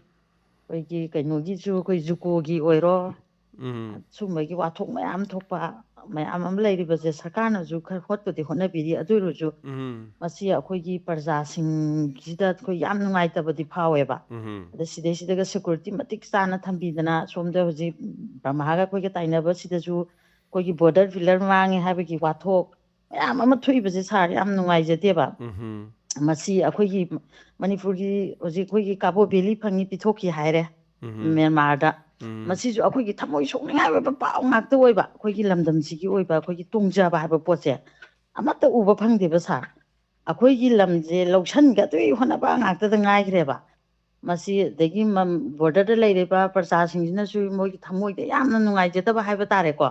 ꯑꯩꯈꯣꯏꯒꯤ ꯀꯩꯅꯣꯒꯤꯁꯨ, ꯑꯩꯈꯣꯏ ꯖꯨꯀꯣꯒꯤ ꯑꯣꯏꯔꯣ, ꯎꯝ, ꯁꯨꯝꯕꯒꯤ ꯋꯥꯊꯣꯛ ꯃꯌꯥꯝ ꯊꯣꯛꯄ ꯃꯌꯥꯝ ꯑꯃ ꯂꯩꯔꯤꯕꯁꯦ, ꯁꯔꯀꯥꯔꯅꯁꯨ ꯈꯔ ꯍꯣꯠꯄꯗꯤ ꯍꯣꯠꯅꯕꯤꯔꯤ꯫ ꯑꯗꯨ ꯑꯣꯏꯔꯁꯨ ꯎꯝ, ꯃꯁꯤ ꯑꯩꯈꯣꯏꯒꯤ ꯄ꯭ꯔꯖꯥꯁꯤꯡꯁꯤꯗ ꯑꯩꯈꯣꯏ ꯌꯥꯝ ꯅꯨꯡꯉꯥꯏꯇꯕꯗꯤ ꯐꯥꯎꯋꯦꯕ꯫ ꯎꯝ, ꯑꯗ ꯁꯤꯗꯩꯁꯤꯗꯒ ꯁꯦꯀꯨꯔꯤꯇꯤ ꯃꯇꯤꯛ ꯆꯥꯅ ꯊꯝꯕꯤꯗꯅ, ꯁꯣꯝꯗ ꯍꯧꯖꯤꯛ ꯕ꯭ꯔꯍꯃꯥꯒ ꯑꯩꯈꯣꯏꯒ ꯇꯥꯏꯅꯕꯁꯤꯗꯁꯨ ꯑꯩꯈꯣꯏꯒꯤ ꯕꯣꯔꯗꯔ ꯄꯤꯂꯔ ꯃꯥꯡꯉꯦ ꯍꯥꯏꯕꯒꯤ ꯋꯥꯊꯣꯛ ꯃꯌꯥꯝ ꯑꯃ ꯊꯣꯛꯏꯕꯁꯦ, ꯁꯥꯔ, ꯌꯥꯝ ꯅꯨꯡꯉꯥꯏꯖꯗꯦꯕ꯫ ꯎꯝ, ꯃꯁꯤ ꯑꯩꯈꯣꯏꯒꯤ ꯃꯅꯤꯄꯨꯔꯒꯤ ꯍꯧꯖꯤꯛ ꯑꯩꯈꯣꯏꯒꯤ ꯀꯥꯕꯣ ꯚꯦꯂꯤ ꯐꯪꯉꯤ ꯄꯤꯊꯣꯛꯈꯤ ꯍꯥꯏꯔꯦ ꯎꯝ, ꯃ꯭ꯌꯥꯟꯃꯥꯔꯗ꯫ ꯎꯝ, ꯃꯁꯤꯁꯨ ꯑꯩꯈꯣꯏꯒꯤ ꯊꯃꯣꯏ ꯁꯣꯛꯅꯤꯡꯉꯥꯏ ꯑꯣꯏꯕ ꯄꯥꯎ ꯉꯥꯛꯇ ꯑꯣꯏꯕ, ꯑꯩꯈꯣꯏꯒꯤ ꯂꯝꯗꯝꯁꯤꯒꯤ ꯑꯣꯏꯕ ꯑꯩꯈꯣꯏꯒꯤ ꯇꯣꯡꯖꯕ ꯍꯥꯏꯕ ꯄꯣꯠꯁꯦ ꯑꯃꯠꯇ ꯎꯕ ꯐꯪꯗꯦꯕ, ꯁꯥꯔ꯫ ꯑꯩꯈꯣꯏꯒꯤ ꯂꯝꯁꯦ ꯂꯧꯁꯟꯒꯗꯣꯏ ꯍꯣꯠꯅꯕ ꯉꯥꯛꯇꯗ ꯉꯥꯏꯈ꯭ꯔꯦꯕ꯫ ꯃꯁꯤ ꯑꯗꯒꯤ ꯃꯝ-, ꯕꯣꯔꯗꯔꯗ ꯂꯩꯔꯤꯕ ꯄ꯭ꯔꯖꯥꯁꯤꯡꯁꯤꯅꯁꯨ ꯃꯣꯏꯒꯤ ꯊꯃꯣꯏꯗ ꯌꯥꯝꯅ ꯅꯨꯡꯉꯥꯏꯖꯗꯕ ꯍꯥꯏꯕ ꯇꯥꯔꯦꯀꯣ꯫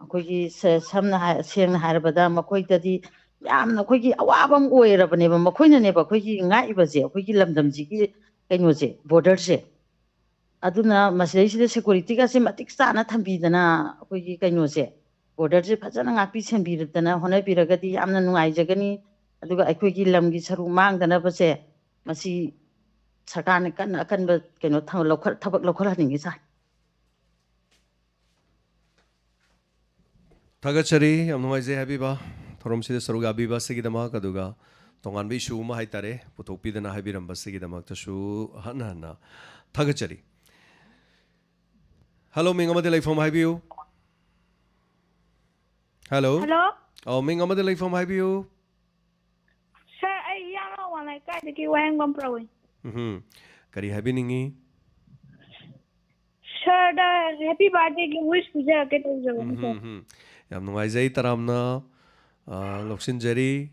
ꯑꯩꯈꯣꯏꯒꯤ ꯁ-, ꯁꯝꯅ ꯍꯥꯏ-, ꯁꯦꯡꯅ ꯍꯥꯏꯔꯕꯗ ꯃꯈꯣꯏꯗꯗꯤ ꯌꯥꯝꯅ ꯑꯩꯈꯣꯏꯒꯤ ꯑꯋꯥꯕ ꯑꯃ ꯑꯣꯏꯔꯕꯅꯦꯕ, ꯃꯈꯣꯏꯅꯅꯦꯕ ꯑꯩꯈꯣꯏꯒꯤ ꯉꯥꯛꯏꯕꯁꯦ, ꯑꯩꯈꯣꯏꯒꯤ ꯂꯝꯗꯝꯁꯤꯒꯤ ꯀꯩꯅꯣꯁꯦ, ꯕꯣꯔꯗꯔꯁꯦ꯫ ꯑꯗꯨꯅ ꯃꯁꯤꯗꯩꯁꯤꯗ ꯁꯦꯀꯨꯔꯤꯇꯤꯒꯁꯦ ꯃꯇꯤꯛ ꯆꯥꯅ ꯊꯝꯕꯤꯗꯅ ꯑꯩꯈꯣꯏꯒꯤ ꯀꯩꯅꯣꯁꯦ, ꯕꯣꯔꯗꯔꯁꯦ ꯐꯖꯅ ꯉꯥꯛꯄꯤ ꯁꯦꯟꯕꯤꯗꯅ ꯍꯣꯠꯅꯕꯤꯔꯒꯗꯤ ꯌꯥꯝꯅ ꯅꯨꯡꯉꯥꯏꯖꯒꯅꯤ꯫ ꯑꯗꯨꯒ ꯑꯩꯈꯣꯏꯒꯤ ꯂꯝꯒꯤ ꯁꯔꯨꯛ ꯃꯥꯡꯗꯅꯕꯁꯦ ꯃꯁꯤ ꯁꯔꯀꯥꯔꯅ ꯀꯟꯅ ꯑꯀꯟꯕ ꯀꯩꯅꯣ ꯊ-, ꯂꯧꯈꯠ-, ꯊꯕꯛ ꯂꯧꯈꯠꯍꯟꯅꯤꯡꯉꯤ, ꯁꯥꯔ꯫ ꯊꯥꯒꯠꯆꯔꯤ, ꯌꯥꯝ ꯅꯨꯡꯉꯥꯏꯖꯩ ꯍꯥꯏꯕꯤꯕ, ꯊꯧꯔꯝꯁꯤꯗ ꯁꯔꯨꯛ ꯌꯥꯕꯤꯕ ꯑꯁꯤꯒꯤꯗꯃꯛ, ꯑꯗꯨꯒ ꯇꯣꯉꯥꯟꯕ ꯏꯁꯨ ꯑꯃ ꯍꯥꯏꯇꯥꯔꯦ ꯄꯨꯊꯣꯛꯄꯤꯗꯅ ꯍꯥꯏꯕꯤꯔꯝꯕ ꯑꯁꯤꯒꯤꯗꯃꯛꯇꯁꯨ ꯍꯟꯅ ꯍꯟꯅ ꯊꯥꯒꯠꯆꯔꯤ꯫ ꯍꯜꯂꯣ, ꯃꯤꯡ ꯑꯃꯗꯤ ꯂꯩꯐꯝ ꯍꯥꯏꯕꯤꯌꯨ꯫ ꯍꯜꯂꯣ꯫ ꯍꯜꯂꯣ꯫ ꯑꯧ, ꯃꯤꯡ ꯑꯃꯗꯤ ꯂꯩꯐꯝ ꯍꯥꯏꯕꯤꯌꯨ꯫ ꯁꯥꯔ, ꯑꯩ ꯏꯌꯥꯝ ꯂꯋꯥꯡ ꯂꯩꯀꯥꯏꯗꯒꯤ ꯋꯥꯍꯦꯡꯕꯝ ꯄ꯭ꯔꯋꯤꯟ꯫ ꯎꯝꯍꯨꯝ꯫ ꯀꯔꯤ ꯍꯥꯏꯕꯤꯅꯤꯡꯉꯤ? ꯁꯥꯔꯗ ꯍꯦꯄꯤ ꯕꯥꯔꯗꯦꯒꯤ ꯋꯤꯁ ꯄꯤꯖꯔꯛꯀꯦ ꯇꯧꯖꯕꯅꯤ, ꯁꯥꯔ꯫ ꯎꯝꯍꯨꯝ, ꯍꯨꯝ꯫ ꯌꯥꯝ ꯅꯨꯡꯉꯥꯏꯖꯩ, ꯇꯔꯥꯝꯅ, ꯑ, ꯂꯧꯁꯤꯟꯖꯔꯤ꯫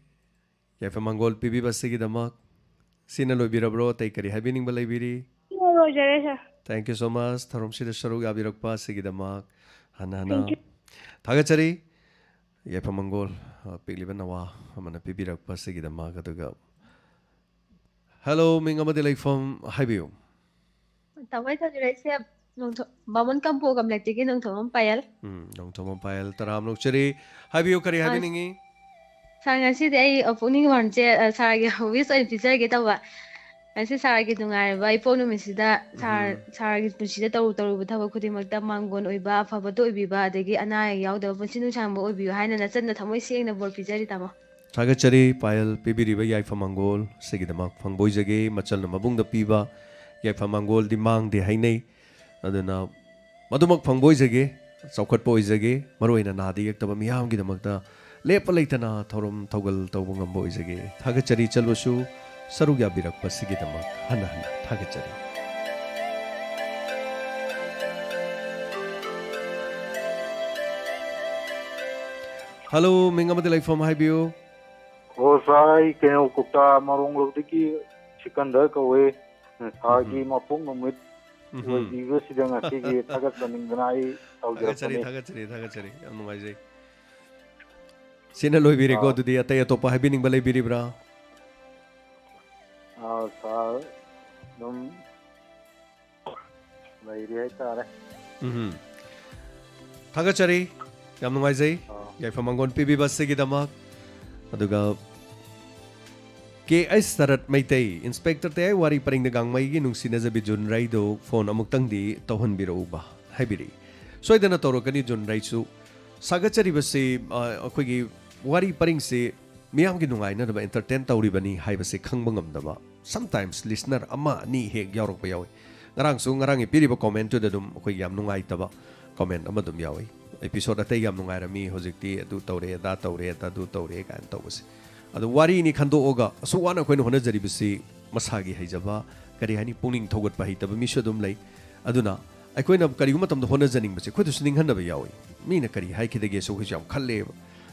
ꯌꯥꯏꯐ ꯃꯪꯒꯣꯜ ꯄꯤꯕꯤꯕ ꯑꯁꯤꯒꯤꯗꯃꯛ꯫ ꯁꯤꯅ ꯂꯣꯏꯕꯤꯔꯕ꯭ꯔꯣ? ꯑꯇꯩ ꯀꯔꯤ ꯍꯥꯏꯕꯤꯅꯤꯡꯕ ꯂꯩꯕꯤꯔꯤ? ꯁꯤꯅ ꯂꯣꯏꯖꯔꯦ, ꯁꯥꯔ꯫ Thank you so much, ꯊꯧꯔꯝꯁꯤꯗ ꯁꯔꯨꯛ ꯌꯥꯕꯤꯔꯛꯄ ꯑꯁꯤꯒꯤꯗꯃꯛ ꯍꯟꯅ ꯍꯟꯅ Thank you. ꯊꯥꯒꯠꯆꯔꯤ꯫ ꯌꯥꯏꯐ ꯃꯪꯒꯣꯜ, ꯑ, ꯄꯤꯛꯂꯤꯕ ꯅꯋꯥ ꯑꯃꯅ ꯄꯤꯕꯤꯔꯛꯄ ꯑꯁꯤꯒꯤꯗꯃꯛ꯫ ꯑꯗꯨꯒ, ꯍꯜꯂꯣ, ꯃꯤꯡ ꯑꯃꯗꯤ ꯂꯩꯐꯝ ꯍꯥꯏꯕꯤꯌꯨ꯫ ꯇꯥꯃꯣ, ꯑꯩ ꯊꯣꯏꯕꯤꯔꯩꯁꯦ ꯅꯣꯡꯊꯣ- ꯕꯥꯃꯣꯟ ꯀꯝꯄꯣ ꯀꯝꯂꯦꯛꯇꯒꯤ ꯅꯣꯡꯊꯣꯝꯕꯝ ꯄꯥꯌꯦꯜ꯫ ꯎꯝ, ꯅꯣꯡꯊꯣꯝꯕꯝ ꯄꯥꯌꯦꯜ, ꯇꯔꯥꯝꯅ ꯑꯣꯛꯆꯔꯤ꯫ ꯍꯥꯏꯕꯤꯌꯨ, ꯀꯔꯤ ꯑ, ꯍꯥꯏꯕꯤꯅꯤꯡꯉꯤ? ꯁꯥꯔ, ꯉꯁꯤꯗꯤ ꯑꯩ, ꯑ, ꯄꯨꯛꯅꯤꯡ ꯋꯥꯔꯝꯁꯦ, ꯑ, ꯁꯥꯔꯒꯤ wish ꯑꯣꯏꯅ ꯄꯤꯖꯔꯒꯦ ꯇꯧꯕ꯫ ꯉꯁꯤ ꯁꯥꯔꯒꯤ ꯅꯨꯡꯉꯥꯏꯔꯕ ꯏꯄꯣꯛ ꯅꯨꯃꯤꯠꯁꯤꯗ ꯁꯥꯔ, ꯎꯝ꯫ ꯁꯥꯔꯒꯤ ꯄꯨꯟꯁꯤꯗ ꯇꯧꯔꯨ ꯇꯧꯔꯨꯕ ꯊꯕꯛ ꯈꯨꯗꯤꯡꯃꯛꯇ ꯃꯥꯡꯒꯣꯟ ꯑꯣꯏꯕ, ꯑꯐꯕꯇ ꯑꯣꯏꯕꯤꯕ, ꯑꯗꯒꯤ ꯑꯅꯥ ꯑꯌꯦꯛ ꯌꯥꯎꯗꯕ ꯄꯨꯟꯁꯤ ꯅꯨꯡꯁꯥꯡꯕ ꯑꯣꯏꯕꯤꯌꯨ ꯍꯥꯏꯅ ꯅꯆꯟꯅ ꯊꯃꯣꯏ ꯁꯦꯡꯅ ꯕꯣꯔ ꯄꯤꯖꯔꯤ, ꯇꯥꯃꯣ꯫ ꯊꯥꯒꯠꯆꯔꯤ ꯄꯥꯌꯜ, ꯄꯤꯕꯤꯔꯤꯕ ꯌꯥꯏꯐ ꯃꯥꯡꯒꯣꯜ ꯑꯁꯤꯒꯤꯗꯃꯛ꯫ ꯐꯪꯕ ꯑꯣꯏꯖꯒꯦ, ꯃꯆꯜꯅ ꯃꯕꯨꯡꯗ ꯄꯤꯕ ꯌꯥꯏꯐ ꯃꯥꯡꯒꯣꯜꯗꯤ ꯃꯥꯡꯗꯦ ꯍꯥꯏꯅꯩ꯫ ꯑꯗꯨꯅ ꯃꯗꯨꯃꯛ ꯐꯪꯕ ꯑꯣꯏꯖꯒꯦ, ꯆꯥꯎꯈꯠꯄ ꯑꯣꯏꯖꯒꯦ, ꯃꯔꯨꯑꯣꯏꯅ ꯅꯥꯗ ꯌꯦꯛꯇꯕ ꯃꯤꯌꯥꯝꯒꯤꯗꯃꯛꯇ ꯂꯦꯞꯄ ꯂꯩꯇꯅ ꯊꯧꯔꯝ ꯊꯧꯒꯜ ꯇꯧꯕ ꯉꯝꯕ ꯑꯣꯏꯖꯒꯦ꯫ ꯊꯥꯒꯠꯆꯔꯤ꯫ ꯆꯠꯂꯨꯁꯨ, ꯁꯔꯨꯛ ꯌꯥꯕꯤꯔꯛꯄꯁꯤꯒꯤꯗꯃꯛ ꯍꯟꯅ ꯍꯟꯅ ꯊꯥꯒꯠꯆꯔꯤ꯫ ꯍꯜꯂꯣ, ꯃꯤꯡ ꯑꯃꯗꯤ ꯂꯩꯐꯝ ꯍꯥꯏꯕꯤꯌꯨ꯫ ꯑꯣ, ꯁꯥꯔ, ꯑꯩ ꯀꯩꯅꯣ, ꯀꯧꯇꯥ ꯃꯔꯣꯡꯂꯧꯗꯒꯤ ꯁꯤꯀꯟꯗꯔ ꯀꯧꯋꯦ꯫ ꯁꯥꯔꯒꯤ ꯎꯝꯍꯨꯝ꯫ ꯃꯄꯣꯛ ꯅꯨꯃꯤꯠ ꯎꯝꯍꯨꯝ꯫ ꯑꯣꯏꯕꯤꯕꯁꯤꯗ ꯉꯁꯤꯒꯤ ꯊꯥꯒꯠꯆꯅꯤꯡꯗꯅ ꯑꯩ ꯊꯥꯒꯠꯆꯔꯤ, ꯇꯧꯖꯔꯛꯄꯅꯤ꯫ ꯊꯥꯒꯠꯆꯔꯤ, ꯊꯥꯒꯠꯆꯔꯤ꯫ ꯌꯥꯝ ꯅꯨꯡꯉꯥꯏꯖꯩ꯫ ꯁꯤꯅ ꯂꯣꯏꯕꯤꯔꯦꯀꯣ? ꯑꯥ꯫ ꯑꯗꯨꯗꯤ ꯑꯇꯩ ꯑꯇꯣꯞꯄ ꯍꯥꯏꯕꯤꯅꯤꯡꯕ ꯂꯩꯕꯤꯔꯤꯕ꯭ꯔꯥ? ꯑꯥ, ꯁꯥꯔ, ꯑꯗꯨꯝ ꯂꯩꯔꯤ ꯍꯥꯏꯇꯥꯔꯦ꯫ ꯎꯝꯍꯨꯝ꯫ ꯊꯥꯒꯠꯆꯔꯤ꯫ ꯌꯥꯝ ꯅꯨꯡꯉꯥꯏꯖꯩ꯫ ꯑꯥ꯫ ꯌꯥꯏꯐ ꯃꯪꯒꯣꯜ ꯄꯤꯕꯤꯕ ꯑꯁꯤꯒꯤꯗꯃꯛ꯫ ꯑꯗꯨꯒ ꯀꯦ ꯑꯩꯆ ꯁꯔꯠ ꯃꯩꯇꯩ, ꯏꯟꯁꯄꯦꯛꯇꯔ ꯇꯌꯥꯏ ꯋꯥꯔꯤ ꯄꯔꯤꯡꯗ ꯒꯥꯡꯃꯩꯒꯤ ꯅꯨꯡꯁꯤꯅꯖꯕꯤ ꯖꯨꯟ ꯔꯩꯗꯨ ꯐꯣꯟ ꯑꯃꯨꯛꯇꯪꯗꯤ ꯇꯧꯍꯟꯕꯤꯔꯛꯎꯕ ꯍꯥꯏꯕꯤꯔꯛꯏ꯫ ꯁꯣꯏꯗꯅ ꯇꯧꯔꯛꯀꯅꯤ ꯖꯨꯟ ꯔꯩꯁꯨ꯫ ꯁꯥꯒꯠꯆꯔꯤꯕꯁꯤ, ꯑ, ꯑꯩꯈꯣꯏꯒꯤ ꯋꯥꯔꯤ ꯄꯔꯤꯡꯁꯤ ꯃꯤꯌꯥꯝꯒꯤ ꯅꯨꯡꯉꯥꯏꯅꯅꯕ entertain ꯇꯧꯔꯤꯕꯅꯤ ꯍꯥꯏꯕꯁꯤ ꯈꯪꯕ ꯉꯝꯗꯕ, sometimes listener ꯑꯃ ꯑꯅꯤ ꯍꯦꯛ ꯌꯥꯎꯔꯛꯄ ꯌꯥꯎꯏ꯫ ꯉꯔꯥꯡꯁꯨ, ꯉꯔꯥꯡꯒꯤ ꯄꯤꯔꯤꯕ commentꯇꯨꯗ ꯑꯗꯨꯝ ꯑꯩꯈꯣꯏꯒꯤ ꯌꯥꯝ ꯅꯨꯡꯉꯥꯏꯇꯕ comment ꯑꯃ ꯑꯗꯨꯝ ꯌꯥꯎꯏ꯫ Episode ꯑꯇꯩ ꯌꯥꯝ ꯅꯨꯡꯉꯥꯏꯔꯝꯃꯤ, ꯍꯧꯖꯤꯛꯇꯤ ꯑꯗꯨ ꯇꯧꯔꯦ, ꯑꯗꯥ ꯇꯧꯔꯦ, ꯑꯗꯨ ꯇꯧꯔꯦ ꯀꯥꯏꯅ ꯇꯧꯕꯁꯦ꯫ ꯑꯗꯨ ꯋꯥꯔꯤꯅꯤ ꯈꯟꯗꯣꯛꯑꯒ ꯑꯁꯨꯛ ꯋꯥꯅ ꯑꯩꯈꯣꯏꯅ ꯍꯣꯠꯅꯖꯔꯤꯕꯁꯤ ꯃꯁꯥꯒꯤ ꯍꯩꯖꯕ, ꯀꯔꯤ ꯍꯥꯏꯅꯤ, ꯄꯨꯛꯅꯤꯡ ꯊꯧꯒꯠꯄ ꯍꯩꯇꯕ ꯃꯤꯁꯨ ꯑꯗꯨꯝ ꯂꯩ꯫ ꯑꯗꯨꯅ ꯑꯩꯈꯣꯏꯅ ꯀꯔꯤꯒꯨꯝꯕ ꯃꯇꯝꯗ ꯍꯣꯠꯅꯖꯅꯤꯡꯕꯁꯦ ꯑꯩꯈꯣꯏꯗꯁꯨ ꯅꯤꯡꯍꯟꯅꯕ ꯌꯥꯎꯏ꯫ ꯃꯤꯅ ꯀꯔꯤ ꯍꯥꯏꯈꯤꯗꯒꯦꯁꯨ ꯑꯩꯈꯣꯏꯁꯨ ꯌꯥꯝ ꯈꯜꯂꯦꯕ꯫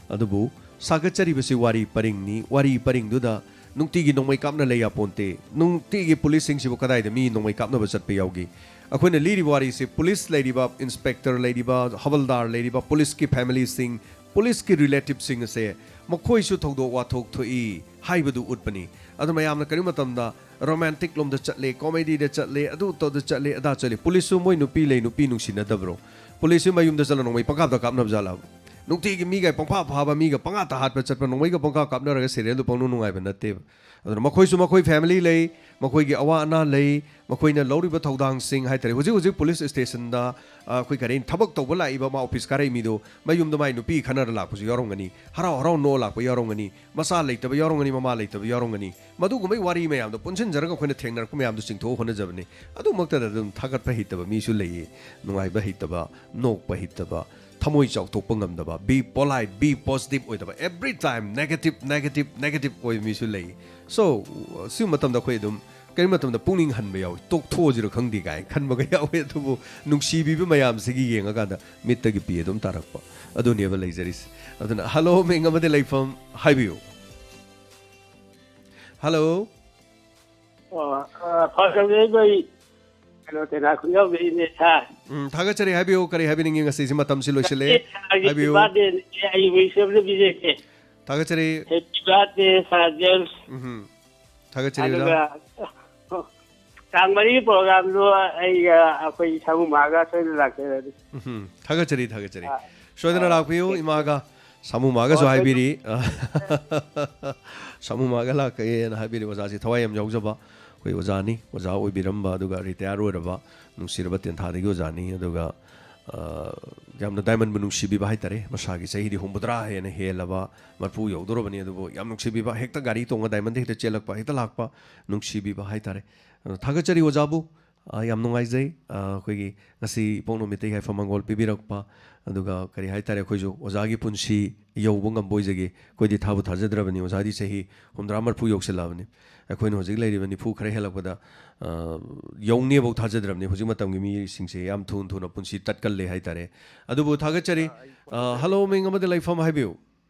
ꯑꯗꯨꯕꯨ ꯁꯥꯒꯠꯆꯔꯤꯕꯁꯤ ꯋꯥꯔꯤ ꯄꯔꯤꯡꯅꯤ꯫ ꯋꯥꯔꯤ ꯄꯔꯤꯡꯗꯨꯗ ꯅꯨꯡꯇꯤꯒꯤ ꯅꯣꯡꯃꯩ ꯀꯥꯞꯅ ꯂꯩ ꯌꯥꯄꯣꯟꯇꯦ꯫ ꯅꯨꯡꯇꯤꯒꯤ ꯄꯨꯂꯤꯁꯁꯤꯡꯁꯤꯕꯨ ꯀꯗꯥꯏꯗ ꯃꯤ ꯅꯣꯡꯃꯩ ꯀꯥꯞꯅꯕ ꯆꯠꯄ ꯌꯥꯎꯒꯦ? ꯑꯩꯈꯣꯏꯅ ꯂꯤꯔꯤꯕ ꯋꯥꯔꯤꯁꯤ ꯄꯨꯂꯤꯁ ꯂꯩꯔꯤꯕ, ꯏꯟꯁꯄꯦꯛꯇꯔ ꯂꯩꯔꯤꯕ, ꯍꯋꯜꯗꯥꯔ ꯂꯩꯔꯤꯕ, ꯄꯨꯂꯤꯁꯀꯤ ꯐꯦꯃꯤꯂꯤꯁꯤꯡ, ꯄꯨꯂꯤꯁꯀꯤ ꯔꯤꯂꯦꯇꯤꯚꯁꯤꯡ ꯑꯁꯦ ꯃꯈꯣꯏꯁꯨ ꯊꯧꯗꯣꯛ ꯋꯥꯊꯣꯛ ꯊꯣꯛꯏ ꯍꯥꯏꯕꯗꯨ ꯎꯠꯄꯅꯤ꯫ ꯑꯗꯨ ꯃꯌꯥꯝꯅ ꯀꯔꯤꯒꯨꯝꯕ ꯃꯇꯝꯗ ꯔꯣꯃꯥꯟꯇꯤꯛ ꯂꯣꯝꯗ ꯆꯠꯂꯦ, ꯀꯣꯃꯦꯗꯤꯗ ꯆꯠꯂꯦ, ꯑꯗꯨ ꯇꯧꯗ ꯆꯠꯂꯦ, ꯑꯗꯥ ꯆꯠꯂꯦ꯫ ꯄꯨꯂꯤꯁꯁꯨ ꯃꯣꯏ ꯅꯨꯄꯤ ꯂꯩ, ꯅꯨꯄꯤ ꯅꯨꯡꯁꯤꯅꯗꯕ꯭ꯔꯣ? ꯄꯨꯂꯤꯁꯁꯨ ꯃꯌꯨꯝꯗ ꯆꯠꯂ ꯅꯣꯡꯃꯩ ꯄꯪꯀꯥꯞꯇ ꯀꯥꯞꯅꯕ ꯖꯥꯠꯂꯕ? ꯅꯨꯡꯇꯤꯒꯤ ꯃꯤꯒ ꯄꯪꯐꯥ ꯐꯥꯕ, ꯃꯤꯒ ꯄꯪꯍꯥꯠꯇ ꯍꯥꯠꯄ ꯆꯠꯄ, ꯅꯣꯡꯃꯩꯒ ꯄꯪꯀꯥꯞ ꯀꯥꯞꯅꯔꯒ ꯁꯦꯔꯤꯌꯦꯜꯗꯨ ꯄꯪꯅꯨꯡ ꯅꯨꯡꯉꯥꯏꯕ ꯅꯠꯇꯦꯕ꯫ ꯑꯗꯨꯅ ꯃꯈꯣꯏꯁꯨ ꯃꯈꯣꯏ ꯐꯦꯃꯤꯂꯤ ꯂꯩ, ꯃꯈꯣꯏꯒꯤ ꯑꯋꯥ ꯑꯅꯥ ꯂꯩ, ꯃꯈꯣꯏꯅ ꯂꯧꯔꯤꯕ ꯊꯧꯗꯥꯡꯁꯤꯡ ꯍꯥꯏꯇꯥꯔꯦ꯫ ꯍꯧꯖꯤꯛ ꯍꯧꯖꯤꯛ ꯄꯨꯂꯤꯁ ꯁ꯭ꯇꯦꯁꯟꯗ, ꯑ, ꯑꯩꯈꯣꯏ ꯀꯔꯤ ꯍꯥꯏꯅꯤ, ꯊꯕꯛ ꯇꯧꯕ ꯂꯥꯛꯏꯕ ꯃꯥ ꯑꯣꯐꯤꯁ ꯀꯥꯔꯛꯏ ꯃꯤꯗꯣ ꯃꯌꯨꯝꯗ ꯃꯥꯏ ꯅꯨꯄꯤ ꯈꯠꯅꯔ ꯂꯥꯛꯄꯁꯨ ꯌꯥꯎꯔꯝꯒꯅꯤ, ꯍꯔꯥꯎ ꯍꯔꯥꯎ ꯅꯣꯛꯑ ꯂꯥꯛꯄ ꯌꯥꯎꯔꯝꯒꯅꯤ, ꯃꯆꯥ ꯂꯩꯇꯕ ꯌꯥꯎꯔꯝꯒꯅꯤ, ꯃꯃꯥ ꯂꯩꯇꯕ ꯌꯥꯎꯔꯝꯒꯅꯤ꯫ ꯃꯗꯨꯒꯨꯝꯕꯩ ꯋꯥꯔꯤ ꯃꯌꯥꯝꯗꯣ ꯄꯨꯟꯁꯤꯟꯖꯔꯒ ꯑꯩꯈꯣꯏꯅ ꯊꯦꯡꯅꯔꯛꯄ ꯃꯌꯥꯝꯗꯣ ꯆꯤꯡꯊꯣꯛꯑ ꯍꯣꯠꯅꯖꯕꯅꯤ꯫ ꯑꯗꯨꯃꯛꯇꯗ ꯑꯗꯨꯝ ꯊꯥꯒꯠꯄ ꯍꯩꯇꯕ ꯃꯤꯁꯨ ꯂꯩꯌꯦ, ꯅꯨꯡꯉꯥꯏꯕ ꯍꯩꯇꯕ, ꯅꯣꯛꯄ ꯍꯩꯇꯕ, ꯊꯃꯣꯏ ꯆꯥꯎꯊꯣꯛꯄ ꯉꯝꯗꯕ, be polite, be positive ꯑꯣꯏꯗꯕ, every time negative, negative, negative ꯑꯣꯏꯕ ꯃꯤꯁꯨ ꯂꯩ꯫ So, ꯁꯤ ꯃꯇꯝꯗ ꯑꯩꯈꯣꯏ ꯑꯗꯨꯝ ꯀꯔꯤ ꯃꯇꯝꯗ ꯄꯨꯛꯅꯤꯡ ꯍꯟꯕ ꯌꯥꯎꯏ, "ꯇꯣꯛꯊꯣꯛꯑꯁꯤꯔ ꯈꯪꯗꯦ" ꯀꯥꯏꯅ ꯈꯟꯕꯒ ꯌꯥꯎꯏ꯫ ꯑꯗꯨꯕꯨ ꯅꯨꯡꯁꯤꯕꯤꯕ ꯃꯌꯥꯝꯁꯤꯒꯤ ꯌꯦꯡꯉꯀꯥꯟꯗ ꯃꯤꯠꯇꯒꯤ ꯄꯤ ꯑꯗꯨꯝ ꯇꯥꯔꯛꯄ, ꯑꯗꯨꯅꯦꯕ ꯂꯩꯖꯔꯤꯁꯦ꯫ ꯑꯗꯨꯅ ꯍꯜꯂꯣ, ꯃꯤꯡ ꯑꯃꯗꯤ ꯂꯩꯐꯝ ꯍꯥꯏꯕꯤꯌꯨ꯫ ꯍꯜꯂꯣ꯫ ꯑꯣ, ꯑ, ꯐꯥꯗꯔ ꯑꯩꯈꯣꯏ ꯀꯩꯅꯣ ꯇꯦꯅꯥ ꯈꯨꯟꯖꯥꯎꯗꯩꯅꯦ, ꯁꯥꯔ꯫ ꯎꯝ, ꯊꯥꯒꯠꯆꯔꯤ꯫ ꯍꯥꯏꯕꯤꯌꯨ, ꯀꯔꯤ ꯍꯥꯏꯕꯤꯅꯤꯡꯉꯤ? ꯉꯁꯤꯁꯤ ꯃꯇꯝꯁꯤ ꯂꯣꯏꯁꯤꯜꯂꯛꯑꯦ꯫ ꯁꯥꯔꯒꯤ ꯍꯥꯏꯕꯤꯌꯨ꯫ ꯕꯥꯔꯗꯦꯅꯦ, ꯑꯩ wish ꯑꯃ ꯄꯤꯖꯒꯦ꯫ ꯊꯥꯒꯠꯆꯔꯤ꯫ Happy birthday, sir James꯫ ꯎꯝ, ꯊꯥꯒꯠꯆꯔꯤ, ꯑꯣꯖꯥ꯫ ꯑꯗꯨꯒ ꯇꯥꯡ ꯃꯔꯤꯒꯤ ꯄ꯭ꯔꯣꯒ꯭ꯔꯥꯝꯗꯣ ꯑꯩꯒ ꯑꯩꯈꯣꯏ ꯁꯥꯃꯨ ꯃꯥꯒ ꯁꯣꯏꯗꯅ ꯂꯥꯛꯆꯔꯅꯤ꯫ ꯎꯝ, ꯊꯥꯒꯠꯆꯔꯤ, ꯊꯥꯒꯠꯆꯔꯤ꯫ ꯑꯥ꯫ ꯁꯣꯏꯗꯅ ꯑꯥ꯫ ꯂꯥꯛꯄꯤꯌꯨ, ꯏꯃꯥꯒ꯫ ꯁꯥꯃꯨ ꯃꯥꯒꯁꯨ ꯑꯣ, ꯍꯥꯏꯕꯤꯔꯤ꯫ ꯁꯥꯃꯨ ꯃꯥꯒ ꯂꯥꯛꯀꯦꯅ ꯍꯥꯏꯕꯤꯔꯤ꯫ ꯑꯣꯖꯥꯁꯤ ꯊꯋꯥꯏ ꯌꯥꯝ ꯌꯥꯎꯖꯕ ꯑꯩꯈꯣꯏ ꯑꯣꯖꯥꯅꯤ꯫ ꯑꯣꯖꯥ ꯑꯣꯏꯕꯤꯔꯝꯕ, ꯑꯗꯨꯒ ꯔꯤꯇꯥꯌꯔ ꯑꯣꯏꯔꯕ, ꯅꯨꯡꯁꯤꯔꯕ ꯇꯦꯟꯊꯥꯗꯒꯤ ꯑꯣꯖꯥꯅꯤ꯫ ꯑꯗꯨꯒ, ꯑ, ꯌꯥꯝꯅ ꯗꯥꯏꯃꯟꯕꯨ ꯅꯨꯡꯁꯤꯕꯤꯕ ꯍꯥꯏꯇꯥꯔꯦ꯫ ꯃꯁꯥꯒꯤ ꯆꯍꯤꯗꯤ ꯍꯨꯝꯐꯨꯇꯔꯥ ꯍꯦꯟꯅ ꯍꯦꯜꯂꯕ, ꯃꯔꯐꯨ ꯌꯧꯗꯧꯔꯕꯅꯤ꯫ ꯑꯗꯨꯕꯨ ꯌꯥꯝ ꯅꯨꯡꯁꯤꯕꯤꯕ, ꯍꯦꯛꯇ ꯒꯥꯔꯤ ꯇꯣꯡꯉ ꯗꯥꯏꯃꯟꯗ ꯍꯦꯛꯇ ꯆꯦꯜꯂꯛꯄ, ꯍꯦꯛꯇ ꯂꯥꯛꯄ, ꯅꯨꯡꯁꯤꯕꯤꯕ ꯍꯥꯏꯇꯥꯔꯦ꯫ ꯑ, ꯊꯥꯒꯠꯆꯔꯤ ꯑꯣꯖꯥꯕꯨ꯫ ꯑ, ꯌꯥꯝ ꯅꯨꯡꯉꯥꯏꯖꯩ꯫ ꯑ, ꯑꯩꯈꯣꯏꯒꯤ ꯉꯁꯤ ꯏꯄꯣꯛ ꯅꯨꯃꯤꯠꯇ ꯌꯥꯏꯐ ꯃꯪꯒꯣꯜ ꯄꯤꯕꯤꯔꯛꯄ, ꯑꯗꯨꯒ ꯀꯔꯤ ꯍꯥꯏꯇꯥꯔꯦ, ꯑꯩꯈꯣꯏꯁꯨ ꯑꯣꯖꯥꯒꯤ ꯄꯨꯟꯁꯤ ꯌꯧꯕ ꯉꯝꯕ ꯑꯣꯏꯖꯒꯦ꯫ ꯑꯩꯈꯣꯏꯗꯤ ꯊꯥꯕꯨ ꯊꯥꯖꯗ꯭ꯔꯕꯅꯤ, ꯑꯣꯖꯥꯗꯤ ꯆꯍꯤ ꯍꯨꯝꯗ꯭ꯔꯥ ꯃꯔꯐꯨ ꯌꯧꯁꯤꯜꯂꯛꯑꯕꯅꯤ꯫ ꯑꯩꯈꯣꯏꯅ ꯍꯧꯖꯤꯛ ꯂꯩꯔꯤꯕ ꯅꯤꯐꯨ ꯈꯔ ꯍꯦꯜꯂꯛꯄꯗ, ꯑ, ꯌꯧꯅꯦꯐꯧ ꯊꯥꯖꯗ꯭ꯔꯕꯅꯤ꯫ ꯍꯧꯖꯤꯛ ꯃꯇꯝꯒꯤ ꯃꯤꯁꯤꯡꯁꯦ ꯌꯥꯝ ꯊꯨꯅ ꯊꯨꯅ ꯄꯨꯟꯁꯤ ꯇꯠꯀꯜꯂꯦ ꯍꯥꯏꯇꯥꯔꯦ꯫ ꯑꯗꯨꯕꯨ ꯊꯥꯒꯠꯆꯔꯤ꯫ ꯑ, ꯍꯜꯂꯣ, ꯃꯤꯡ ꯑꯃꯗꯤ ꯂꯩꯐꯝ ꯍꯥꯏꯕꯤꯌꯨ꯫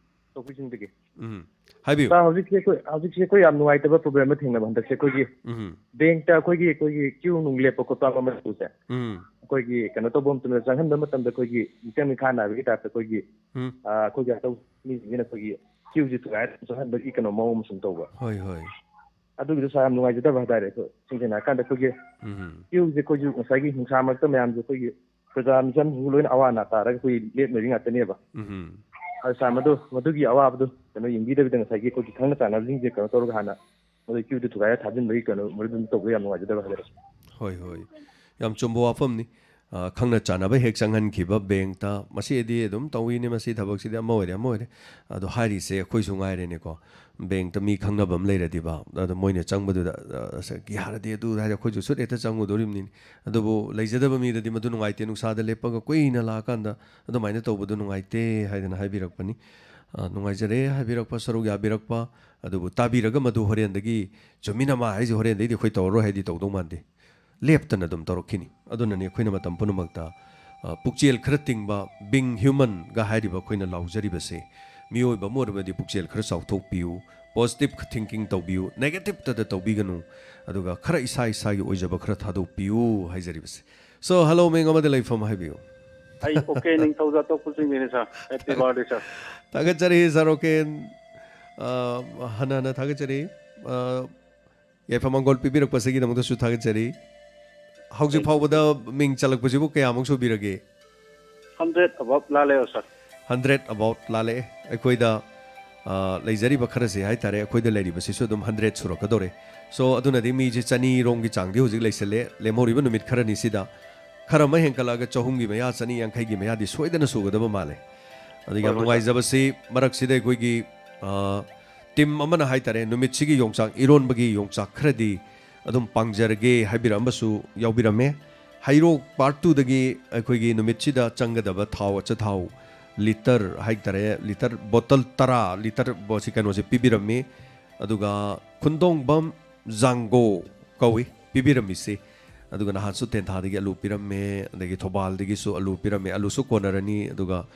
ꯆꯧꯀꯤꯁꯤꯡꯗꯒꯤ꯫ ꯎꯝ꯫ ꯍꯥꯏꯕꯤꯌꯨ꯫ ꯁꯥꯔ, ꯍꯧꯖꯤꯛꯁꯦ ꯑꯩꯈꯣꯏ, ꯍꯧꯖꯤꯛꯁꯦ ꯑꯩꯈꯣꯏ ꯌꯥꯝ ꯅꯨꯡꯉꯥꯏꯇꯕ ꯄ꯭ꯔꯣꯕ꯭ꯂꯦꯝ ꯑꯃ ꯊꯦꯡꯅꯕ ꯍꯟꯗꯛꯁꯦ꯫ ꯑꯩꯈꯣꯏꯒꯤ ꯎꯝ꯫ ꯕꯦꯡꯛꯇ ꯑꯩꯈꯣꯏꯒꯤ, ꯑꯩꯈꯣꯏꯒꯤ ꯀ꯭ꯌꯨ ꯅꯨꯡ ꯂꯦꯞꯄ ꯈꯣꯠꯄ ꯑꯃ ꯑꯃ ꯇꯧꯁꯦ꯫ ꯎꯝ꯫ ꯑꯩꯈꯣꯏꯒꯤ ꯀꯩꯅꯣ ꯇꯧꯕ ꯃꯇꯝꯗ, ꯆꯪꯍꯟꯕ ꯃꯇꯝꯗ ꯑꯩꯈꯣꯏꯒꯤ ꯃꯤꯆꯪ ꯃꯤꯈꯥ ꯅꯥꯏꯕꯒꯤ ꯇꯥꯏꯞꯇ ꯑꯩꯈꯣꯏꯒꯤ, ꯎꯝ꯫ ꯑ, ꯑꯩꯈꯣꯏꯒꯤ ꯑꯇꯧꯕ ꯃꯤꯁꯤꯡꯁꯤꯅ ꯑꯩꯈꯣꯏꯒꯤ ꯀ꯭ꯌꯨꯁꯤ ꯊꯨꯒꯥꯏꯔ ꯆꯪꯍꯟꯕꯒꯤ ꯀꯩꯅꯣ ꯃꯑꯣꯡ ꯑꯃ ꯁꯨꯝ ꯇꯧꯕ꯫ ꯍꯣꯏ, ꯍꯣꯏ꯫ ꯑꯗꯨꯒꯤꯗꯣ ꯁꯥꯔ, ꯌꯥꯝ ꯅꯨꯡꯉꯥꯏꯖꯗꯕ ꯍꯥꯏꯇꯥꯔꯦ꯫ ꯑꯩꯈꯣꯏ ꯁꯦꯡꯅ ꯍꯥꯏꯔꯀꯥꯟꯗ ꯑꯩꯈꯣꯏꯒꯤ ꯎꯝ꯫ ꯀ꯭ꯌꯨꯁꯦ ꯑꯩꯈꯣꯏꯁꯨ ꯉꯁꯥꯏꯒꯤ ꯅꯨꯡꯁꯥ ꯃꯔꯛꯇ ꯃꯌꯥꯝꯁꯦ ꯑꯩꯈꯣꯏꯒꯤ ꯄ꯭ꯔꯖꯥ ꯃꯤꯆꯝꯁꯤꯡꯁꯨ ꯂꯣꯏꯅ ꯑꯋꯥ ꯑꯅꯥ ꯇꯥꯔꯒ ꯑꯩꯈꯣꯏ ꯂꯦꯞꯅꯔꯤ ꯉꯥꯛꯇꯅꯦꯕ꯫ ꯎꯝ꯫ ꯑꯗꯨ ꯁꯥꯔ, ꯃꯗꯨ, ꯃꯗꯨꯒꯤ ꯑꯋꯥꯕꯗꯨ ꯀꯩꯅꯣ ꯌꯦꯡꯕꯤꯗꯕꯤꯗ ꯉꯁꯥꯏꯒꯤ ꯑꯩꯈꯣꯏꯒꯤ ꯈꯪꯅ ꯆꯥꯟꯅꯕꯁꯤꯡꯁꯦ ꯀꯩꯅꯣ ꯇꯧꯔꯒ ꯍꯥꯟꯅ ꯃꯗꯨ ꯀ꯭ꯌꯨꯗ ꯊꯨꯒꯥꯏꯔ ꯊꯥꯖꯤꯟꯕꯒꯤ ꯀꯩꯅꯣ ꯃꯗꯨ ꯇꯧꯕ ꯌꯥꯝ ꯅꯨꯡꯉꯥꯏꯖꯗꯕ ꯍꯥꯏꯇꯥꯔꯦ꯫ ꯍꯣꯏ, ꯍꯣꯏ꯫ ꯌꯥꯝ ꯆꯨꯝꯕ ꯋꯥꯐꯝꯅꯤ꯫ ꯑ, ꯈꯪꯅ ꯆꯥꯟꯅꯕ ꯍꯦꯛ ꯆꯪꯍꯟꯈꯤꯕ ꯕꯦꯡꯛꯇ, ꯃꯁꯤꯗꯤ ꯑꯗꯨꯝ ꯇꯧꯏꯅꯦ, ꯃꯁꯤ ꯊꯕꯛꯁꯤꯗꯤ ꯑꯃ ꯑꯣꯏꯔꯦ, ꯑꯃ ꯑꯣꯏꯔꯦ꯫ ꯑꯗꯣ ꯍꯥꯏꯔꯤꯁꯦ ꯑꯩꯈꯣꯏꯁꯨ ꯉꯥꯏꯔꯦꯅꯦꯀꯣ꯫ ꯕꯦꯡꯛꯇ ꯃꯤ ꯈꯪꯅꯕ ꯑꯃ ꯂꯩꯔꯗꯤꯕ, ꯑꯗꯣ ꯃꯣꯏꯅ ꯆꯪꯕꯗꯨꯗ, ꯑ, ꯑꯁ, ꯌꯥꯔꯗꯤ ꯑꯗꯨ ꯍꯥꯏꯔꯦ, ꯑꯩꯈꯣꯏꯁꯨ ꯁꯨꯠ ꯍꯦꯛꯇ ꯆꯪꯉꯨꯗꯣꯔꯤꯕꯅꯤꯅꯦ꯫ ꯑꯗꯨꯕꯨ ꯂꯩꯖꯗꯕ ꯃꯤꯗꯗꯤ ꯃꯗꯨ ꯅꯨꯡꯉꯥꯏꯇꯦ, ꯅꯨꯡꯁꯥꯗ ꯂꯦꯞꯄꯒ ꯀꯨꯏꯅ ꯂꯥꯛꯑꯀꯥꯟꯗ ꯑꯗꯨꯃꯥꯏꯅ ꯇꯧꯕꯗꯨ ꯅꯨꯡꯉꯥꯏꯇꯦ ꯍꯥꯏꯗꯅ ꯍꯥꯏꯕꯤꯔꯛꯄꯅꯤ꯫ ꯑ, ꯅꯨꯡꯉꯥꯏꯖꯔꯦ ꯍꯥꯏꯕꯤꯔꯛꯄ, ꯁꯔꯨꯛ ꯌꯥꯕꯤꯔꯛꯄ꯫ ꯑꯗꯨꯕꯨ ꯇꯥꯕꯤꯔꯒ ꯃꯗꯨ ꯍꯣꯔꯦꯟꯗꯒꯤ ꯆꯨꯝꯃꯤꯅ ꯃꯥ ꯍꯥꯏꯁꯦ ꯍꯣꯔꯦꯟꯗꯒꯤꯗꯤ ꯑꯩꯈꯣꯏ ꯇꯧꯔꯔꯣꯏ ꯍꯥꯏꯗꯤ ꯇꯧꯗꯧ ꯃꯥꯟꯗꯦ꯫ ꯂꯦꯞꯇꯅ ꯑꯗꯨꯝ ꯇꯧꯔꯛꯈꯤꯅꯤ꯫ ꯑꯗꯨꯅꯅꯤ ꯑꯩꯈꯣꯏꯅ ꯃꯇꯝ ꯄꯨꯝꯅꯃꯛꯇ, ꯑ, ꯄꯨꯛꯆꯦꯜ ꯈꯔ ꯇꯤꯡꯕ, being humanꯒ ꯍꯥꯏꯔꯤꯕ ꯑꯩꯈꯣꯏꯅ ꯂꯥꯎꯖꯔꯤꯕꯁꯦ꯫ ꯃꯤꯑꯣꯏꯕ ꯑꯃ ꯑꯣꯏꯔꯕꯗꯤ ꯄꯨꯛꯆꯦꯜ ꯈꯔ ꯆꯥꯎꯊꯣꯛꯄꯤꯌꯨ, positive thinking ꯇꯧꯕꯤꯌꯨ, negativeꯇꯗ ꯇꯧꯕꯤꯒꯅꯨ꯫ ꯑꯗꯨꯒ ꯈꯔ ꯏꯁꯥ ꯏꯁꯥꯒꯤ ꯑꯣꯏꯖꯕ ꯈꯔ ꯊꯥꯗꯣꯛꯄꯤꯌꯨ ꯍꯥꯏꯖꯔꯤꯕꯁꯦ꯫ So, hello, ꯃꯤꯡ ꯑꯃꯗ ꯂꯩꯐꯝ ꯍꯥꯏꯕꯤꯌꯨ꯫ ꯑꯩ OK ꯅꯤꯡꯊꯧꯖꯥ ꯇꯣꯛꯄꯁꯤꯡꯒꯤꯅꯤ, ꯁꯥꯔ꯫ Happy birthday, ꯁꯥꯔ꯫ ꯊꯥꯒꯠꯆꯔꯤ, ꯁꯥꯔ ꯑꯣꯀꯦꯟ꯫ ꯑ, ꯍꯟꯅ ꯍꯟꯅ ꯊꯥꯒꯠꯆꯔꯤ꯫ ꯑ, ꯌꯥꯏꯐ ꯃꯪꯒꯣꯜ ꯄꯤꯕꯤꯔꯛꯄꯁꯤꯒꯤꯗꯃꯛꯇꯁꯨ ꯊꯥꯒꯠꯆꯔꯤ꯫ ꯍꯧꯖꯤꯛ ꯐꯥꯎꯕꯗ ꯃꯤꯡ ꯆꯜꯂꯛꯄꯁꯤꯕꯨ ꯀꯌꯥꯃꯨꯛ ꯁꯨꯕꯤꯔꯒꯦ? Hundred above ꯂꯥꯜꯂꯦ, ꯁꯥꯔ꯫ Hundred above ꯂꯥꯜꯂꯛꯑꯦ꯫ ꯑꯩꯈꯣꯏꯗ, ꯑ, ꯂꯩꯖꯔꯤꯕ ꯈꯔꯁꯦ ꯍꯥꯏꯇꯥꯔꯦ, ꯑꯩꯈꯣꯏꯗ ꯂꯩꯔꯤꯕꯁꯤꯁꯨ ꯑꯗꯨꯝ hundred ꯁꯨꯔꯛꯀꯗꯧꯔꯦ꯫ So, ꯑꯗꯨꯅꯗꯤ ꯃꯤꯁꯦ ꯆꯅꯤ ꯔꯣꯝꯒꯤ ꯆꯥꯡꯗꯤ ꯍꯧꯖꯤꯛ ꯂꯩꯁꯜꯂꯦ꯫ ꯂꯦꯝꯍꯧꯔꯤꯕ ꯅꯨꯃꯤꯠ ꯈꯔꯅꯤꯁꯤꯗ ꯈꯔ ꯑꯃ ꯍꯦꯟꯀꯠꯂꯛꯑꯒ ꯆꯍꯨꯝꯒꯤ ꯃꯌꯥ, ꯆꯅꯤ ꯌꯥꯡꯈꯩꯒꯤ ꯃꯌꯥꯗꯤ ꯁꯣꯏꯗꯅ ꯁꯨꯒꯗꯕ ꯃꯥꯜꯂꯦ꯫ ꯑꯗ ꯌꯥꯝ ꯍꯣꯏ, ꯍꯣꯏ, ꯁꯥꯔ꯫ ꯅꯨꯡꯉꯥꯏꯖꯕꯁꯤ ꯃꯔꯛꯁꯤꯗ ꯑꯩꯈꯣꯏꯒꯤ, ꯑ, ꯇꯤꯝ ꯑꯃꯅ ꯍꯥꯏꯇꯥꯔꯦ, ꯅꯨꯃꯤꯠꯁꯤꯒꯤ ꯌꯣꯡꯆꯥꯛ ꯏꯔꯣꯟꯕꯒꯤ ꯌꯣꯡꯆꯥꯛ ꯈꯔꯗꯤ ꯑꯗꯨꯝ ꯄꯥꯡꯖꯔꯒꯦ ꯍꯥꯏꯕꯤꯔꯛꯑꯝꯕꯁꯨ ꯌꯥꯎꯕꯤꯔꯝꯃꯦ꯫ ꯍꯩꯔꯣꯛ part twoꯗꯒꯤ ꯑꯩꯈꯣꯏꯒꯤ ꯅꯨꯃꯤꯠꯁꯤꯗ ꯆꯪꯒꯗꯕ ꯊꯥꯎ, ꯑꯆꯥꯊꯥꯎ ꯂꯤꯇꯔ ꯍꯥꯏꯇꯥꯔꯦ, ꯂꯤꯇꯔ ꯕꯣꯇꯜ ꯇꯔꯥ, ꯂꯤꯇꯔ ꯕꯣ-, ꯁꯤ ꯀꯩꯅꯣꯁꯦ ꯄꯤꯕꯤꯔꯝꯃꯤ꯫ ꯑꯗꯨꯒ ꯈꯨꯟꯗꯣꯡꯕꯝ ꯖꯥꯡꯒꯣ ꯀꯧꯏ ꯄꯤꯕꯤꯔꯝꯃꯤꯁꯤ꯫ ꯑꯗꯨꯒ ꯅꯍꯥꯟꯁꯨ ꯇꯦꯟꯊꯥꯗꯒꯤ ꯑꯂꯨ ꯄꯤꯔꯝꯃꯦ, ꯑꯗꯒꯤ ꯊꯧꯕꯥꯜꯗꯒꯤꯁꯨ ꯑꯂꯨ ꯄꯤꯔꯝꯃꯦ꯫ ꯑꯂꯨꯁꯨ ꯀꯣꯟꯅꯔꯅꯤ꯫ ꯑꯗꯨꯒ,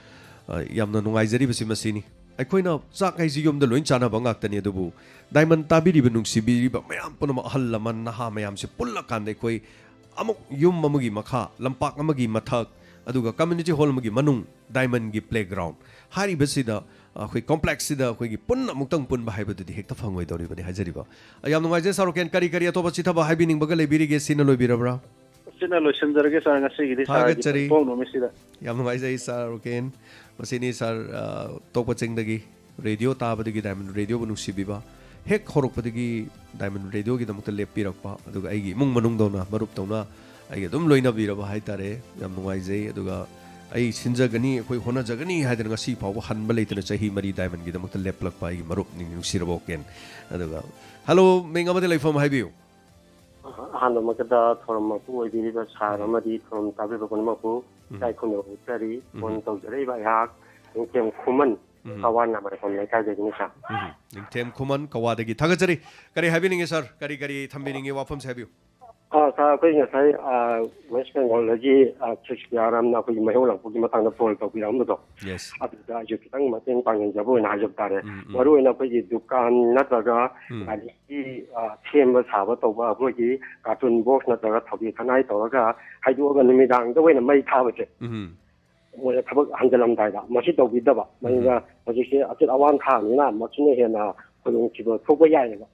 ꯑ, ꯌꯥꯝꯅ ꯅꯨꯡꯉꯥꯏꯖꯔꯤꯕꯁꯤ ꯃꯁꯤꯅꯤ꯫ ꯑꯩꯈꯣꯏꯅ ꯆꯥꯛ ꯍꯥꯏꯁꯤ ꯌꯨꯝꯗ ꯂꯣꯏ ꯆꯥꯅꯕ ꯉꯥꯛꯇꯅꯤ, ꯑꯗꯨꯕꯨ ꯗꯥꯏꯃꯟ ꯇꯥꯕꯤꯔꯤꯕ, ꯅꯨꯡꯁꯤꯕꯤꯔꯤꯕ ꯃꯌꯥꯝ ꯄꯨꯝꯅꯃꯛ, ꯑꯍꯜ ꯂꯃꯟ, ꯅꯍꯥ ꯃꯌꯥꯝꯁꯦ ꯄꯨꯜꯂꯀꯥꯟꯗ ꯑꯩꯈꯣꯏ ꯑꯃꯨꯛ ꯌꯨꯝ ꯑꯃꯒꯤ ꯃꯈꯥ, ꯂꯝꯄꯥꯛ ꯑꯃꯒꯤ ꯃꯊꯛ, ꯑꯗꯨꯒ community hall ꯑꯃꯒꯤ ꯃꯅꯨꯡ, ꯗꯥꯏꯃꯟꯒꯤ playground ꯍꯥꯏꯔꯤꯕꯁꯤꯗ, ꯑꯩꯈꯣꯏ ꯀꯣꯝꯄ꯭ꯂꯦꯛꯁꯁꯤꯗ ꯑꯩꯈꯣꯏꯒꯤ ꯄꯨꯟꯅ ꯑꯃꯨꯛꯇꯪ ꯄꯨꯟꯕ ꯍꯥꯏꯕꯗꯨꯗꯤ ꯍꯦꯛꯇ ꯐꯪꯉꯣꯏꯗꯧꯔꯤꯕꯅꯤ ꯍꯥꯏꯖꯔꯤꯕ꯫ ꯑ, ꯌꯥꯝ ꯅꯨꯡꯉꯥꯏꯖꯩ ꯁꯥꯔꯨꯀꯦꯟ꯫ ꯀꯔꯤ ꯀꯔꯤ ꯑꯇꯣꯞꯄ ꯆꯤꯊꯕ ꯍꯥꯏꯕꯤꯅꯤꯡꯕꯒ ꯂꯩꯕꯤꯔꯤꯒꯦ? ꯁꯤꯅ ꯂꯣꯏꯕꯤꯔꯕ꯭ꯔꯥ? ꯁꯤꯅ ꯂꯣꯏꯁꯤꯟꯖꯔꯒꯦ ꯁꯥꯔ, ꯉꯁꯤꯒꯤꯗꯤ ꯁꯥꯔꯒꯤ ꯊꯥꯒꯠꯆꯔꯤ꯫ ꯄꯣꯛ ꯅꯨꯃꯤꯠꯁꯤꯗ꯫ ꯌꯥꯝ ꯅꯨꯡꯉꯥꯏꯖꯩ ꯁꯥꯔꯨꯀꯦꯟ꯫ ꯃꯁꯤꯅꯤ ꯁꯥꯔ, ꯑ, ꯇꯣꯛꯄ ꯆꯤꯡꯗꯒꯤ ꯔꯦꯗꯤꯑꯣ ꯇꯥꯕꯗꯒꯤ ꯗꯥꯏꯃꯟ ꯔꯦꯗꯤꯑꯣꯕꯨ ꯅꯨꯡꯁꯤꯕꯤꯕ, ꯍꯦꯛ ꯍꯧꯔꯛꯄꯗꯒꯤ ꯗꯥꯏꯃꯟ ꯔꯦꯗꯤꯑꯣꯒꯤꯗꯃꯛꯇ ꯂꯦꯞꯄꯤꯔꯛꯄ, ꯑꯗꯨꯒ ꯑꯩꯒꯤ ꯏꯃꯨꯡ ꯃꯅꯨꯡꯗꯧꯅ, ꯃꯔꯨꯞꯇꯧꯅ ꯑꯩꯒ ꯑꯗꯨꯝ ꯂꯣꯏꯅꯕꯤꯔꯕ ꯍꯥꯏꯇꯥꯔꯦ꯫ ꯌꯥꯝ ꯅꯨꯡꯉꯥꯏꯖꯩ꯫ ꯑꯗꯨꯒ ꯑꯩ ꯁꯤꯟꯖꯒꯅꯤ, ꯑꯩꯈꯣꯏ ꯍꯣꯠꯅꯖꯒꯅꯤ ꯍꯥꯏꯗꯅ ꯉꯁꯤ ꯐꯥꯎꯕ ꯍꯟꯕ ꯂꯩꯇꯅ ꯆꯍꯤ ꯃꯔꯤ ꯗꯥꯏꯃꯟꯒꯤꯗꯃꯛꯇ ꯂꯦꯞꯂꯛꯄ ꯑꯩꯒꯤ ꯃꯔꯨꯞꯅꯤ, ꯅꯨꯡꯁꯤꯔꯕ ꯀꯦꯟ꯫ ꯑꯗꯨꯒ, ꯍꯜꯂꯣ, ꯃꯤꯡ ꯑꯃꯗꯤ ꯂꯩꯐꯝ ꯍꯥꯏꯕꯤꯌꯨ꯫ ꯑꯍꯥꯟꯕꯃꯛꯇꯗ ꯊꯧꯔꯝ ꯃꯄꯨ ꯑꯣꯏꯕꯤꯔꯤꯕ ꯁꯥꯔ ꯎꯝ꯫ ꯑꯃꯗꯤ ꯊꯧꯔꯝ ꯇꯥꯕꯤꯕ ꯄꯨꯝꯅꯃꯛꯄꯨ ꯎꯝ꯫ ꯏꯀꯥꯏ ꯈꯨꯝꯅꯕ ꯎꯠꯆꯔꯤ꯫ ꯎꯝ꯫ ꯐꯣꯟ ꯇꯧꯖꯔꯛꯏꯕ ꯑꯩꯍꯥꯛ ꯅꯤꯡꯊꯦꯝ ꯈꯨꯃꯟ ꯎꯝ꯫ ꯀꯋꯥꯟ ꯅꯥꯃꯔꯩꯀꯣꯝ ꯂꯩꯀꯥꯏꯗꯒꯤꯅꯤ ꯁꯥꯔ꯫ ꯎꯝ꯫ ꯅꯤꯡꯊꯦꯝ ꯈꯨꯃꯟ ꯀꯋꯥꯗꯒꯤ ꯊꯥꯒꯠꯆꯔꯤ꯫ ꯀꯔꯤ ꯍꯥꯏꯕꯤꯅꯤꯡꯉꯤ ꯁꯥꯔ? ꯀꯔꯤ, ꯀꯔꯤ ꯊꯝꯕꯤꯅꯤꯡꯉꯤ? ꯋꯥꯐꯝꯁꯦ ꯍꯥꯏꯕꯤꯌꯨ꯫ ꯑ, ꯁꯥꯔ, ꯑꯩꯈꯣꯏ ꯉꯁꯥꯏ, ꯑ, ꯋꯦꯁ ꯕꯦꯡꯒꯣꯜꯗꯒꯤ, ꯑ, ꯁꯤꯛꯁ ꯄꯤ ꯑꯥꯔ ꯑꯦꯝꯅ ꯑꯩꯈꯣꯏꯒꯤ ꯃꯩꯍꯧ ꯂꯥꯡꯄꯣꯛꯀꯤ ꯃꯇꯥꯡꯗ ꯐꯣꯟ ꯇꯧꯕꯤꯔꯛꯑꯝꯕꯗꯣ, ꯌꯦꯁ꯫ ꯑꯗꯨꯗ ꯑꯩꯁꯨ ꯈꯤꯇꯪ ꯃꯇꯦꯡ ꯄꯥꯡꯖꯕ ꯑꯣꯏꯅ ꯍꯥꯏꯖꯕ ꯇꯥꯔꯦ꯫ ꯎꯝ, ꯎꯝ꯫ ꯃꯔꯨꯑꯣꯏꯅ ꯑꯩꯈꯣꯏꯒꯤ ꯗꯨꯀꯥꯟ ꯅꯠꯇ꯭ꯔꯒ ꯎꯝ꯫ ꯒꯥꯔꯤꯒꯤ, ꯑ, ꯁꯦꯝꯕ ꯁꯥꯕ ꯇꯧꯕ ꯑꯩꯈꯣꯏꯒꯤ ꯀꯥꯔꯇꯨꯟ ꯕꯣꯛꯁ ꯅꯠꯇ꯭ꯔꯒ ꯊꯧꯔꯤ ꯈꯅꯥꯏ ꯇꯧꯔꯒ ꯍꯥꯏꯗꯣꯛꯑꯒ ꯅꯨꯃꯤꯗꯥꯡꯗ ꯑꯣꯏꯅ ꯃꯩ ꯊꯥꯕꯁꯦ꯫ ꯎꯝ꯫ ꯃꯣꯏꯅ ꯊꯕꯛ ꯍꯟꯖꯤꯜꯂꯝꯗꯥꯏꯗ ꯃꯁꯤ ꯇꯧꯕꯤꯗꯕ꯫ ꯎꯝ꯫ ꯃꯁꯤꯅ ꯍꯧꯖꯤꯛꯁꯦ ꯑꯆꯤꯠ ꯑꯋꯥꯟ ꯊꯥꯕꯅꯤꯅ ꯃꯁꯤꯅ ꯍꯦꯟꯅ ꯈꯨꯗꯣꯡꯊꯤꯕ ꯊꯣꯛꯄ ꯌꯥꯏꯑꯕ꯫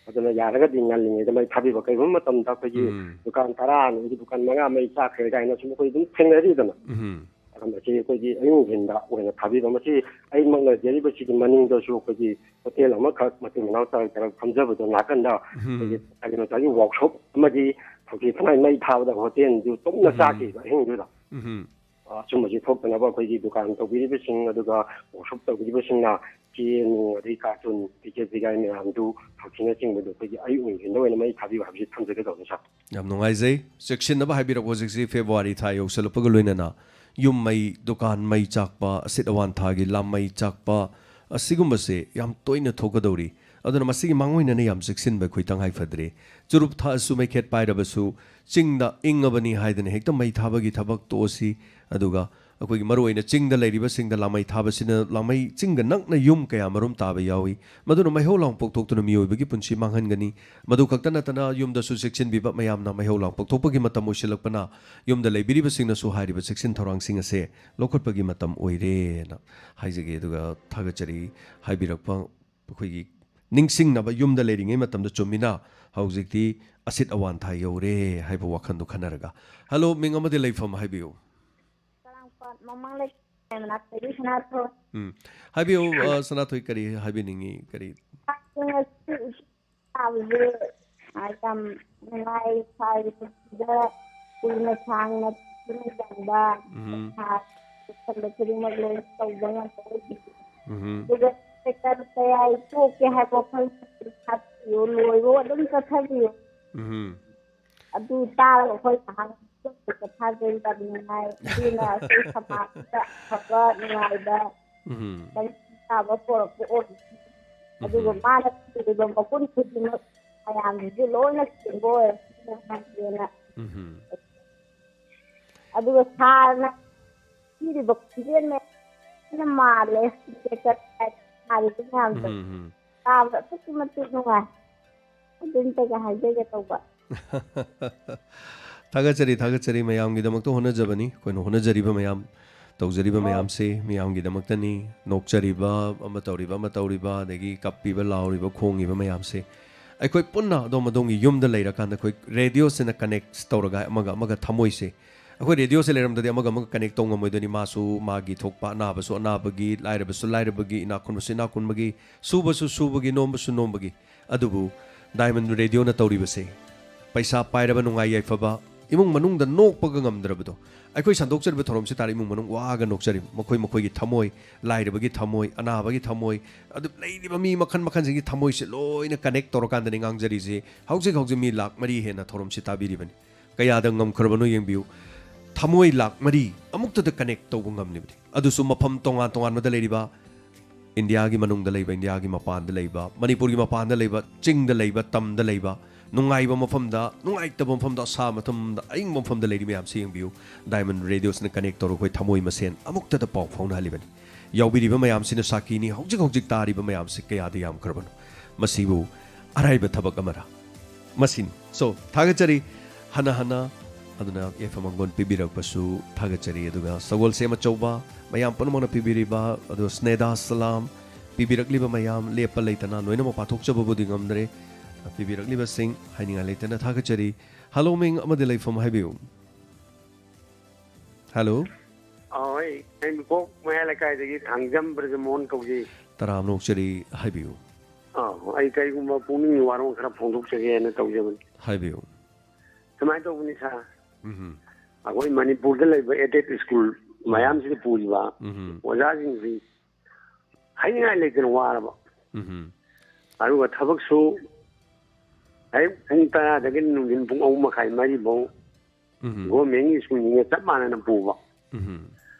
ꯑꯗꯨꯅ ꯌꯥꯔꯒꯗꯤ ꯉꯜꯂꯤꯉꯩꯗ ꯃꯩ ꯊꯥꯕꯤꯕ꯫ ꯀꯩꯒꯨꯝꯕ ꯃꯇꯝꯗ ꯑꯩꯈꯣꯏꯒꯤ ꯎꯝ꯫ ꯗꯨꯀꯥꯟ ꯇꯔꯥ ꯍꯥꯡꯉꯒꯗꯤ ꯗꯨꯀꯥꯟ ꯃꯉꯥ ꯃꯩ ꯆꯥꯛꯈ꯭ꯔꯦ ꯀꯥꯏꯅ ꯁꯨꯝ ꯑꯩꯈꯣꯏ ꯑꯗꯨꯝ ꯊꯦꯡꯅꯔꯤꯗꯅ꯫ ꯎꯝ꯫ ꯑꯗꯣ ꯃꯁꯤ ꯑꯩꯈꯣꯏꯒꯤ ꯑꯌꯨꯛ ꯅꯨꯡꯊꯤꯟꯗ ꯑꯣꯏꯅ ꯊꯥꯕꯤꯕ꯫ ꯃꯁꯤ ꯑꯩꯃꯛꯅ ꯂꯩꯖꯔꯤꯕꯁꯤꯒꯤ ꯃꯅꯤꯡꯗꯁꯨ ꯑꯩꯈꯣꯏꯒꯤ ꯍꯣꯇꯦꯜ ꯑꯃꯈꯛ ꯃꯇꯩ ꯃꯅꯥꯎ ꯇꯔꯛ ꯇꯔꯛ ꯐꯝꯖꯕꯗꯣ ꯅꯥꯀꯟꯗ ꯎꯝ꯫ ꯑꯩꯈꯣꯏꯒꯤ ꯒꯥꯔꯤ ꯃꯆꯥꯒꯤ ꯋꯥꯛꯁꯣꯞ ꯑꯃꯗꯤ ꯊꯧꯔꯤ ꯈꯅꯥꯏ ꯃꯩ ꯊꯥꯕꯗ ꯍꯣꯇꯦꯜꯗꯨ ꯇꯨꯝꯅ ꯎꯝ꯫ ꯆꯥꯈꯤꯕ ꯑꯍꯤꯡꯗꯨꯗ꯫ ꯎꯝ꯫ ꯑ, ꯑꯆꯨꯝꯕꯁꯤ ꯊꯣꯛꯇꯅꯕ ꯑꯩꯈꯣꯏꯒꯤ ꯗꯨꯀꯥꯟ ꯇꯧꯕꯤꯔꯤꯕꯁꯤꯡ ꯑꯗꯨꯒ ꯋꯥꯛꯁꯣꯞ ꯇꯧꯕꯤꯔꯤꯕꯁꯤꯡꯅ ꯆꯦ ꯅꯨꯡ ꯑꯗꯩ ꯀꯥꯔꯇꯨꯟ ꯄꯤꯖ ꯄꯤꯒꯥꯏ ꯃꯌꯥꯝꯗꯨ ꯊꯧꯔꯤꯅꯆꯤꯡꯕꯗꯨ ꯑꯩꯈꯣꯏꯒꯤ ꯑꯌꯨꯛ ꯅꯨꯡꯊꯤꯟꯗ ꯑꯣꯏꯅ ꯃꯩ ꯊꯥꯕꯤꯌꯨ ꯍꯥꯏꯕꯁꯤ ꯊꯝꯖꯒꯦ ꯇꯧꯕꯅꯤ ꯁꯥꯔ꯫ ꯌꯥꯝ ꯅꯨꯡꯉꯥꯏꯖꯩ꯫ ꯆꯦꯛꯁꯤꯟꯅꯕ ꯍꯥꯏꯕꯤꯔꯛꯄ ꯍꯧꯖꯤꯛꯁꯤ ꯐꯦꯕ꯭ꯔꯨꯋꯥꯔꯤ ꯊꯥ ꯌꯧꯁꯜꯂꯛꯄꯒ ꯂꯣꯏꯅꯅ ꯌꯨꯝ ꯃꯩ, ꯗꯨꯀꯥꯟ ꯃꯩ ꯆꯥꯛꯄ, ꯑꯁꯤꯠ ꯑꯋꯥꯟ ꯊꯥꯒꯤ ꯂꯥꯝ ꯃꯩ ꯆꯥꯛꯄ, ꯑꯁꯤꯒꯨꯝꯕꯁꯦ ꯌꯥꯝ ꯇꯣꯏꯅ ꯊꯣꯛꯀꯗꯧꯔꯤ꯫ ꯑꯗꯨꯅ ꯃꯁꯤꯒꯤ ꯃꯥꯡꯑꯣꯏꯅꯅ ꯌꯥꯝ ꯆꯦꯛꯁꯤꯟꯕ ꯑꯩꯈꯣꯏ ꯇꯉꯥꯏ ꯐꯗ꯭ꯔꯦ꯫ ꯆꯨꯔꯨꯞ ꯊꯛꯑꯁꯨ ꯃꯩꯈꯦꯠ ꯄꯥꯏꯔꯕꯁꯨ ꯆꯤꯡꯗ ꯏꯪꯉꯕꯅꯤ ꯍꯥꯏꯗꯅ ꯍꯦꯛꯇ ꯃꯩ ꯊꯥꯕꯒꯤ ꯊꯕꯛ ꯇꯣꯛꯑꯁꯤ꯫ ꯑꯗꯨꯒ ꯑꯩꯈꯣꯏꯒꯤ ꯃꯔꯨꯑꯣꯏꯅ ꯆꯤꯡꯗ ꯂꯩꯔꯤꯕꯁꯤꯡꯗ ꯂꯥꯃꯩ ꯊꯥꯕꯁꯤꯅ ꯂꯥꯃꯩ ꯆꯤꯡꯒ ꯅꯛꯅ ꯌꯨꯝ ꯀꯌꯥ ꯃꯔꯨꯝ ꯇꯥꯕ ꯌꯥꯎꯏ꯫ ꯃꯗꯨꯅ ꯃꯩꯍꯧ ꯂꯥꯡ ꯄꯣꯛꯊꯣꯛꯇꯨꯅ ꯃꯤꯑꯣꯏꯕꯒꯤ ꯄꯨꯟꯁꯤ ꯃꯥꯡꯍꯟꯒꯅꯤ꯫ ꯃꯗꯨ ꯈꯛꯇ ꯅꯠꯇꯅ ꯌꯨꯝꯗꯁꯨ ꯆꯦꯛꯁꯤꯟꯕꯤꯕ ꯃꯌꯥꯝꯅ꯫ ꯃꯩꯍꯧ ꯂꯥꯡ ꯄꯣꯛꯊꯣꯛꯄꯒꯤ ꯃꯇꯝ ꯑꯣꯏꯁꯤꯜꯂꯛꯄꯅ ꯌꯨꯝꯗ ꯂꯩꯕꯤꯔꯤꯕꯁꯤꯡꯅꯁꯨ ꯍꯥꯏꯔꯤꯕ ꯆꯦꯛꯁꯤꯟ ꯊꯧꯔꯥꯡꯁꯤꯡ ꯑꯁꯦ ꯂꯧꯈꯠꯄꯒꯤ ꯃꯇꯝ ꯑꯣꯏꯔꯦꯅ ꯍꯥꯏꯖꯒꯦ꯫ ꯑꯗꯨꯒ ꯊꯥꯒꯠꯆꯔꯤ ꯍꯥꯏꯕꯤꯔꯛꯄ ꯑꯩꯈꯣꯏꯒꯤ ꯅꯤꯡꯁꯤꯡꯅꯕ꯫ ꯌꯨꯝꯗ ꯂꯩꯔꯤꯉꯩ ꯃꯇꯝꯗ ꯆꯨꯝꯃꯤꯅ ꯍꯧꯖꯤꯛꯇꯤ ꯑꯁꯤꯠ ꯑꯋꯥꯟꯊꯥ ꯌꯧꯔꯦ ꯍꯥꯏꯕ ꯋꯥꯈꯜꯗꯣ ꯈꯟꯅꯔꯒ꯫ ꯍꯜꯂꯣ, ꯃꯤꯡ ꯑꯃꯗꯤ ꯂꯩꯐꯝ ꯍꯥꯏꯕꯤꯌꯨ꯫ ꯆꯔꯥꯡꯄꯥꯠ ꯃꯃꯥꯡ ꯂꯩꯀꯥꯏ ꯃꯅꯥꯛꯇꯒꯤ ꯁꯅꯥꯊꯣꯏ꯫ ꯎꯝ꯫ ꯍꯥꯏꯕꯤꯌꯨ, ꯑ, ꯁꯅꯥꯊꯣꯏ, ꯀꯔꯤ ꯍꯥꯏꯕꯤꯅꯤꯡꯉꯤ? ꯀꯔꯤ? ꯉꯁꯤ ꯏꯆꯦ ꯇꯥꯕꯁꯦ, ꯑ, ꯌꯥꯝ ꯅꯨꯡꯉꯥꯏ꯫ ꯁꯥꯔꯤꯕꯁꯤꯗ ꯀꯨꯏꯅ ꯁꯥꯡꯅ ꯄꯨꯟꯁꯤꯟꯕ ꯎꯝ꯫ ꯄꯩꯁꯥ ꯂꯣꯏꯁꯤꯟꯕ ꯈꯨꯗꯤꯡꯃꯛ ꯂꯣꯏ ꯇꯧꯕ ꯉꯝꯕ ꯑꯣꯏꯕꯤꯌꯨ꯫ ꯎꯝ꯫ ꯑꯗꯨꯒ ꯁꯦꯀꯟ ꯀꯌꯥ ꯇꯣꯛꯀꯦ ꯍꯥꯏꯕ ꯋꯥꯈꯜ ꯁꯥꯕꯤꯌꯨ, ꯂꯣꯏꯕ ꯑꯗꯨꯝ ꯆꯠꯊꯕꯤꯌꯨ꯫ ꯎꯝ꯫ ꯑꯗꯨ ꯇꯥꯔꯒ ꯑꯩꯈꯣꯏ ꯉꯥꯏꯍꯥꯛ ꯄꯣꯊꯥꯖꯩ, ꯌꯥꯝ ꯅꯨꯡꯉꯥꯏ꯫ ꯑꯗꯨꯅ ꯑꯩꯈꯣꯏ ꯁꯃꯥꯖꯁꯤꯗ ꯑꯐꯕ ꯅꯨꯡꯉꯥꯏꯕ ꯎꯝ꯫ ꯈꯤꯇꯪ ꯇꯥꯕ ꯄꯣꯔꯛꯄ ꯑꯣꯏꯔꯁꯤ꯫ ꯑꯗꯨꯒ ꯎꯝ꯫ ꯃꯥꯅ ꯄꯤꯔꯤꯕ ꯃꯒꯨꯟ ꯈꯨꯗꯤꯡꯃꯛ ꯃꯌꯥꯝꯁꯤꯁꯨ ꯂꯣꯏꯅ ꯆꯦꯟꯕ ꯑꯣꯏꯔꯁꯤ ꯍꯥꯏꯒꯦꯅ꯫ ꯎꯝ꯫ ꯑꯗꯨꯒ ꯁꯥꯔꯅ ꯄꯤꯔꯤꯕ ꯈꯣꯟꯖꯦꯜ ꯃꯌꯥꯝꯁꯤꯅ ꯃꯥꯜꯂꯦ꯫ ꯁꯥꯔꯤꯕ ꯃꯌꯥꯝꯗꯣ ꯎꯝ, ꯎꯝ꯫ ꯇꯥꯕꯗ ꯑꯗꯨꯛꯀꯤ ꯃꯇꯤꯛ ꯅꯨꯡꯉꯥꯏ꯫ ꯑꯗꯨꯝꯇꯒ ꯍꯥꯏꯖꯒꯦ ꯇꯧꯕ꯫ ꯊꯥꯒꯠꯆꯔꯤ, ꯊꯥꯒꯠꯆꯔꯤ꯫ ꯃꯌꯥꯝꯒꯤꯗꯃꯛꯇ ꯍꯣꯠꯅꯖꯕꯅꯤ ꯑꯩꯈꯣꯏꯅ ꯍꯣꯠꯅꯖꯔꯤꯕ ꯃꯌꯥꯝ, ꯇꯧꯖꯔꯤꯕ ꯍꯣꯏ꯫ ꯃꯌꯥꯝꯁꯤ ꯃꯤꯌꯥꯝꯒꯤꯗꯃꯛꯇꯅꯤ꯫ ꯅꯣꯛꯆꯔꯤꯕ, ꯑꯃ ꯇꯧꯔꯤꯕ, ꯑꯃ ꯇꯧꯔꯤꯕ, ꯑꯗꯒꯤ ꯀꯞꯄꯤꯕ, ꯂꯥꯎꯔꯤꯕ, ꯈꯣꯡꯉꯤꯕ ꯃꯌꯥꯝꯁꯦ ꯑꯩꯈꯣꯏ ꯄꯨꯟꯅ ꯑꯗꯣꯝ ꯑꯗꯣꯝꯒꯤ ꯌꯨꯝꯗ ꯂꯩꯔꯀꯥꯟꯗ ꯑꯩꯈꯣꯏ ꯔꯦꯗꯤꯑꯣꯁꯤꯅ ꯀꯅꯦꯛ ꯇꯧꯔꯒ ꯑꯃꯒ ꯑꯃꯒ ꯊꯃꯣꯏꯁꯦ, ꯑꯩꯈꯣꯏ ꯔꯦꯗꯤꯑꯣꯁꯦ ꯂꯩꯔꯝꯗ꯭ꯔꯗꯤ ꯑꯃꯒ ꯑꯃꯒ ꯀꯅꯦꯛ ꯇꯧ ꯉꯝꯃꯣꯏꯗꯣꯏꯅꯤ꯫ ꯃꯥꯁꯨ ꯃꯥꯒꯤ ꯊꯣꯛꯄ, ꯑꯅꯥꯕꯁꯨ ꯑꯅꯥꯕꯒꯤ, ꯂꯥꯏꯔꯕꯁꯨ ꯂꯥꯏꯔꯕꯒꯤ, ꯏꯅꯥꯛ ꯈꯨꯟꯕꯁꯨ ꯏꯅꯥꯛ ꯈꯨꯟꯕꯒꯤ, ꯁꯨꯕꯁꯨ ꯁꯨꯕꯒꯤ, ꯅꯣꯝꯕꯁꯨ ꯅꯣꯝꯕꯒꯤ꯫ ꯑꯗꯨꯕꯨ ꯗꯥꯏꯃꯟ ꯔꯦꯗꯤꯑꯣꯅ ꯇꯧꯔꯤꯕꯁꯦ, ꯄꯩꯁꯥ ꯄꯥꯏꯔꯕ, ꯅꯨꯡꯉꯥꯏ ꯌꯥꯏꯐꯕ, ꯏꯃꯨꯡ ꯃꯅꯨꯡꯗ ꯅꯣꯛꯄꯒ ꯉꯝꯗ꯭ꯔꯕꯗꯣ, ꯑꯩꯈꯣꯏ ꯁꯟꯗꯣꯛꯆꯔꯤꯕ ꯊꯧꯔꯝꯁꯤ ꯇꯥꯔꯦ ꯏꯃꯨꯡ ꯃꯅꯨꯡ ꯋꯥꯒ ꯅꯣꯛꯆꯔꯤ꯫ ꯃꯈꯣꯏ ꯃꯈꯣꯏꯒꯤ ꯊꯃꯣꯏ, ꯂꯥꯏꯔꯕꯒꯤ ꯊꯃꯣꯏ, ꯑꯅꯥꯕꯒꯤ ꯊꯃꯣꯏ, ꯑꯗꯨ ꯂꯩꯔꯤꯕ ꯃꯤ ꯃꯈꯜ ꯃꯈꯜꯁꯤꯡꯒꯤ ꯊꯃꯣꯏꯁꯦ ꯂꯣꯏꯅ ꯀꯅꯦꯛ ꯇꯧꯔꯀꯥꯟꯗꯅꯤ ꯉꯥꯡꯖꯔꯤꯁꯦ꯫ ꯍꯧꯖꯤꯛ ꯍꯧꯖꯤꯛ ꯃꯤ ꯂꯥꯛ ꯃꯔꯤ ꯍꯦꯟꯅ ꯊꯧꯔꯝꯁꯤ ꯇꯥꯕꯤꯔꯤꯕꯅꯤ꯫ ꯀꯌꯥꯗ ꯉꯝꯈ꯭ꯔꯕꯅꯣ ꯌꯦꯡꯕꯤꯌꯨ꯫ ꯊꯃꯣꯏ ꯂꯥꯛ ꯃꯔꯤ ꯑꯃꯨꯛꯇꯗ ꯀꯅꯦꯛ ꯇꯧꯕ ꯉꯝꯂꯤꯕꯅꯤ꯫ ꯑꯗꯨꯁꯨ ꯃꯐꯝ ꯇꯣꯉꯥꯟ ꯇꯣꯉꯥꯟꯕꯗ ꯂꯩꯔꯤꯕ, ꯏꯟꯗꯤꯌꯥꯒꯤ ꯃꯅꯨꯡꯗ ꯂꯩꯕ, ꯏꯟꯗꯤꯌꯥꯒꯤ ꯃꯄꯥꯟꯗ ꯂꯩꯕ, ꯃꯅꯤꯄꯨꯔꯒꯤ ꯃꯄꯥꯟꯗ ꯂꯩꯕ, ꯆꯤꯡꯗ ꯂꯩꯕ, ꯇꯝꯗ ꯂꯩꯕ, ꯅꯨꯡꯉꯥꯏꯕ ꯃꯐꯝꯗ, ꯅꯨꯡꯉꯥꯏꯇꯕ ꯃꯐꯝꯗ, ꯑꯁꯥꯕ ꯃꯐꯝꯗ, ꯑꯏꯪꯕ ꯃꯐꯝꯗ ꯂꯩꯔꯤ ꯃꯌꯥꯝꯁꯤ ꯌꯦꯡꯕꯤꯌꯨ꯫ Diamond Radio ꯁꯤꯅ connect ꯇꯧꯔꯒ ꯑꯩꯈꯣꯏ ꯊꯃꯣꯏ ꯃꯁꯦꯟ ꯑꯃꯨꯛꯇꯗ ꯄꯥꯎ ꯐꯥꯎꯅꯍꯜꯂꯤꯕꯅꯤ꯫ ꯌꯥꯎꯕꯤꯔꯤꯕ ꯃꯌꯥꯝꯁꯤꯅ ꯁꯥꯈꯤꯅꯤ꯫ ꯍꯧꯖꯤꯛ ꯍꯧꯖꯤꯛ ꯇꯥꯔꯤꯕ ꯃꯌꯥꯝꯁꯤ ꯀꯌꯥꯗ ꯌꯥꯝꯈ꯭ꯔꯕꯅꯣ? ꯃꯁꯤꯕꯨ ꯑꯔꯥꯏꯕ ꯊꯕꯛ ꯑꯃꯔ? ꯃꯁꯤꯅꯤ꯫ So, ꯊꯥꯒꯠꯆꯔꯤ ꯍꯟꯅ ꯍꯟꯅ꯫ ꯑꯗꯨꯅ F M ꯃꯪꯒꯣꯟ ꯄꯤꯕꯤꯔꯛꯄꯁꯨ ꯊꯥꯒꯠꯆꯔꯤ꯫ ꯑꯗꯨꯒ ꯁꯒꯣꯜꯁꯦꯝ ꯑꯆꯧꯕ ꯃꯌꯥꯝ ꯄꯨꯝꯅꯃꯛꯅ ꯄꯤꯕꯤꯔꯤꯕ, ꯑꯗꯨꯒ ꯁ꯭ꯅꯦꯗꯥ ꯁꯂꯥꯝ ꯄꯤꯕꯤꯔꯛꯂꯤꯕ ꯃꯌꯥꯝ, ꯂꯦꯞꯄ ꯂꯩꯇꯅ ꯂꯣꯏꯅꯃꯛ ꯄꯥꯊꯣꯛꯆꯕꯕꯨꯗꯤ ꯉꯝꯗ꯭ꯔꯦ꯫ ꯄꯤꯕꯤꯔꯛꯂꯤꯕꯁꯤꯡ ꯍꯥꯏꯅꯤꯡꯉꯥꯏ ꯂꯩꯇꯅ ꯊꯥꯒꯠꯆꯔꯤ꯫ Hello, ꯃꯤꯡ ꯑꯃꯗꯤ ꯂꯩꯐꯝ ꯍꯥꯏꯕꯤꯌꯨ꯫ Hello꯫ ꯑꯧ, ꯑꯩ, ꯑꯩ ꯃꯤꯀꯣꯛ ꯃꯌꯥꯏ ꯂꯩꯀꯥꯏꯗꯒꯤ ꯊꯥꯡꯖꯝ ꯕ꯭ꯔꯖꯃꯣꯍꯟ ꯀꯧꯖꯩ꯫ ꯇꯔꯥꯝꯅ ꯑꯣꯛꯆꯔꯤ, ꯍꯥꯏꯕꯤꯌꯨ꯫ ꯑꯧ, ꯑꯩ ꯀꯔꯤꯒꯨꯝꯕ ꯄꯨꯛꯅꯤꯡꯒꯤ ꯋꯥꯔꯣꯜ ꯈꯔ ꯐꯣꯡꯗꯣꯛꯆꯒꯦꯅ ꯇꯧꯖꯕꯅꯤ꯫ ꯍꯥꯏꯕꯤꯌꯨ꯫ ꯁꯨꯃꯥꯏꯅ ꯇꯧꯕꯅꯤ ꯁꯥꯔ, ꯎꯝ꯫ ꯑꯩꯈꯣꯏ ꯃꯅꯤꯄꯨꯔꯗ ꯂꯩꯕ aided school ꯃꯌꯥꯝꯁꯤꯗ ꯄꯨꯔꯤꯕ ꯎꯝ꯫ ꯑꯣꯖꯥꯁꯤꯡꯁꯤ ꯍꯥꯏꯅꯤꯡꯉꯥꯏ ꯂꯩꯇꯅ ꯋꯥꯔꯕ꯫ ꯎꯝ꯫ ꯑꯗꯨꯒ ꯊꯕꯛꯁꯨ ꯑꯌꯨꯛ ꯄꯨꯡ ꯇꯔꯥꯗꯒꯤ ꯅꯨꯡꯊꯤꯟ ꯄꯨꯡ ꯑꯍꯨꯝ ꯃꯈꯥꯏ, ꯃꯔꯤꯐꯧ ꯎꯝ꯫ Government ꯒꯤ school ꯁꯤꯡꯒ ꯆꯞ ꯃꯥꯟꯅꯅ ꯄꯨꯕ꯫ ꯎꯝ꯫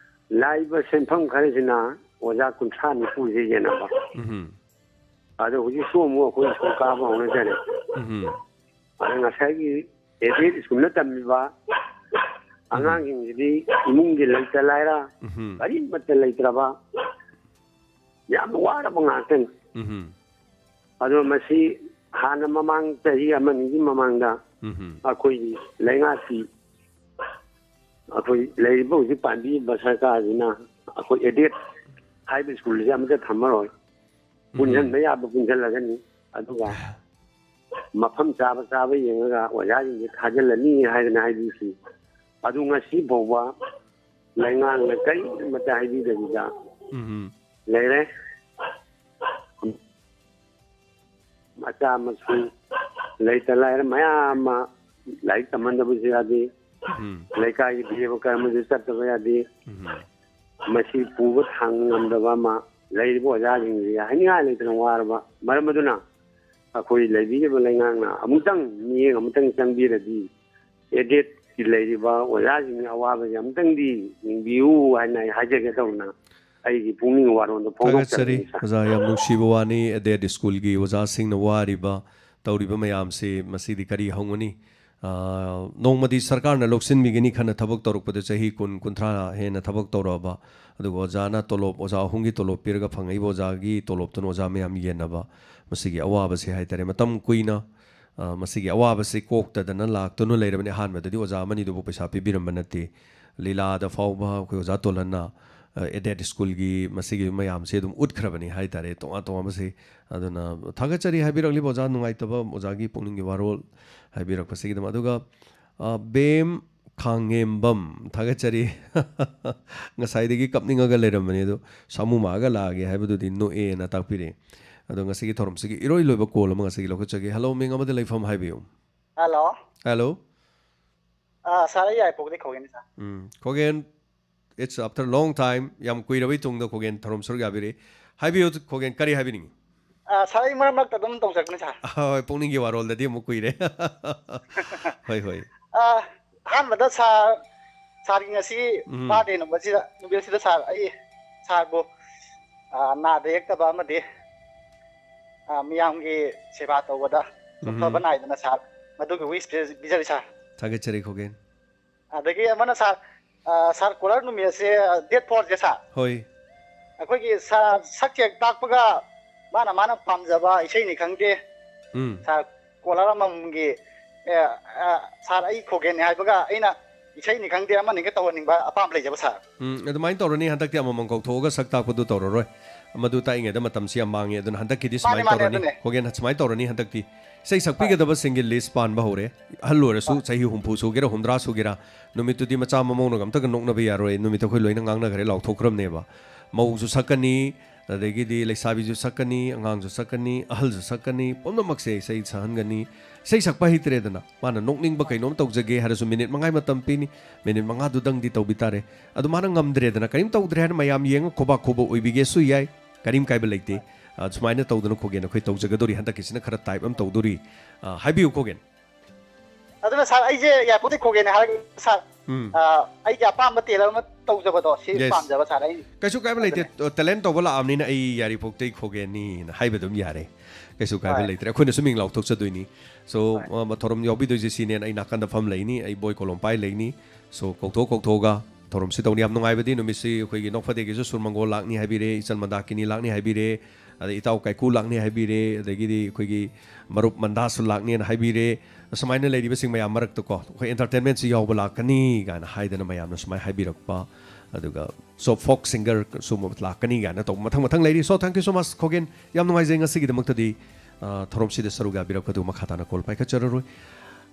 ꯂꯥꯛꯏꯕ ꯁꯦꯟꯐꯝ ꯈꯔꯁꯤꯅ ꯑꯣꯖꯥ ꯀꯨꯟꯊ꯭ꯔꯥ ꯅꯤꯐꯨꯁꯦ ꯌꯦꯟꯅꯕ꯫ ꯎꯝ꯫ ꯑꯗꯣ ꯍꯧꯖꯤꯛꯁꯨ ꯑꯃꯨꯛ ꯑꯩꯈꯣꯏ school ꯀꯥꯕ ꯍꯧꯅꯖꯔꯦ꯫ ꯎꯝ꯫ ꯑꯗ ꯉꯁꯥꯏꯒꯤ aided school ꯅ ꯇꯝꯃꯤꯕ ꯑꯉꯥꯡꯁꯤꯡꯁꯤꯗꯤ ꯏꯃꯨꯡꯒꯤ ꯂꯩꯇ ꯂꯥꯏꯔ ꯎꯝ꯫ ꯀꯔꯤꯃꯠꯇ ꯂꯩꯇ꯭ꯔꯕ ꯌꯥꯝ ꯋꯥꯔꯕ ꯉꯥꯛꯇꯅꯤ꯫ ꯎꯝ꯫ ꯑꯗꯣ ꯃꯁꯤ ꯍꯥꯟꯅ ꯃꯃꯥꯡ ꯆꯍꯤ ꯑꯃꯅꯤꯒꯤ ꯃꯃꯥꯡꯗ ꯎꯝ꯫ ꯑꯩꯈꯣꯏꯒꯤ ꯂꯩꯉꯥꯛꯀꯤ ꯑꯩꯈꯣꯏ ꯂꯩꯔꯤꯕ ꯍꯧꯖꯤꯛ ꯄꯥꯟꯕꯤꯔꯤꯕ ꯁꯔꯀꯥꯔꯁꯤꯅ ꯑꯩꯈꯣꯏ aided ꯍꯥꯏꯕ school ꯁꯦ ꯑꯃꯠꯇ ꯊꯝꯃꯔꯣꯏ꯫ ꯎꯝ꯫ ꯄꯨꯟꯁꯤꯟꯕ ꯌꯥꯕ ꯄꯨꯟꯁꯤꯜꯂꯒꯅꯤ꯫ ꯑꯗꯨꯒ ꯃꯐꯝ ꯆꯥꯕ ꯆꯥꯕ ꯌꯦꯡꯉꯒ ꯑꯣꯖꯥꯁꯤꯡꯁꯦ ꯊꯥꯖꯤꯜꯂꯅꯤ ꯍꯥꯏꯗꯅ ꯍꯥꯏꯕꯤꯈꯤ꯫ ꯑꯗꯨ ꯉꯁꯤ ꯐꯥꯎꯕ ꯂꯩꯉꯥꯛꯅ ꯀꯔꯤꯃꯠꯇ ꯍꯥꯏꯕꯤꯗꯕꯤꯗ ꯎꯝ꯫ ꯂꯩꯔꯦ꯫ ꯃꯆꯥ ꯃꯁꯨ ꯂꯩꯇ ꯂꯥꯏꯔ ꯃꯌꯥꯝ ꯑꯃ ꯂꯥꯏꯔꯤꯛ ꯇꯝꯍꯟꯗꯕꯁꯨ ꯌꯥꯗꯦ꯫ ꯎꯝ꯫ ꯂꯩꯀꯥꯏꯒꯤ ꯗꯦꯕ ꯀꯔꯃꯁꯨ ꯆꯠꯇꯕ ꯌꯥꯗꯦ꯫ ꯎꯝ꯫ ꯃꯁꯤ ꯄꯨꯕ ꯊꯥꯡ ꯉꯝꯗꯕ ꯑꯃ ꯂꯩꯔꯤꯕ ꯑꯣꯖꯥꯁꯤꯡꯁꯤ ꯍꯥꯏꯅꯤꯡꯉꯥꯏ ꯂꯩꯇꯅ ꯋꯥꯔꯕ ꯃꯔꯝ ꯑꯗꯨꯅ ꯑꯩꯈꯣꯏ ꯂꯩꯕꯤꯔꯤꯕ ꯂꯩꯉꯥꯛꯅ ꯑꯃꯨꯛꯇꯪ ꯃꯤꯠꯌꯦꯡ ꯑꯃꯨꯛꯇꯪ ꯆꯪꯕꯤꯔꯗꯤ aided ꯀꯤ ꯂꯩꯔꯤꯕ ꯑꯣꯖꯥꯁꯤꯡꯒꯤ ꯑꯋꯥꯕꯁꯦ ꯑꯃꯨꯛꯇꯪꯗꯤ ꯌꯦꯡꯕꯤꯌꯨ ꯍꯥꯏꯅ ꯑꯩ ꯍꯥꯏꯖꯒꯦ ꯇꯧꯅ ꯑꯩꯒꯤ ꯄꯨꯛꯅꯤꯡ ꯋꯥꯔꯣꯜꯗꯣ ꯊꯥꯒꯠꯆꯔꯤ ꯐꯣꯡꯗꯣꯛꯆꯕꯅꯤ ꯁꯥꯔ꯫ ꯑꯣꯖꯥ, ꯌꯥꯝ ꯅꯨꯡꯁꯤꯕ ꯋꯥꯅꯤ꯫ Aided school ꯒꯤ ꯑꯣꯖꯥꯁꯤꯡꯅ ꯋꯥꯔꯤꯕ ꯇꯧꯔꯤꯕ ꯃꯌꯥꯝꯁꯤ, ꯃꯁꯤꯗꯤ ꯀꯔꯤ ꯍꯧꯒꯅꯤ? ꯑ, ꯅꯣꯡꯃꯗꯤ ꯁꯔꯀꯥꯔꯅ ꯂꯧꯁꯤꯟꯕꯤꯒꯅꯤ ꯈꯟꯅ ꯊꯕꯛ ꯇꯧꯔꯛꯄꯗ ꯆꯍꯤ ꯀꯨꯟ, ꯀꯨꯟꯊ꯭ꯔꯥ ꯍꯦꯟꯅ ꯊꯕꯛ ꯇꯧꯔꯛꯑꯕ, ꯑꯗꯨꯒ ꯑꯣꯖꯥꯅ ꯇꯣꯂꯣꯞ, ꯑꯣꯖꯥ ꯑꯍꯨꯝꯒꯤ ꯇꯣꯂꯣꯞ ꯄꯤꯔꯒ ꯐꯪꯉꯛꯏꯕ ꯑꯣꯖꯥꯒꯤ ꯇꯣꯂꯣꯞꯇꯨꯅ ꯑꯣꯖꯥ ꯃꯌꯥꯝ ꯌꯦꯟꯅꯕ, ꯃꯁꯤꯒꯤ ꯑꯋꯥꯕꯁꯤ ꯍꯥꯏꯇꯥꯔꯦ, ꯃꯇꯝ ꯀꯨꯏꯅ, ꯑ, ꯃꯁꯤꯒꯤ ꯑꯋꯥꯕꯁꯤ ꯀꯣꯛꯇꯗꯅ ꯂꯥꯛꯇꯨꯅ ꯂꯩꯔꯕꯅꯤ꯫ ꯑꯍꯥꯟꯕꯗꯗꯤ ꯑꯣꯖꯥ ꯑꯃꯅꯤꯗꯨꯕꯨ ꯄꯩꯁꯥ ꯄꯤꯕꯤꯔꯝꯕ ꯅꯠꯇꯦ꯫ ꯂꯤꯂꯥꯗ ꯐꯥꯎꯕ ꯑꯩꯈꯣꯏ ꯑꯣꯖꯥ ꯇꯣꯂꯟꯅ, ꯑ, aided schoolꯒꯤ ꯃꯁꯤꯒꯤ ꯃꯌꯥꯝꯁꯤ ꯑꯗꯨꯝ ꯎꯠꯈ꯭ꯔꯕꯅꯤ ꯍꯥꯏꯇꯥꯔꯦ, ꯇꯣꯉꯥꯟ ꯇꯣꯉꯥꯟꯕꯁꯤ꯫ ꯑꯗꯨꯅ ꯊꯥꯒꯠꯆꯔꯤ ꯍꯥꯏꯕꯤꯔꯛꯂꯤꯕ ꯑꯣꯖꯥ, ꯅꯨꯡꯉꯥꯏꯇꯕ ꯑꯣꯖꯥꯒꯤ ꯄꯨꯛꯅꯤꯡꯒꯤ ꯋꯥꯔꯣꯜ ꯍꯥꯏꯕꯤꯔꯛꯄꯁꯤꯒꯤꯗꯃꯛ꯫ ꯑꯗꯨꯒ, ꯑ, ꯕꯦꯝ ꯈꯥꯡꯉꯦꯝꯕꯝ, ꯊꯥꯒꯠꯆꯔꯤ꯫ ꯉꯁꯥꯏꯗꯒꯤ ꯀꯞꯅꯤꯡꯉꯒ ꯂꯩꯔꯝꯕꯅꯤ, ꯑꯗꯨ ꯁꯥꯃꯨ ꯃꯥꯛꯑꯒ ꯂꯥꯛꯑꯒꯦ ꯍꯥꯏꯕꯗꯨꯗꯤ ꯅꯣꯛꯑꯦꯅ ꯇꯥꯛꯄꯤꯔꯛꯑꯦ꯫ ꯑꯗꯣ ꯉꯁꯤꯒꯤ ꯊꯧꯔꯝꯁꯤꯒꯤ ꯏꯔꯣꯏ ꯂꯣꯏꯕ call ꯑꯃ ꯉꯁꯤꯒꯤ ꯂꯧꯈꯠꯆꯒꯦ꯫ Hello, ꯃꯤꯡ ꯑꯃꯗꯤ ꯂꯩꯐꯝ ꯍꯥꯏꯕꯤꯌꯨ꯫ Hello꯫ Hello꯫ ꯑ, sir, ꯑꯩ ꯌꯥꯏꯄꯣꯛꯇꯒꯤ ꯈꯣꯒꯦꯟꯅꯤ, sir꯫ Um, ꯈꯣꯒꯦꯟ, it's after long time, ꯌꯥꯝ ꯀꯨꯏꯔꯕꯩ ꯇꯨꯡꯗ ꯈꯣꯒꯦꯟ ꯊꯧꯔꯝ ꯁꯔꯨꯛ ꯌꯥꯕꯤꯔꯛꯑꯦ꯫ ꯍꯥꯏꯕꯤꯌꯨ ꯈꯣꯒꯦꯟ, ꯀꯔꯤ ꯍꯥꯏꯕꯤꯅꯤꯡꯉꯤ? ꯑ, sir, ꯑꯩ ꯃꯔꯛ ꯃꯔꯛꯇ ꯑꯗꯨꯝ ꯇꯧꯖꯔꯛꯄꯅꯤ, sir꯫ ꯍꯣꯏ, ꯄꯨꯛꯅꯤꯡꯒꯤ ꯋꯥꯔꯣꯜꯗꯗꯤ ꯑꯃꯨꯛ ꯀꯨꯏꯔꯦ꯫ ꯍꯣꯏ, ꯍꯣꯏ꯫ ꯑ, ꯑꯍꯥꯟꯕꯗ sir, sirꯒꯤ ꯉꯁꯤ ꯎꯝ꯫ Birthday ꯅꯨꯃꯤꯠꯁꯤꯗ, ꯅꯨꯃꯤꯠꯁꯤꯗ sir, ꯑꯩ sirꯕꯨ, ꯑ, ꯅꯥꯗ ꯌꯦꯛꯇꯕ ꯑꯃꯗꯤ, ꯑ, ꯃꯤꯌꯥꯝꯒꯤ ꯁꯦꯕꯥ ꯇꯧꯕꯗ ꯎꯝ꯫ ꯑꯐꯕ ꯅꯥꯏꯗꯅ sir, ꯃꯗꯨꯒꯤ wish ꯄꯤꯖ-, ꯄꯤꯖꯔꯤ, sir꯫ ꯊꯥꯒꯠꯆꯔꯤ ꯈꯣꯒꯦꯟ꯫ ꯑꯗꯒꯤ ꯑꯃꯅ sir, ꯑ, sir, ꯀꯣꯂꯔ ꯅꯨꯃꯤꯠ ꯑꯁꯦ, ꯑ, date fourꯁꯦ, sir꯫ ꯍꯣꯏ꯫ ꯑꯩꯈꯣꯏꯒꯤ sir ꯁꯛ ꯆꯦꯛ ꯇꯥꯛꯄꯒ ꯃꯥꯅ ꯃꯥꯅ ꯄꯥꯝꯖꯕ ꯏꯁꯩꯅꯤ ꯈꯪꯗꯦ, ꯎꯝ꯫ Sir, ꯀꯣꯂꯔ ꯑꯃꯃꯝꯒꯤ, ꯑꯦ, ꯑ, sir, ꯑꯩ ꯈꯣꯒꯦꯟꯅꯤ ꯍꯥꯏꯕꯒ ꯑꯩꯅ ꯏꯁꯩꯅꯤ ꯈꯪꯗꯦ, ꯑꯃꯅꯤ ꯈꯪꯗꯦ ꯇꯧꯍꯟꯅꯤꯡꯕ ꯑꯄꯥꯝꯕ ꯂꯩꯖꯕ, sir꯫ ꯎꯝ, ꯑꯗꯨꯃꯥꯏꯅ ꯇꯧꯔꯅꯤ꯫ ꯍꯟꯗꯛꯇꯤ ꯑꯃꯃꯝ ꯀꯧꯊꯣꯛꯑꯒ ꯁꯛ ꯇꯥꯛꯄꯗꯨ ꯇꯧꯔꯔꯣꯏ꯫ ꯃꯗꯨ ꯇꯥꯛꯏꯉꯩꯗ ꯃꯇꯝꯁꯤ ꯌꯥꯝ ꯃꯥꯡꯉꯦ꯫ ꯑꯗꯨꯅ ꯍꯟꯗꯛꯀꯤꯗꯤ ꯃꯥꯅꯦ, ꯁꯨꯃꯥꯏꯅ ꯃꯥꯅꯦ, ꯇꯧꯔꯅꯤ꯫ ꯑꯗꯨꯅꯦ꯫ ꯈꯣꯒꯦꯟ, ꯁꯨꯃꯥꯏꯅ ꯇꯧꯔꯅꯤ ꯍꯟꯗꯛꯇꯤ꯫ ꯏꯁꯩ ꯁꯛꯄꯤꯒꯗꯕꯁꯤꯡꯒꯤ list ꯄꯥꯟꯕ ꯍꯧꯔꯦ꯫ ꯑꯍꯜ ꯑꯣꯏꯔꯁꯨ, ꯍꯣꯏ꯫ ꯆꯍꯤ ꯍꯨꯝꯐꯨ ꯁꯨꯒꯦꯔꯥ, ꯍꯨꯝꯗ꯭ꯔꯥ ꯁꯨꯒꯦꯔꯥ, ꯅꯨꯃꯤꯠꯇꯨꯗꯤ ꯃꯆꯥ ꯃꯃꯧꯅꯒ ꯑꯝꯇꯒ ꯅꯣꯛꯅꯕ ꯌꯥꯔꯣꯏ꯫ ꯅꯨꯃꯤꯠꯇꯨ ꯑꯩꯈꯣꯏ ꯂꯣꯏꯅ ꯉꯥꯡꯅꯈ꯭ꯔꯦ, ꯂꯥꯎꯊꯣꯛꯈ꯭ꯔꯕꯅꯦꯕ꯫ ꯃꯧꯁꯨ ꯁꯛꯀꯅꯤ, ꯑꯗꯒꯤꯗꯤ ꯂꯩꯁꯥꯕꯤꯁꯨ ꯁꯛꯀꯅꯤ, ꯑꯉꯥꯡꯁꯨ ꯁꯛꯀꯅꯤ, ꯑꯍꯜꯁꯨ ꯁꯛꯀꯅꯤ, ꯄꯨꯝꯅꯃꯛꯁꯦ ꯏꯁꯩ ꯁꯛꯍꯟꯒꯅꯤ꯫ ꯏꯁꯩ ꯁꯛꯄ ꯍꯩꯇ꯭ꯔꯦꯗꯅ, ꯃꯥꯅ ꯅꯣꯛꯅꯤꯡꯕ ꯀꯩꯅꯣꯝ ꯇꯧꯖꯒꯦ ꯍꯥꯏꯔꯁꯨ ꯃꯤꯅꯤꯠ ꯃꯉꯥꯒꯤ ꯃꯇꯝ ꯄꯤꯅꯤ, ꯃꯤꯅꯤꯠ ꯃꯉꯥꯗꯨꯗꯪꯗꯤ ꯇꯧꯕꯤ ꯇꯥꯔꯦ꯫ ꯑꯗꯨ ꯃꯥꯅ ꯉꯝꯗ꯭ꯔꯦꯗꯅ, ꯀꯔꯤꯝ ꯇꯧꯗ꯭ꯔꯦ ꯍꯥꯏꯅ ꯃꯌꯥꯝ ꯌꯦꯡꯉ ꯈꯣꯕꯥꯛ ꯈꯣꯕ ꯑꯣꯏꯕꯤꯒꯦꯁꯨ ꯌꯥꯏ, ꯀꯔꯤꯝ ꯀꯥꯏꯕ ꯂꯩꯇꯦ꯫ ꯑ, ꯁꯨꯃꯥꯏꯅ ꯇꯧꯗꯅ ꯈꯣꯒꯦꯟ ꯑꯩꯈꯣꯏ ꯇꯧꯖꯒꯗꯧꯔꯤ꯫ ꯍꯟꯗꯛꯀꯤꯁꯤꯅ ꯈꯔ type ꯑꯃ ꯇꯧꯗꯧꯔꯤ꯫ ꯑ, ꯍꯥꯏꯕꯤꯌꯨ ꯈꯣꯒꯦꯟ꯫ ꯑꯗꯨꯅ sir, ꯑꯩꯁꯦ ꯌꯥꯏꯄꯣꯛꯇꯩ ꯈꯣꯒꯦꯟꯅꯦ ꯍꯥꯏꯔꯒ sir, ꯎꯝ꯫ ꯑ, ꯑꯩꯒꯤ ꯑꯄꯥꯝꯕ ꯇꯦꯂꯔ ꯑꯃ ꯇꯧꯖꯕꯗꯣ ꯁꯤ Yes. ꯄꯥꯝꯖꯕ ꯁꯥꯔ ꯑꯩ꯫ ꯀꯩꯁꯨ ꯀꯥꯏꯕ ꯂꯩꯇꯦ꯫ ꯇꯦꯂꯦꯟ ꯇꯧꯕ ꯂꯥꯛꯑꯕꯅꯤꯅ ꯑꯩ ꯌꯥꯔꯤꯐꯥꯎꯇ ꯑꯩ ꯈꯣꯒꯦꯅꯤꯅ ꯍꯥꯏꯕ ꯑꯗꯨꯝ ꯌꯥꯔꯦ꯫ ꯀꯩꯁꯨ ꯀꯥꯏꯕ ꯍꯣꯏ꯫ ꯂꯩꯇ꯭ꯔꯦ꯫ ꯑꯩꯈꯣꯏꯅꯁꯨ ꯃꯤꯡ ꯂꯥꯎꯊꯣꯛꯆꯗꯣꯏꯅꯤ꯫ So, ꯍꯣꯏ꯫ ꯑ, ꯊꯧꯔꯝ ꯌꯥꯎꯕꯤꯗꯣꯏꯁꯦ ꯁꯤꯅꯦꯅ ꯑꯩ ꯅꯥꯀꯟꯗ ꯐꯝ ꯂꯩꯅꯤ, ꯑꯩ ꯕꯣꯏ ꯀꯣꯂꯣꯝ ꯄꯥꯏ ꯂꯩꯅꯤ꯫ So, ꯀꯧꯊꯣꯛ ꯀꯧꯊꯣꯛꯑꯒ ꯊꯧꯔꯝꯁꯤ ꯇꯧꯅꯤ꯫ ꯌꯥꯝ ꯅꯨꯡꯉꯥꯏꯕꯗꯤ ꯅꯨꯃꯤꯠꯁꯤ ꯑꯩꯈꯣꯏꯒꯤ ꯅꯣꯛꯐꯗꯦꯒꯤꯁꯨ ꯁꯨꯔ ꯃꯪꯒꯣꯜ ꯂꯥꯛꯅꯤ ꯍꯥꯏꯕꯤꯔꯦ, ꯏꯆꯟ ꯃꯟꯗꯥꯀꯤꯅꯤ ꯂꯥꯛꯅꯤ ꯍꯥꯏꯕꯤꯔꯦ, ꯑꯗꯩ ꯏꯇꯥꯎ ꯀꯥꯏꯀꯨ ꯂꯥꯛꯅꯤ ꯍꯥꯏꯕꯤꯔꯦ, ꯑꯗꯒꯤꯗꯤ ꯑꯩꯈꯣꯏꯒꯤ ꯃꯔꯨꯞ ꯃꯟꯗꯥꯁꯨ ꯂꯥꯛꯅꯦꯅ ꯍꯥꯏꯕꯤꯔꯦ꯫ ꯑꯁꯨꯃꯥꯏꯅ ꯂꯩꯔꯤꯕꯁꯤꯡ ꯃꯌꯥꯝ ꯃꯔꯛꯇꯀꯣ ꯑꯩꯈꯣꯏ ꯑꯦꯟꯇꯔꯇꯦꯟꯃꯦꯟꯁꯤ ꯌꯥꯎꯕ ꯂꯥꯛꯀꯅꯤ ꯀꯥꯏꯅ ꯍꯥꯏꯗꯅ ꯃꯌꯥꯝꯅ ꯁꯨꯃꯥꯏꯅ ꯍꯥꯏꯕꯤꯔꯛꯄ, ꯑꯗꯨꯒ ꯁꯣ ꯐꯣꯛ ꯁꯤꯡꯒꯔꯁꯨ ꯂꯥꯛꯀꯅꯤ ꯀꯥꯏꯅ ꯇꯧꯕ ꯃꯊꯪ ꯃꯊꯪ ꯂꯩꯔꯤ꯫ So, thank you so much, ꯈꯣꯒꯦꯟ꯫ ꯌꯥꯝ ꯅꯨꯡꯉꯥꯏꯖꯩ ꯉꯁꯤꯒꯤꯗꯃꯛꯇꯗꯤ, ꯑ, ꯊꯧꯔꯝꯁꯤꯗ ꯁꯔꯨꯛ ꯌꯥꯕꯤꯔꯛꯄꯗꯨ ꯃꯈꯥ ꯇꯥꯅ ꯀꯣꯜ ꯄꯥꯏꯈꯠꯆꯔꯔꯣꯏ꯫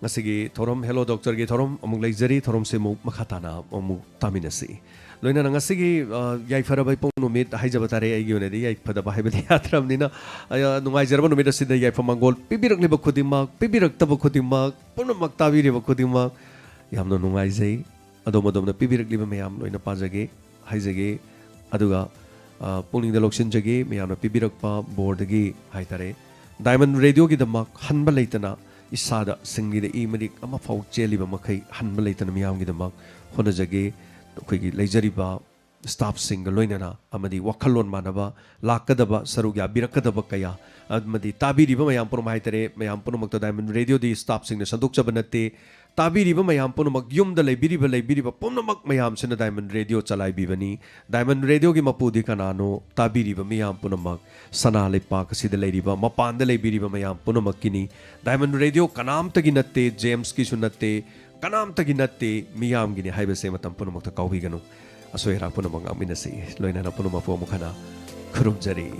ꯉꯁꯤꯒꯤ ꯊꯧꯔꯝ ꯍꯦꯂꯣ ꯗꯣꯛꯇꯔꯒꯤ ꯊꯧꯔꯝ ꯑꯃꯨꯛ ꯂꯩꯖꯔꯤ꯫ ꯊꯧꯔꯝꯁꯤ ꯑꯃꯨꯛ ꯃꯈꯥ ꯇꯥꯅ ꯑꯃꯨꯛ ꯇꯥꯃꯤꯟꯅꯁꯤ꯫ ꯂꯣꯏꯅꯅ ꯉꯁꯤꯒꯤ, ꯑ, ꯌꯥꯏꯐꯔꯕ ꯏꯄꯣꯛ ꯅꯨꯃꯤꯠ ꯍꯥꯏꯖꯕ ꯇꯥꯔꯦ꯫ ꯑꯩꯒꯤ ꯑꯣꯏꯅꯗꯤ ꯌꯥꯏꯐꯗꯕ ꯍꯥꯏꯕꯗꯤ ꯌꯥꯗ꯭ꯔꯕꯅꯤꯅ, ꯑ, ꯅꯨꯡꯉꯥꯏꯖꯔꯕ ꯅꯨꯃꯤꯠ ꯑꯁꯤꯗ ꯌꯥꯏꯐ ꯃꯪꯒꯣꯜ ꯄꯤꯕꯤꯔꯛꯂꯤꯕ ꯈꯨꯗꯤꯡꯃꯛ, ꯄꯤꯕꯤꯔꯛꯇꯕ ꯈꯨꯗꯤꯡꯃꯛ, ꯄꯨꯝꯅꯃꯛ ꯇꯥꯕꯤꯔꯤꯕ ꯈꯨꯗꯤꯡꯃꯛ ꯌꯥꯝꯅ ꯅꯨꯡꯉꯥꯏꯖꯩ꯫ ꯑꯗꯣꯝ ꯑꯗꯣꯝꯅ ꯄꯤꯕꯤꯔꯛꯂꯤꯕ ꯃꯌꯥꯝ ꯂꯣꯏꯅ ꯄꯥꯖꯒꯦ, ꯍꯥꯏꯖꯒꯦ꯫ ꯑꯗꯨꯒ, ꯑ, ꯄꯨꯛꯅꯤꯡꯗ ꯂꯧꯁꯤꯟꯖꯒꯦ, ꯃꯌꯥꯝꯅ ꯄꯤꯕꯤꯔꯛꯄ ꯕꯣꯔꯗꯒꯤ ꯍꯥꯏꯇꯥꯔꯦ꯫ ꯗꯥꯏꯃꯟ ꯔꯦꯗꯤꯑꯣꯒꯤꯗꯃꯛ ꯍꯟꯕ ꯂꯩꯇꯅ ꯏꯁꯥꯗ ꯁꯤꯡꯂꯤꯗ ꯏ ꯃꯔꯤꯛ ꯑꯃꯐꯥꯎ ꯆꯦꯜꯂꯤꯕ ꯃꯈꯩ ꯍꯟꯕ ꯂꯩꯇꯅ ꯃꯤꯌꯥꯝꯒꯤꯗꯃꯛ ꯍꯣꯠꯅꯖꯒꯦ꯫ ꯑꯩꯈꯣꯏꯒꯤ ꯂꯩꯖꯔꯤꯕ ꯁ꯭ꯇꯥꯐꯁꯤꯡꯒ ꯂꯣꯏꯅꯅ ꯑꯃꯗꯤ ꯋꯥꯈꯜꯂꯣꯟ ꯃꯥꯟꯅꯕ ꯂꯥꯛꯀꯗꯕ, ꯁꯔꯨꯛ ꯌꯥꯕꯤꯔꯛꯀꯗꯕ ꯀꯌꯥ ꯑꯃꯗꯤ ꯇꯥꯕꯤꯔꯤꯕ ꯃꯌꯥꯝ ꯄꯨꯝꯅꯃꯛ ꯍꯥꯏꯇꯥꯔꯦ, ꯃꯌꯥꯝ ꯄꯨꯝꯅꯃꯛꯇ ꯗꯥꯏꯃꯟ ꯔꯦꯗꯤꯑꯣꯗꯤ ꯁ꯭ꯇꯥꯐꯁꯤꯡꯅ ꯁꯟꯗꯣꯛꯆꯕ ꯅꯠꯇꯦ꯫ ꯇꯥꯕꯤꯔꯤꯕ ꯃꯌꯥꯝ ꯄꯨꯝꯅꯃꯛ, ꯌꯨꯝꯗ ꯂꯩꯕꯤꯔꯤꯕ, ꯂꯩꯕꯤꯔꯤꯕ ꯄꯨꯝꯅꯃꯛ ꯃꯌꯥꯝꯁꯤꯅ ꯗꯥꯏꯃꯟ ꯔꯦꯗꯤꯑꯣ ꯆꯂꯥꯏꯕꯤꯕꯅꯤ꯫ ꯗꯥꯏꯃꯟ ꯔꯦꯗꯤꯑꯣꯒꯤ ꯃꯄꯨꯗꯤ ꯀꯅꯥꯅꯣ? ꯇꯥꯕꯤꯔꯤꯕ ꯃꯤꯌꯥꯝ ꯄꯨꯝꯅꯃꯛ, ꯁꯅꯥ ꯂꯩꯄꯥꯛ ꯑꯁꯤꯗ ꯂꯩꯔꯤꯕ, ꯃꯄꯥꯟꯗ ꯂꯩꯕꯤꯔꯤꯕ ꯃꯌꯥꯝ ꯄꯨꯝꯅꯃꯛꯀꯤꯅꯤ꯫ ꯗꯥꯏꯃꯟ ꯔꯦꯗꯤꯑꯣ ꯀꯅꯥꯝꯇꯒꯤ ꯅꯠꯇꯦ, ꯖꯦꯝꯁꯀꯤꯁꯨ ꯅꯠꯇꯦ, ꯀꯅꯥꯝꯇꯒꯤ ꯅꯠꯇꯦ, ꯃꯤꯌꯥꯝꯒꯤꯅꯤ ꯍꯥꯏꯕꯁꯦ ꯃꯇꯝ ꯄꯨꯝꯅꯃꯛꯇ ꯀꯥꯎꯕꯤꯒꯅꯨ꯫ ꯑꯁꯣꯏ ꯑꯔꯥꯛ ꯄꯨꯝꯅꯃꯛ ꯉꯥꯛꯃꯤꯟꯅꯁꯤ꯫ ꯂꯣꯏꯅꯅ ꯄꯨꯝꯅꯃꯛꯄꯨ ꯑꯃꯨꯛ ꯍꯟꯅ ꯈꯨꯔꯨꯝꯖꯔꯤ꯫